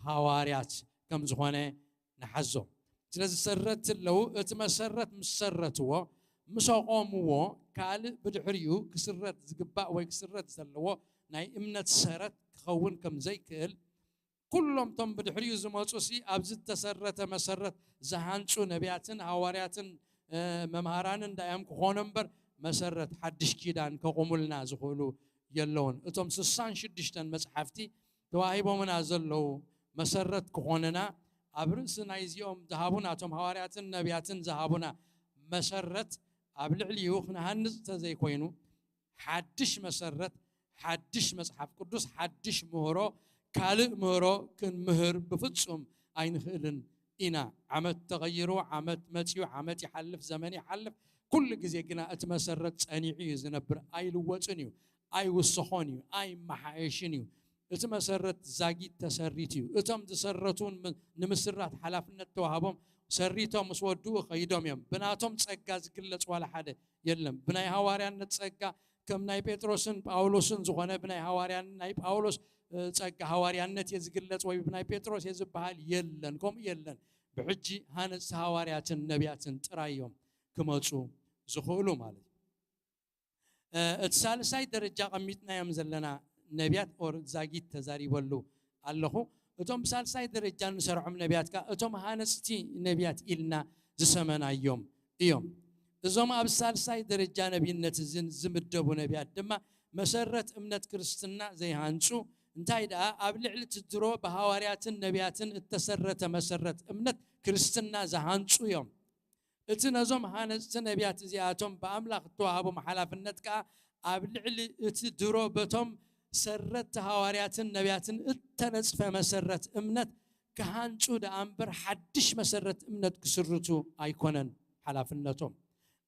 ሃዋርያት ከም ዝኾነ ንሓዞ። ስለዚ ሰረትቲ ኣለዉ። እቲ መሰረት ምስ ሰረትዎ፣ ምስ ኣቖምዎ፣ ካልእ ብድሕሪኡ ክስረት ዝግባእ ወይ ክስረት ዘለዎ ናይ እምነት ሰረት ክኸውን ከም ዘይክእል፣ ኩሎም እቶም ብድሕሪኡ ዝመጹ ሲ ኣብዚ ዝተሰረተ መሰረት ዝሃንጹ ነቢያትን ሃዋርያትን፣ እ፣ መምሃራንን እንዳዮም ክኾኑ እምበር፣ መሰረት ሓድሽ ኪዳን ከቑሙልና ዝኽእሉ የለውን። እቶም ስሳን ሽዱሽተን መጽሓፍቲ ተዋሂቦምና ዘለዉ መሰረት ክኾኑና፣ ኣብ ርእሲ ናይዚኦም ዝሃቡና፣ እቶም ሃዋርያትን ነቢያትን ዝሃቡና መሰረት ኣብ ልዕሊኡ ክንሃንጽ ተዘይኮይኑ፣ ሓድሽ መሰረት፣ ሓድሽ መጽሓፍ ቅዱስ፣ ሓድሽ ምህሮ፣ ካልእ ምህሮ ክንምህር ብፍጹም ኣይንኽእልን ኢና። ዓመት ተቐይሩ፣ ዓመት መጺኡ፣ ዓመት ይሓልፍ፣ ዘመን ይሓልፍ። ኩሉ ግዜ ግና እቲ መሰረት ጸኒዑ እዩ ዝነብር፣ ኣይልወጥን እዩ፣ ኣይውሰኾን እዩ፣ ኣይመሓየሽን እዩ። እቲ መሰረት ዛጊት ተሰሪቱ እዩ። እቶም ዝሰረቱ ን-፣ ንምስራት ሓላፍነት ተዋህቦም ሰሪቶም ምስ ወድኡ ኸይዶም እዮም። ብናቶም ጸጋ ዝግለጽ ዋላ ሓደ የለን። ብናይ ሃዋርያነት ጸጋ ከም ናይ ጴጥሮስን ጳውሎስን ዝኾነ፣ ብናይ ሃዋርያን ናይ ጳውሎስ፣ እ፣ ጸጋ ሃዋርያነት እየ ዝግለጽ ወይ ብናይ ጴጥሮስ እየ ዝበሃል የለን፣ ከምኡ የለን። ብሕጂ ሃነጽቲ ሃዋርያትን ነቢያትን ጥራይ እዮም ክመጹ ዝኽእሉ ማለት እዩ። እ፣ እቲ ሳልሳይ ደረጃ ቀሚጥናዮም ዘለና ነቢያት ኦር ዛጊት ተዛሪበሉ ኣለኹ። እቶም ብሳልሳይ ደረጃ እንሰርዖም ነቢያት ከኣ እቶም ሃነጽቲ ነቢያት ኢልና ዝሰመናዮም እዮም። እዞም ኣብ ሳልሳይ ደረጃ ነቢይነት ዝን-፣ ዝምደቡ ነቢያት ድማ መሰረት እምነት ክርስትና ዘይሃንጹ፣ እንታይ ደኣ ኣብ ልዕሊ እቲ ድሮ ብሃዋርያትን ነቢያትን እተሰረተ መሰረት እምነት ክርስትና ዝሃንጹ እዮም። እቲ ነዞም ሃነጽቲ ነቢያት እዚኣቶም ብኣምላኽ እተዋህቦም ሓላፍነት ከኣ ኣብ ልዕሊ እቲ ድሮ በቶም ሰረትቲ ሃዋርያትን ነቢያትን እተነጽፈ መሰረት እምነት ክሃንጹ ደኣ እምበር ሓድሽ መሰረት እምነት ክስርቱ ኣይኮነን ሓላፍነቶም።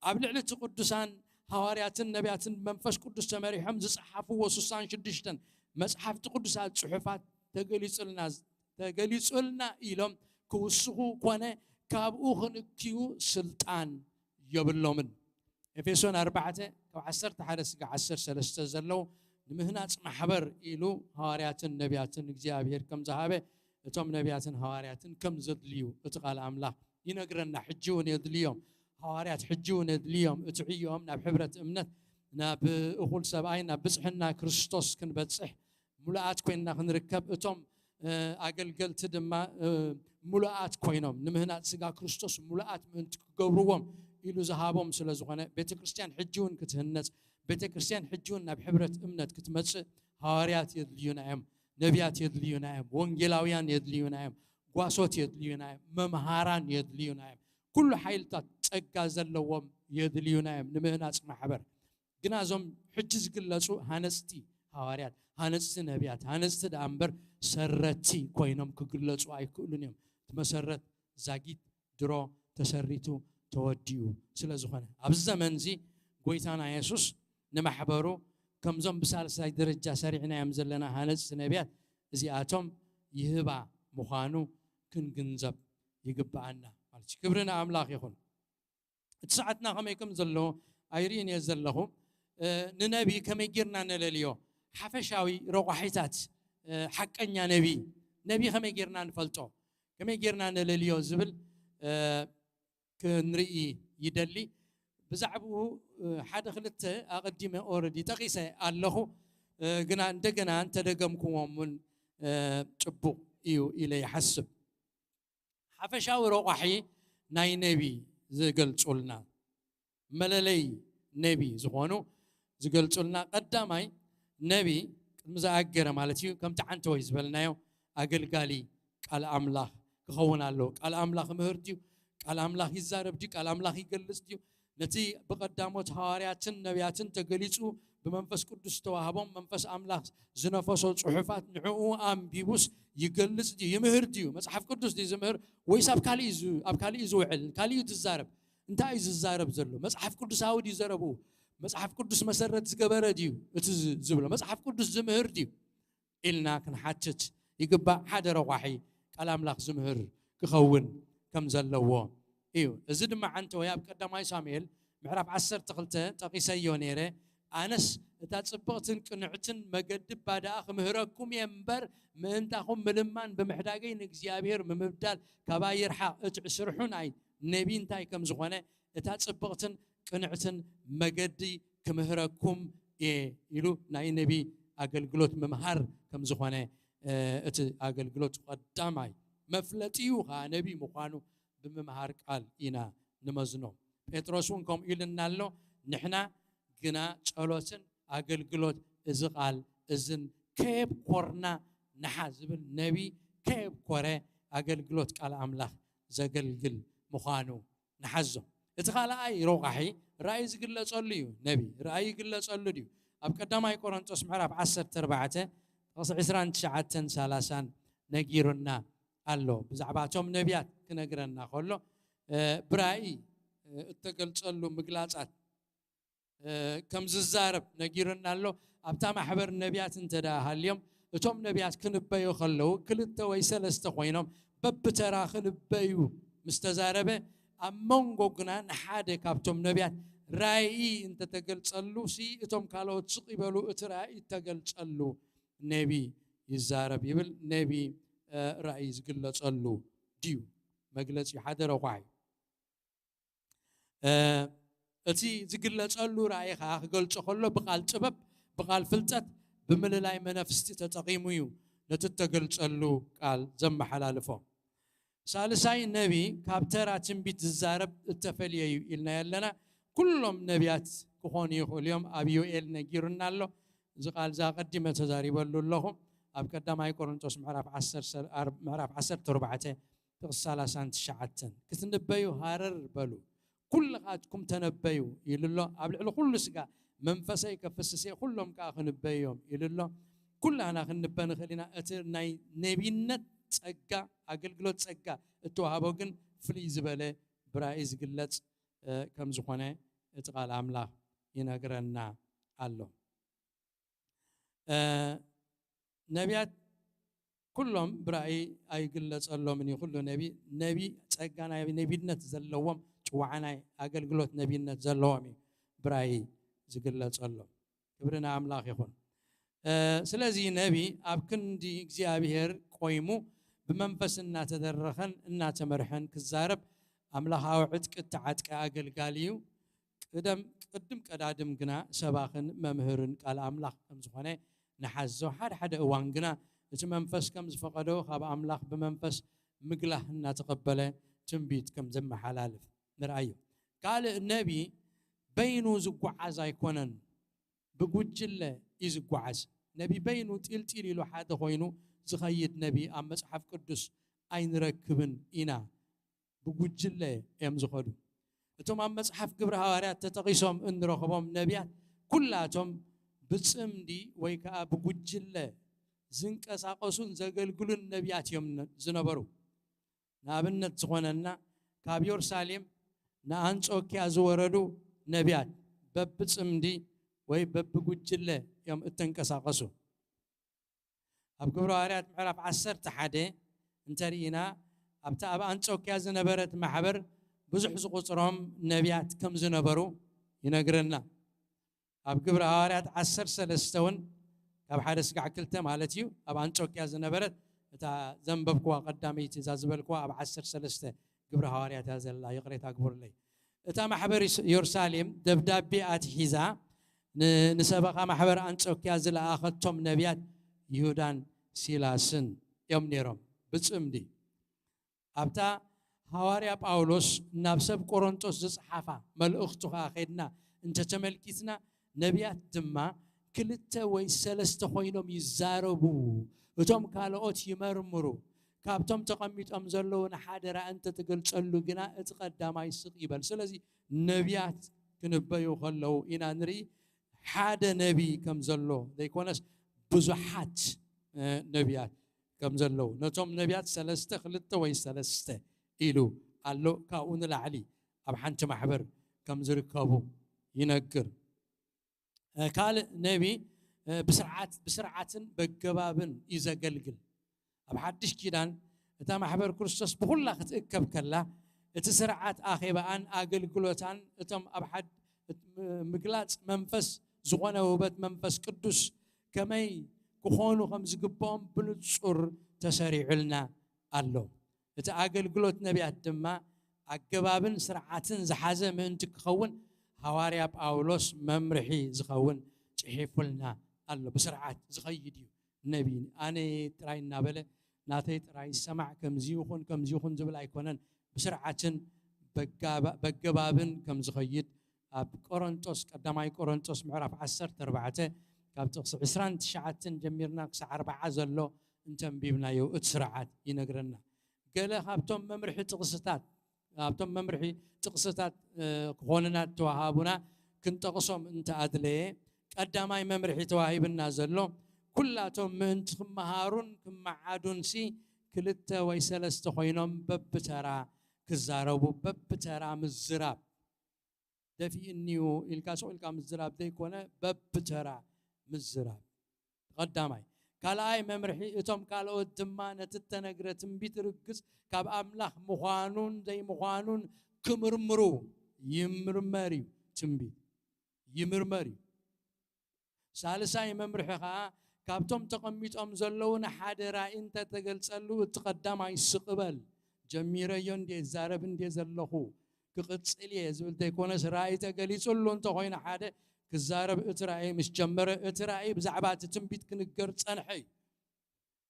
ኣብ ልዕሊ እቲ ቅዱሳን ሃዋርያትን ነቢያትን ብመንፈስ ቅዱስ ተመሪሖም ዝጸሓፍዎ ስሳን ሽዱሽተን መጽሓፍቲ ቅዱሳት ጽሑፋት ተገሊጹልና፣ ተገሊጹልና ኢሎም ክውስኹ ኮነ ካብኡ ክንክዩ ስልጣን የብሎምን። ኤፌሶን ኣርባዕተ ካብ ዓሰርተ ሓደ ስጋዕ ዓሰርተ ሰለስተ ዘለዉ ንምህናጽ ማሕበር ኢሉ ሃዋርያትን ነቢያትን እግዚኣብሔር ከም ዝሃበ እቶም ነቢያትን ሃዋርያትን ከም ዘድልዩ እቲ ቃል ኣምላኽ ይነግረና። ሕጂ እውን የድልዮም። ሃዋርያት ሕጂ እውን የድልዮም። እቲ ዕዮኦም ናብ ሕብረት እምነት፣ ናብ እኹል ሰብኣይ፣ ናብ ብጽሕና ክርስቶስ ክንበጽሕ፣ ሙሉኣት ኮይንና ክንርከብ፣ እቶም፣ እ፣ ኣገልገልቲ ድማ፣ እ፣ ሙሉኣት ኮይኖም ንምህናጽ ስጋ ክርስቶስ ሙሉኣት ምእንቲ ክገብርዎም ኢሉ ዝሃቦም ስለ ዝኾነ፣ ቤተ ክርስቲያን ሕጂ እውን ክትህነጽ፣ ቤተ ክርስቲያን ሕጂ እውን ናብ ሕብረት እምነት ክትመጽእ ሃዋርያት የድልዩና እዮም፣ ነቢያት የድልዩና እዮም፣ ወንጌላውያን የድልዩና እዮም፣ ጓሶት የድልዩና እዮም፣ መምሃራን የድልዩና እዮም። ኩሉ ሓይልታት ጸጋ ዘለዎም የድልዩና እዮም ንምህናጽ ማሕበር። ግና እዞም ሕጂ ዝግለጹ ሃነጽቲ ሃዋርያት፣ ሃነጽቲ ነቢያት፣ ሃነጽቲ ደኣ እምበር ሰረቲ ኮይኖም ክግለጹ ኣይክእሉን እዮም። እቲ መሰረት ዛጊት ድሮ ተሰሪቱ ተወዲኡ ስለ ዝኾነ፣ ኣብዚ ዘመን እዚ ጎይታና የሱስ ንማሕበሩ ከምዞም ብሳልሳይ ደረጃ ሰሪዕናዮም ዘለና ሃነጽቲ ነቢያት እዚኣቶም ይህባ ምዃኑ ክንግንዘብ ይግብኣና ማለት እዩ። ክብሪ ንኣምላኽ ይኹን። እቲ ሰዓትና ከመይ ከም ዘሎ ኣይርእን እየ ዘለኹ። እ፣ ንነቢ ከመይ ጌርና ነለልዮ? ሓፈሻዊ ረቋሒታት፣ እ፣ ሓቀኛ ነቢ፣ ነቢ ከመይ ጌርና ንፈልጦ? ከመይ ጌርና ነለልዮ ዝብል፣ እ፣ ክንርኢ ይደሊ። ብዛዕባኡ፣ እ፣ ሓደ ክልተ ኣቐዲመ ኦረዲ ጠቒሰ ኣለኹ። እ፣ ግና እንደገና እንተደገምኩዎም እውን፣ እ፣ ጽቡቕ እዩ ኢለ ይሓስብ። ሓፈሻዊ ረቋሒ ናይ ነቢ ዝገልጹልና፣ መለለይ ነቢ ዝኾኑ ዝገልጹልና፣ ቀዳማይ ነቢ ቅድሚ ዝኣገረ ማለት እዩ፣ ከምቲ ዓንተወይ ዝበልናዮ ኣገልጋሊ ቃል ኣምላኽ ክኸውን ኣለዎ። ቃል ኣምላኽ ምህር ድዩ? ቃል ኣምላኽ ይዛረብ ድዩ? ቃል ኣምላኽ ይገልጽ ድዩ? ነቲ ብቐዳሞት ሃዋርያትን ነቢያትን ተገሊጹ ብመንፈስ ቅዱስ ዝተዋህቦም መንፈስ ኣምላኽ ዝነፈሶ ጽሑፋት ንዕኡ ኣንቢቡስ ይገልጽ ድዩ? ይምህር ድዩ? መጽሓፍ ቅዱስ ድዩ ዝምህር? ወይስ ኣብ ካልእ እዩ ዝ-፣ ኣብ ካልእ እዩ ዝውዕል? ካልእ እዩ ዝዛረብ? እንታይ እዩ ዝዛረብ ዘሎ? መጽሓፍ ቅዱሳዊ ድዩ ዘረብኡ? መጽሓፍ ቅዱስ መሰረት ዝገበረ ድዩ እቲ ዝ-፣ ዝብሎ? መጽሓፍ ቅዱስ ዝምህር ድዩ? ኢልና ክንሓትት ይግባእ። ሓደ ረቋሒ ቃል ኣምላኽ ዝምህር ክኸውን ከም ዘለዎ እዩ። እዚ ድማ ዓንተወይ ኣብ ቀዳማይ ሳሙኤል ምዕራፍ ዓሰርተ ክልተ ጠቒሰዮ ነይረ። ኣነስ እታ ጽብቕትን ቅንዕትን መገዲ እባ ደኣ ክምህረኩም እየ እምበር፣ ምእንታኹም ምልማን ብምሕዳገይ ንእግዚኣብሔር ምምብዳል ካባይ ይርሓቕ፣ እቲ ስርሑናይ። ነቢ እንታይ ከም ዝኾነ፣ እታ ጽብቕትን ቅንዕትን መገዲ ክምህረኩም እየ ኢሉ ናይ ነቢ ኣገልግሎት ምምሃር ከም ዝኾነ፣ እ፣ እቲ ኣገልግሎት ቀዳማይ መፍለጢኡ ኸዓ ነቢ ምዃኑ ብምምሃር ቃል ኢና ንመዝኖ። ጴጥሮስ እውን ከምኡ ኢሉና ኣሎ፣ ንሕና ግና ጸሎትን ኣገልግሎት እዚ ቃል እዝን ከየብኮርና ንሓ ዝብል ነቢ ከየብኮረ ኣገልግሎት ቃል ኣምላኽ ዘገልግል ምዃኑ ንሓዞ። እቲ ካልኣይ ረቋሒ ራእይ ዝግለጸሉ እዩ። ነቢ ራእይ ይግለጸሉ ድዩ? ኣብ ቀዳማይ ቆሮንቶስ ምዕራፍ ዓሰርተ ኣርባዕተ ጥቕሲ ዕስራን ትሽዓተን ሰላሳን ነጊሩና ኣሎ። ብዛዕባ እቶም ነቢያት ክነግረና ከሎ፣ እ፣ ብራእይ፣ እ፣ እተገልጸሉ ምግላጻት፣ እ፣ ከም ዝዛረብ ነጊሩና ኣሎ። ኣብታ ማሕበር ነቢያት እንተ ደኣ ሃልዮም፣ እቶም ነቢያት ክንበዩ ከለዉ፣ ክልተ ወይ ሰለስተ ኮይኖም በብተራ ክንበዩ ምስ ተዛረበ፣ ኣብ መንጎ ግና ንሓደ ካብቶም ነቢያት ራእይ እንተተገልጸሉ ሲ፣ እቶም ካልኦት ስቕ ይበሉ፣ እቲ ራእይ እተገልጸሉ ነቢ ይዛረብ ይብል። ነቢ፣ እ፣ ራእይ ዝግለጸሉ ድዩ? መግለጺ ሓደ ረቋሒ። እ፣ እቲ ዝግለጸሉ ራእይ ኸዓ ክገልጾ ከሎ ብቓል ጥበብ፣ ብቓል ፍልጠት፣ ብምልላይ መነፍስቲ ተጠቒሙ እዩ ነቲ እተገልጸሉ ቃል ዘመሓላልፎ። ሳልሳይ ነቢ ካብ ተራ ትንቢት ዝዛረብ እተፈልየ እዩ ኢልና ኣለና። ኩሎም ነቢያት ክኾኑ ይኽእሉ እዮም። ኣብ ዮኤል ነጊሩና ኣሎ። እዚ ቃል እዚ ኣቐዲመ ተዛሪበሉ ኣለኹ። ኣብ ቀዳማይ ቆሮንቶስ ምዕራፍ ዓሰርተ፣ ምዕራፍ ዓሰርተ ኣርባዕተ ጥቕሲ ሰላሳን ትሽዓተን፣ "ክትንበዩ ሃረር በሉ፣ ኩልኻትኩም ተነበዩ" ኢሉ ኣሎ። "ኣብ ልዕሊ ኩሉ ስጋ መንፈሰይ ከፍስስ እየ፣ ኩሎም ከኣ ክንበዩ እዮም" ኢሉ ኣሎ። ኩላህና ክንበ ንኽእል ኢና። እቲ ናይ ነቢነት ጸጋ፣ ኣገልግሎት ጸጋ እተዋህቦ ግን ፍልይ ዝበለ ብራእይ ዝግለጽ፣ እ፣ ከም ዝኾነ እቲ ቃል ኣምላኽ ይነግረና ኣሎ። እ፣ ነቢያት ኩሎም ብራእይ ኣይግለጸሎምን እዩ። ኩሉ ነቢ፣ ነቢ ጸጋ ናይ ነቢነት ዘለዎም፣ ጭዋዓ ናይ ኣገልግሎት ነቢነት ዘለዎም እዩ ብራእይ ዝግለጸሎም። ክብሪ ንኣምላኽ ይኹን። እ፣ ስለዚ ነቢ ኣብ ክንዲ እግዚኣብሔር ቆይሙ ብመንፈስ እናተደረኸን እናተመርሐን ክዛረብ ኣምላኻዊ ዕጥቂ እተዓጥቀ ኣገልጋሊ እዩ። ቅደም፣ ቅድም ቀዳድም ግና ሰባኽን መምህርን ቃል ኣምላኽ ከም ዝኾነ ንሓዞ። ሓደ ሓደ እዋን ግና እቲ መንፈስ ከም ዝፈቐዶ ካብ ኣምላኽ ብመንፈስ ምግላህ እናተቐበለ ትንቢት ከም ዘመሓላልፍ ንርኣዮ። ካልእ ነቢ በይኑ ዝጓዓዝ ኣይኮነን፣ ብጉጅለ እዩ ዝጓዓዝ። ነቢ በይኑ ጢልጢል ኢሉ ሓደ ኮይኑ ዝኸይድ ነቢ ኣብ መጽሓፍ ቅዱስ ኣይንረክብን ኢና። ብጉጅለ እዮም ዝኸዱ። እቶም ኣብ መጽሓፍ ግብሪ ሃዋርያት ተጠቒሶም እንረኽቦም ነቢያት ኩላቶም ብጽምዲ ወይ ከኣ ብጉጅለ ዝንቀሳቐሱን ዘገልግሉን ነቢያት እዮም ነ-፣ ዝነበሩ። ንኣብነት ዝኾነና፣ ካብ የሩሳሌም ንኣንጾኪያ ዝወረዱ ነቢያት በብጽምዲ ወይ በብጉጅለ እዮም እተንቀሳቐሱ። ኣብ ግብረ ሃዋርያት ምዕራፍ ዓሰርተ ሓደ እንተርኢና፣ ኣብታ ኣብ ኣንጾኪያ ዝነበረት ማሕበር ብዙሕ ዝቑጽሮም ነቢያት ከም ዝነበሩ ይነግረና። ኣብ ግብረ ሃዋርያት ዓሰርተ ሰለስተ እውን፣ ካብ ሓደ ስጋዕ ክልተ ማለት እዩ፣ ኣብ ኣንጾኪያ ዝነበረት፣ እታ ዘንበብክዋ ቀዳመይቲ፣ እዛ ዝበልክዋ ኣብ ዓሰርተ ሰለስተ ግብረ ሃዋርያት እያ ዘላ፣ ይቕሬታ ግበሩለይ። እታ ማሕበር የሩሳሌም ደብዳቤ ኣትሒዛ ን-፣ ንሰበኻ ማሕበር ኣንጾኪያ ዝለኣኸቶም ነቢያት ይሁዳን ሲላስን እዮም ነይሮም። ብጽምዲ ኣብታ ሃዋርያ ጳውሎስ ናብ ሰብ ቆሮንቶስ ዝጸሓፋ መልእኽቱ ኸኣ ኸይድና እንተተመልኪትና፣ ነቢያት ድማ ክልተ ወይ ሰለስተ ኮይኖም ይዛረቡ፣ እቶም ካልኦት ይመርምሩ። ካብቶም ተቐሚጦም ዘለዉ ንሓደ ራእይ እንተትገልጸሉ ግና፣ እቲ ቀዳማይ ስቕ ይበል። ስለዚ ነቢያት ክንበዩ ከለዉ ኢና ንርኢ፣ ሓደ ነቢ ከም ዘሎ ዘይኮነስ፣ ብዙሓት፣ እ፣ ነቢያት ከም ዘለዉ፣ ነቶም ነቢያት ሰለስተ፣ ክልተ ወይ ሰለስተ ኢሉ ኣሎ። ካብኡ ንላዕሊ ኣብ ሓንቲ ማሕበር ከም ዝርከቡ ይነግር። እ፣ ካልእ ነቢ፣ እ፣ ብስርዓት፣ ብስርዓትን በገባብን እዩ ዘገልግል። ኣብ ሓድሽ ኪዳን እታ ማሕበር ክርስቶስ ብኹላ ክትእከብ ከላ፣ እቲ ስርዓት ኣኼባኣን ኣገልግሎታን፣ እቶም ኣብ ሓድ-፣ ምግላጽ መንፈስ ዝኾነ ውህበት መንፈስ ቅዱስ ከመይ ክኾኑ ከም ዝግብኦም ብንጹር ተሰሪዑልና ኣሎ። እቲ ኣገልግሎት ነቢያት ድማ ኣገባብን ስርዓትን ዝሓዘ ምእንቲ ክኸውን ሃዋርያ ጳውሎስ መምርሒ ዝኸውን ጽሒፉልና ኣሎ። ብስርዓት ዝኸይድ እዩ። ነቢ ኣነ ጥራይ እናበለ ናተይ ጥራይ ሰማዕ ከምዚ ይኹን ከምዚ ይኹን ዝብል ኣይኮነን። ብስርዓትን በጋባ- በገባብን ከም ዝኸይድ ኣብ ቆሮንጦስ፣ ቀዳማይ ቆሮንጦስ ምዕራፍ ዓሰርተ ኣርባዕተ ካብ ጥቕሲ ዕስራን ትሽዓተን ጀሚርና ክሳዕ ኣርባዓ ዘሎ እንተንቢብናዮ እቲ ስርዓት ይነግረና። ገለ ካብቶም መምርሒ ጥቕስታት ኣብቶም መምርሒ ጥቕስታት ክኾንና ተዋሃቡና ክንጠቕሶም እንተኣድለየ፣ ቀዳማይ መምርሒ ተዋሂብና ዘሎ ኩላቶም ምእንቲ ክመሃሩን ክመዓዱን ሲ ክልተ ወይ ሰለስተ ኮይኖም በብተራ ክዛረቡ፣ በብተራ ምዝራብ። ደፊእኒዩ ኢልካ ስቕ ኢልካ ምዝራብ ዘይኮነ በብተራ ምዝራብ። ቀዳማይ። ካልኣይ መምርሒ፣ እቶም ካልኦት ድማ ነቲ እተነግረ ትንቢት ርግጽ ካብ ኣምላኽ ምዃኑን ዘይምዃኑን ክምርምሩ። ይምርመር እዩ ትንቢት። ይምርመር እዩ። ሳልሳይ መምርሒ ኸዓ፣ ካብቶም ተቐሚጦም ዘለዉ ንሓደ ራእይ እንተተገልጸሉ እቲ ቀዳማይ ስቕ በል። ጀሚረዮ እንዴ፣ ይዛረብ እንዴ ዘለኹ ክቕጽል እየ ዝብል ዘይኮነስ፣ ራእይ ተገሊጹሉ እንተኾይኑ ሓደ ክዛረብ፣ እቲ ራእይ ምስ ጀመረ፣ እቲ ራእይ ብዛዕባ እቲ ትንቢት ክንገር ጸንሐ እዩ።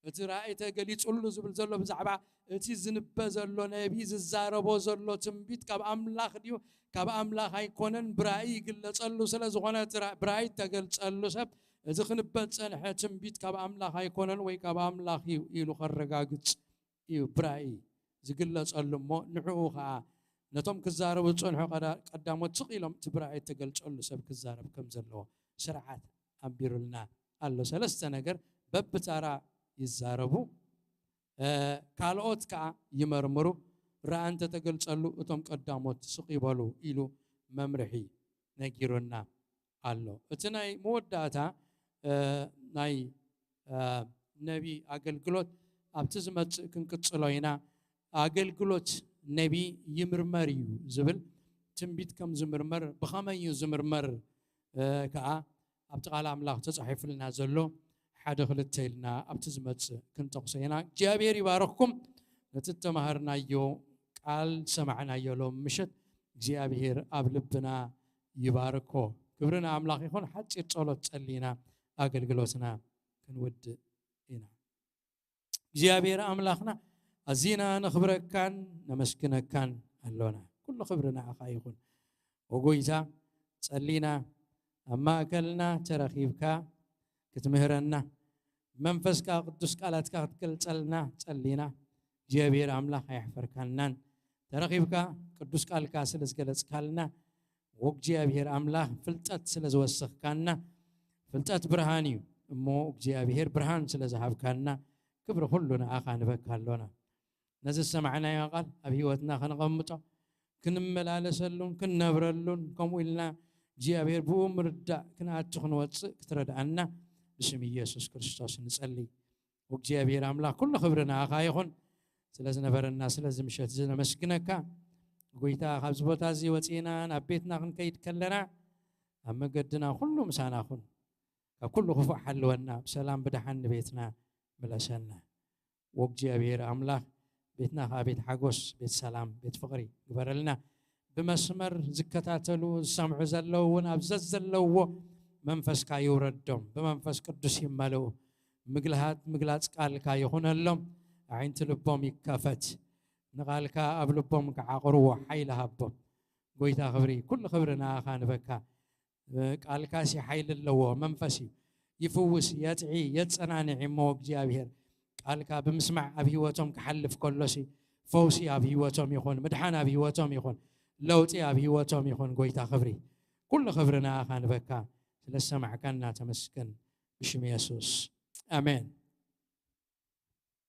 እቲ ራእይ ተገሊጹሉ ዝብል ዘሎ ብዛዕባ እቲ ዝንበ ዘሎ ነቢ ዝዛረቦ ዘሎ ትንቢት ካብ ኣምላኽ ድዩ ካብ ኣምላኽ ኣይኮነን ብራእይ ይግለጸሉ ስለ ዝኾነ እቲ ራ- ብራእይ ተገልጸሉ ሰብ እቲ ክንበ ዝጸንሐ ትንቢት ካብ ኣምላኽ ኣይኮነን ወይ ካብ ኣምላኽ እዩ ኢሉ ከረጋግጽ እዩ ብራእይ ዝግለጸሉ እሞ ንዕኡ ኸዓ ነቶም ክዛረቡ ዝጸንሑ ቀዳ- ቀዳሞት ስቕ ኢሎም እቲ ብራእይ ተገልጸሉ ሰብ ክዛረብ ከም ዘለዎ ስርዓት ኣንቢሩልና ኣሎ። ሰለስተ ነገር በብታራ ይዛረቡ፣ ካልኦት ከዓ ይመርምሩ፣ ረኣ እንተተገልጸሉ እቶም ቀዳሞት ስቕ ይበሉ ኢሉ መምርሒ ነጊሩና ኣሎ። እቲ ናይ መወዳእታ ናይ ነቢ ኣገልግሎት ኣብቲ ዝመጽእ ክንቅጽሎ ኢና። ኣገልግሎት ነቢ ይምርመር እዩ ዝብል ትንቢት ከም ዝምርመር ብኸመይ እዩ ዝምርመር ከዓ ኣብቲ ቃል ኣምላኽ ተጻሒፉልና ዘሎ ሓደ ክልተ ኢልና ኣብቲ ዝመጽእ ክንጠቕሶ ኢና። እግዚኣብሔር ይባርኽኩም። ነቲ እተማሃርናዮ ቃል ዝሰማዕናዮ ሎም ምሸት እግዚኣብሔር ኣብ ልብና ይባርኮ። ክብሪ ንኣምላኽ ይኹን። ሓጺር ጸሎት ጸሊና ኣገልግሎትና ክንውድእ ኢና። እግዚኣብሔር ኣምላኽና ኣዚና ነኽብረካን ነመስግነካን ኣሎና። ኩሉ ክብሪ ንዓኻ ይኹን። ኦጎይታ ጸሊና ኣብ ማእከልና ተረኺብካ ክትምህረና መንፈስካ ቅዱስ ቃላትካ ክትገልጸልና ጸሊና እግዚኣብሔር ኣምላኽ ኣየሕፈርካናን ተረኺብካ ቅዱስ ቃልካ ስለ ዝገለጽካልና ወእግዚኣብሔር ኣምላኽ ፍልጠት ስለ ዝወሰኽካና ፍልጠት ብርሃን እዩ እሞ እግዚኣብሔር ብርሃን ስለ ዝሃብካና ክብሪ ኩሉ ንኣኻ ንበካ ኣሎና። ነዚ ዝሰማዕናዮ ቃል ኣብ ህይወትና ከነቐምጦ ክንመላለሰሉን ክንነብረሉን ከምኡ ኢልና እግዚኣብሔር ብኡ ምርዳእ ክንኣቱ ክንወፅእ ክትረድኣና ብስም ኢየሱስ ክርስቶስ ንጸሊ። እግዚኣብሔር ኣምላኽ ኩሉ ክብሪ ንኣኻ ይኹን። ስለ ዝነበረና ስለዚ ምሸት እዚ ነመስግነካ ጎይታ። ካብዚ ቦታ እዚ ወፂእና ናብ ቤትና ክንከይድ ከለና ኣብ መገድና ኩሉ ምሳና ኩን። ካብ ኩሉ ክፉእ ሓልወና፣ ብሰላም ብደሓን ንቤትና ምለሰና። ወእግዚኣብሔር ኣምላኽ ቤትና ከዓ ቤት ሓጎስ፣ ቤት ሰላም፣ ቤት ፍቕሪ ግበረልና። ብመስመር ዝከታተሉ ዝሰምዑ ዘለዉ እውን ኣብ ዘዘለውዎ መንፈስካ ይውረዶም፣ ብመንፈስ ቅዱስ ይመልኡ። ምግልሃት ምግላፅ ቃልካ ይኹነሎም፣ ኣዒንቲ ልቦም ይከፈት። ንቃልካ ኣብ ልቦም ክዓቕርዎ ሓይሊ ሃቦም። ጎይታ ክብሪ፣ ኩሉ ክብሪ ንኣኻ ንበካ። ቃልካሲ ሓይሊ ኣለዎ፣ መንፈስ እዩ። ይፍውስ፣ የጥዒ፣ የጸናንዕ እሞ እግዚኣብሔር ቃልካ ብምስማዕ ኣብ ህይወቶም ክሓልፍ ከሎሲ ፈውሲ ኣብ ህይወቶም ይኹን፣ ምድሓን ኣብ ህይወቶም ይኹን፣ ለውጢ ኣብ ህይወቶም ይኹን። ጎይታ ክብሪ፣ ኩሉ ክብሪ ንኣኻ ንበካ። ስለ ዝሰማዕካና ተመስገን። ብሽም የሱስ ኣሜን።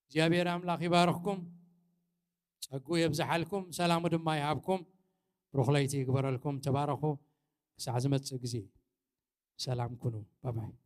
እግዚኣብሔር ኣምላኽ ይባርኽኩም፣ ጸጉ የብዝሓልኩም፣ ሰላሙ ድማ ይሃብኩም፣ ብሩኽ ለይቲ ይግበረልኩም። ተባረኹ። ክሳዕ ዝመጽእ ግዜ ሰላም ኩኑ። ባባይ።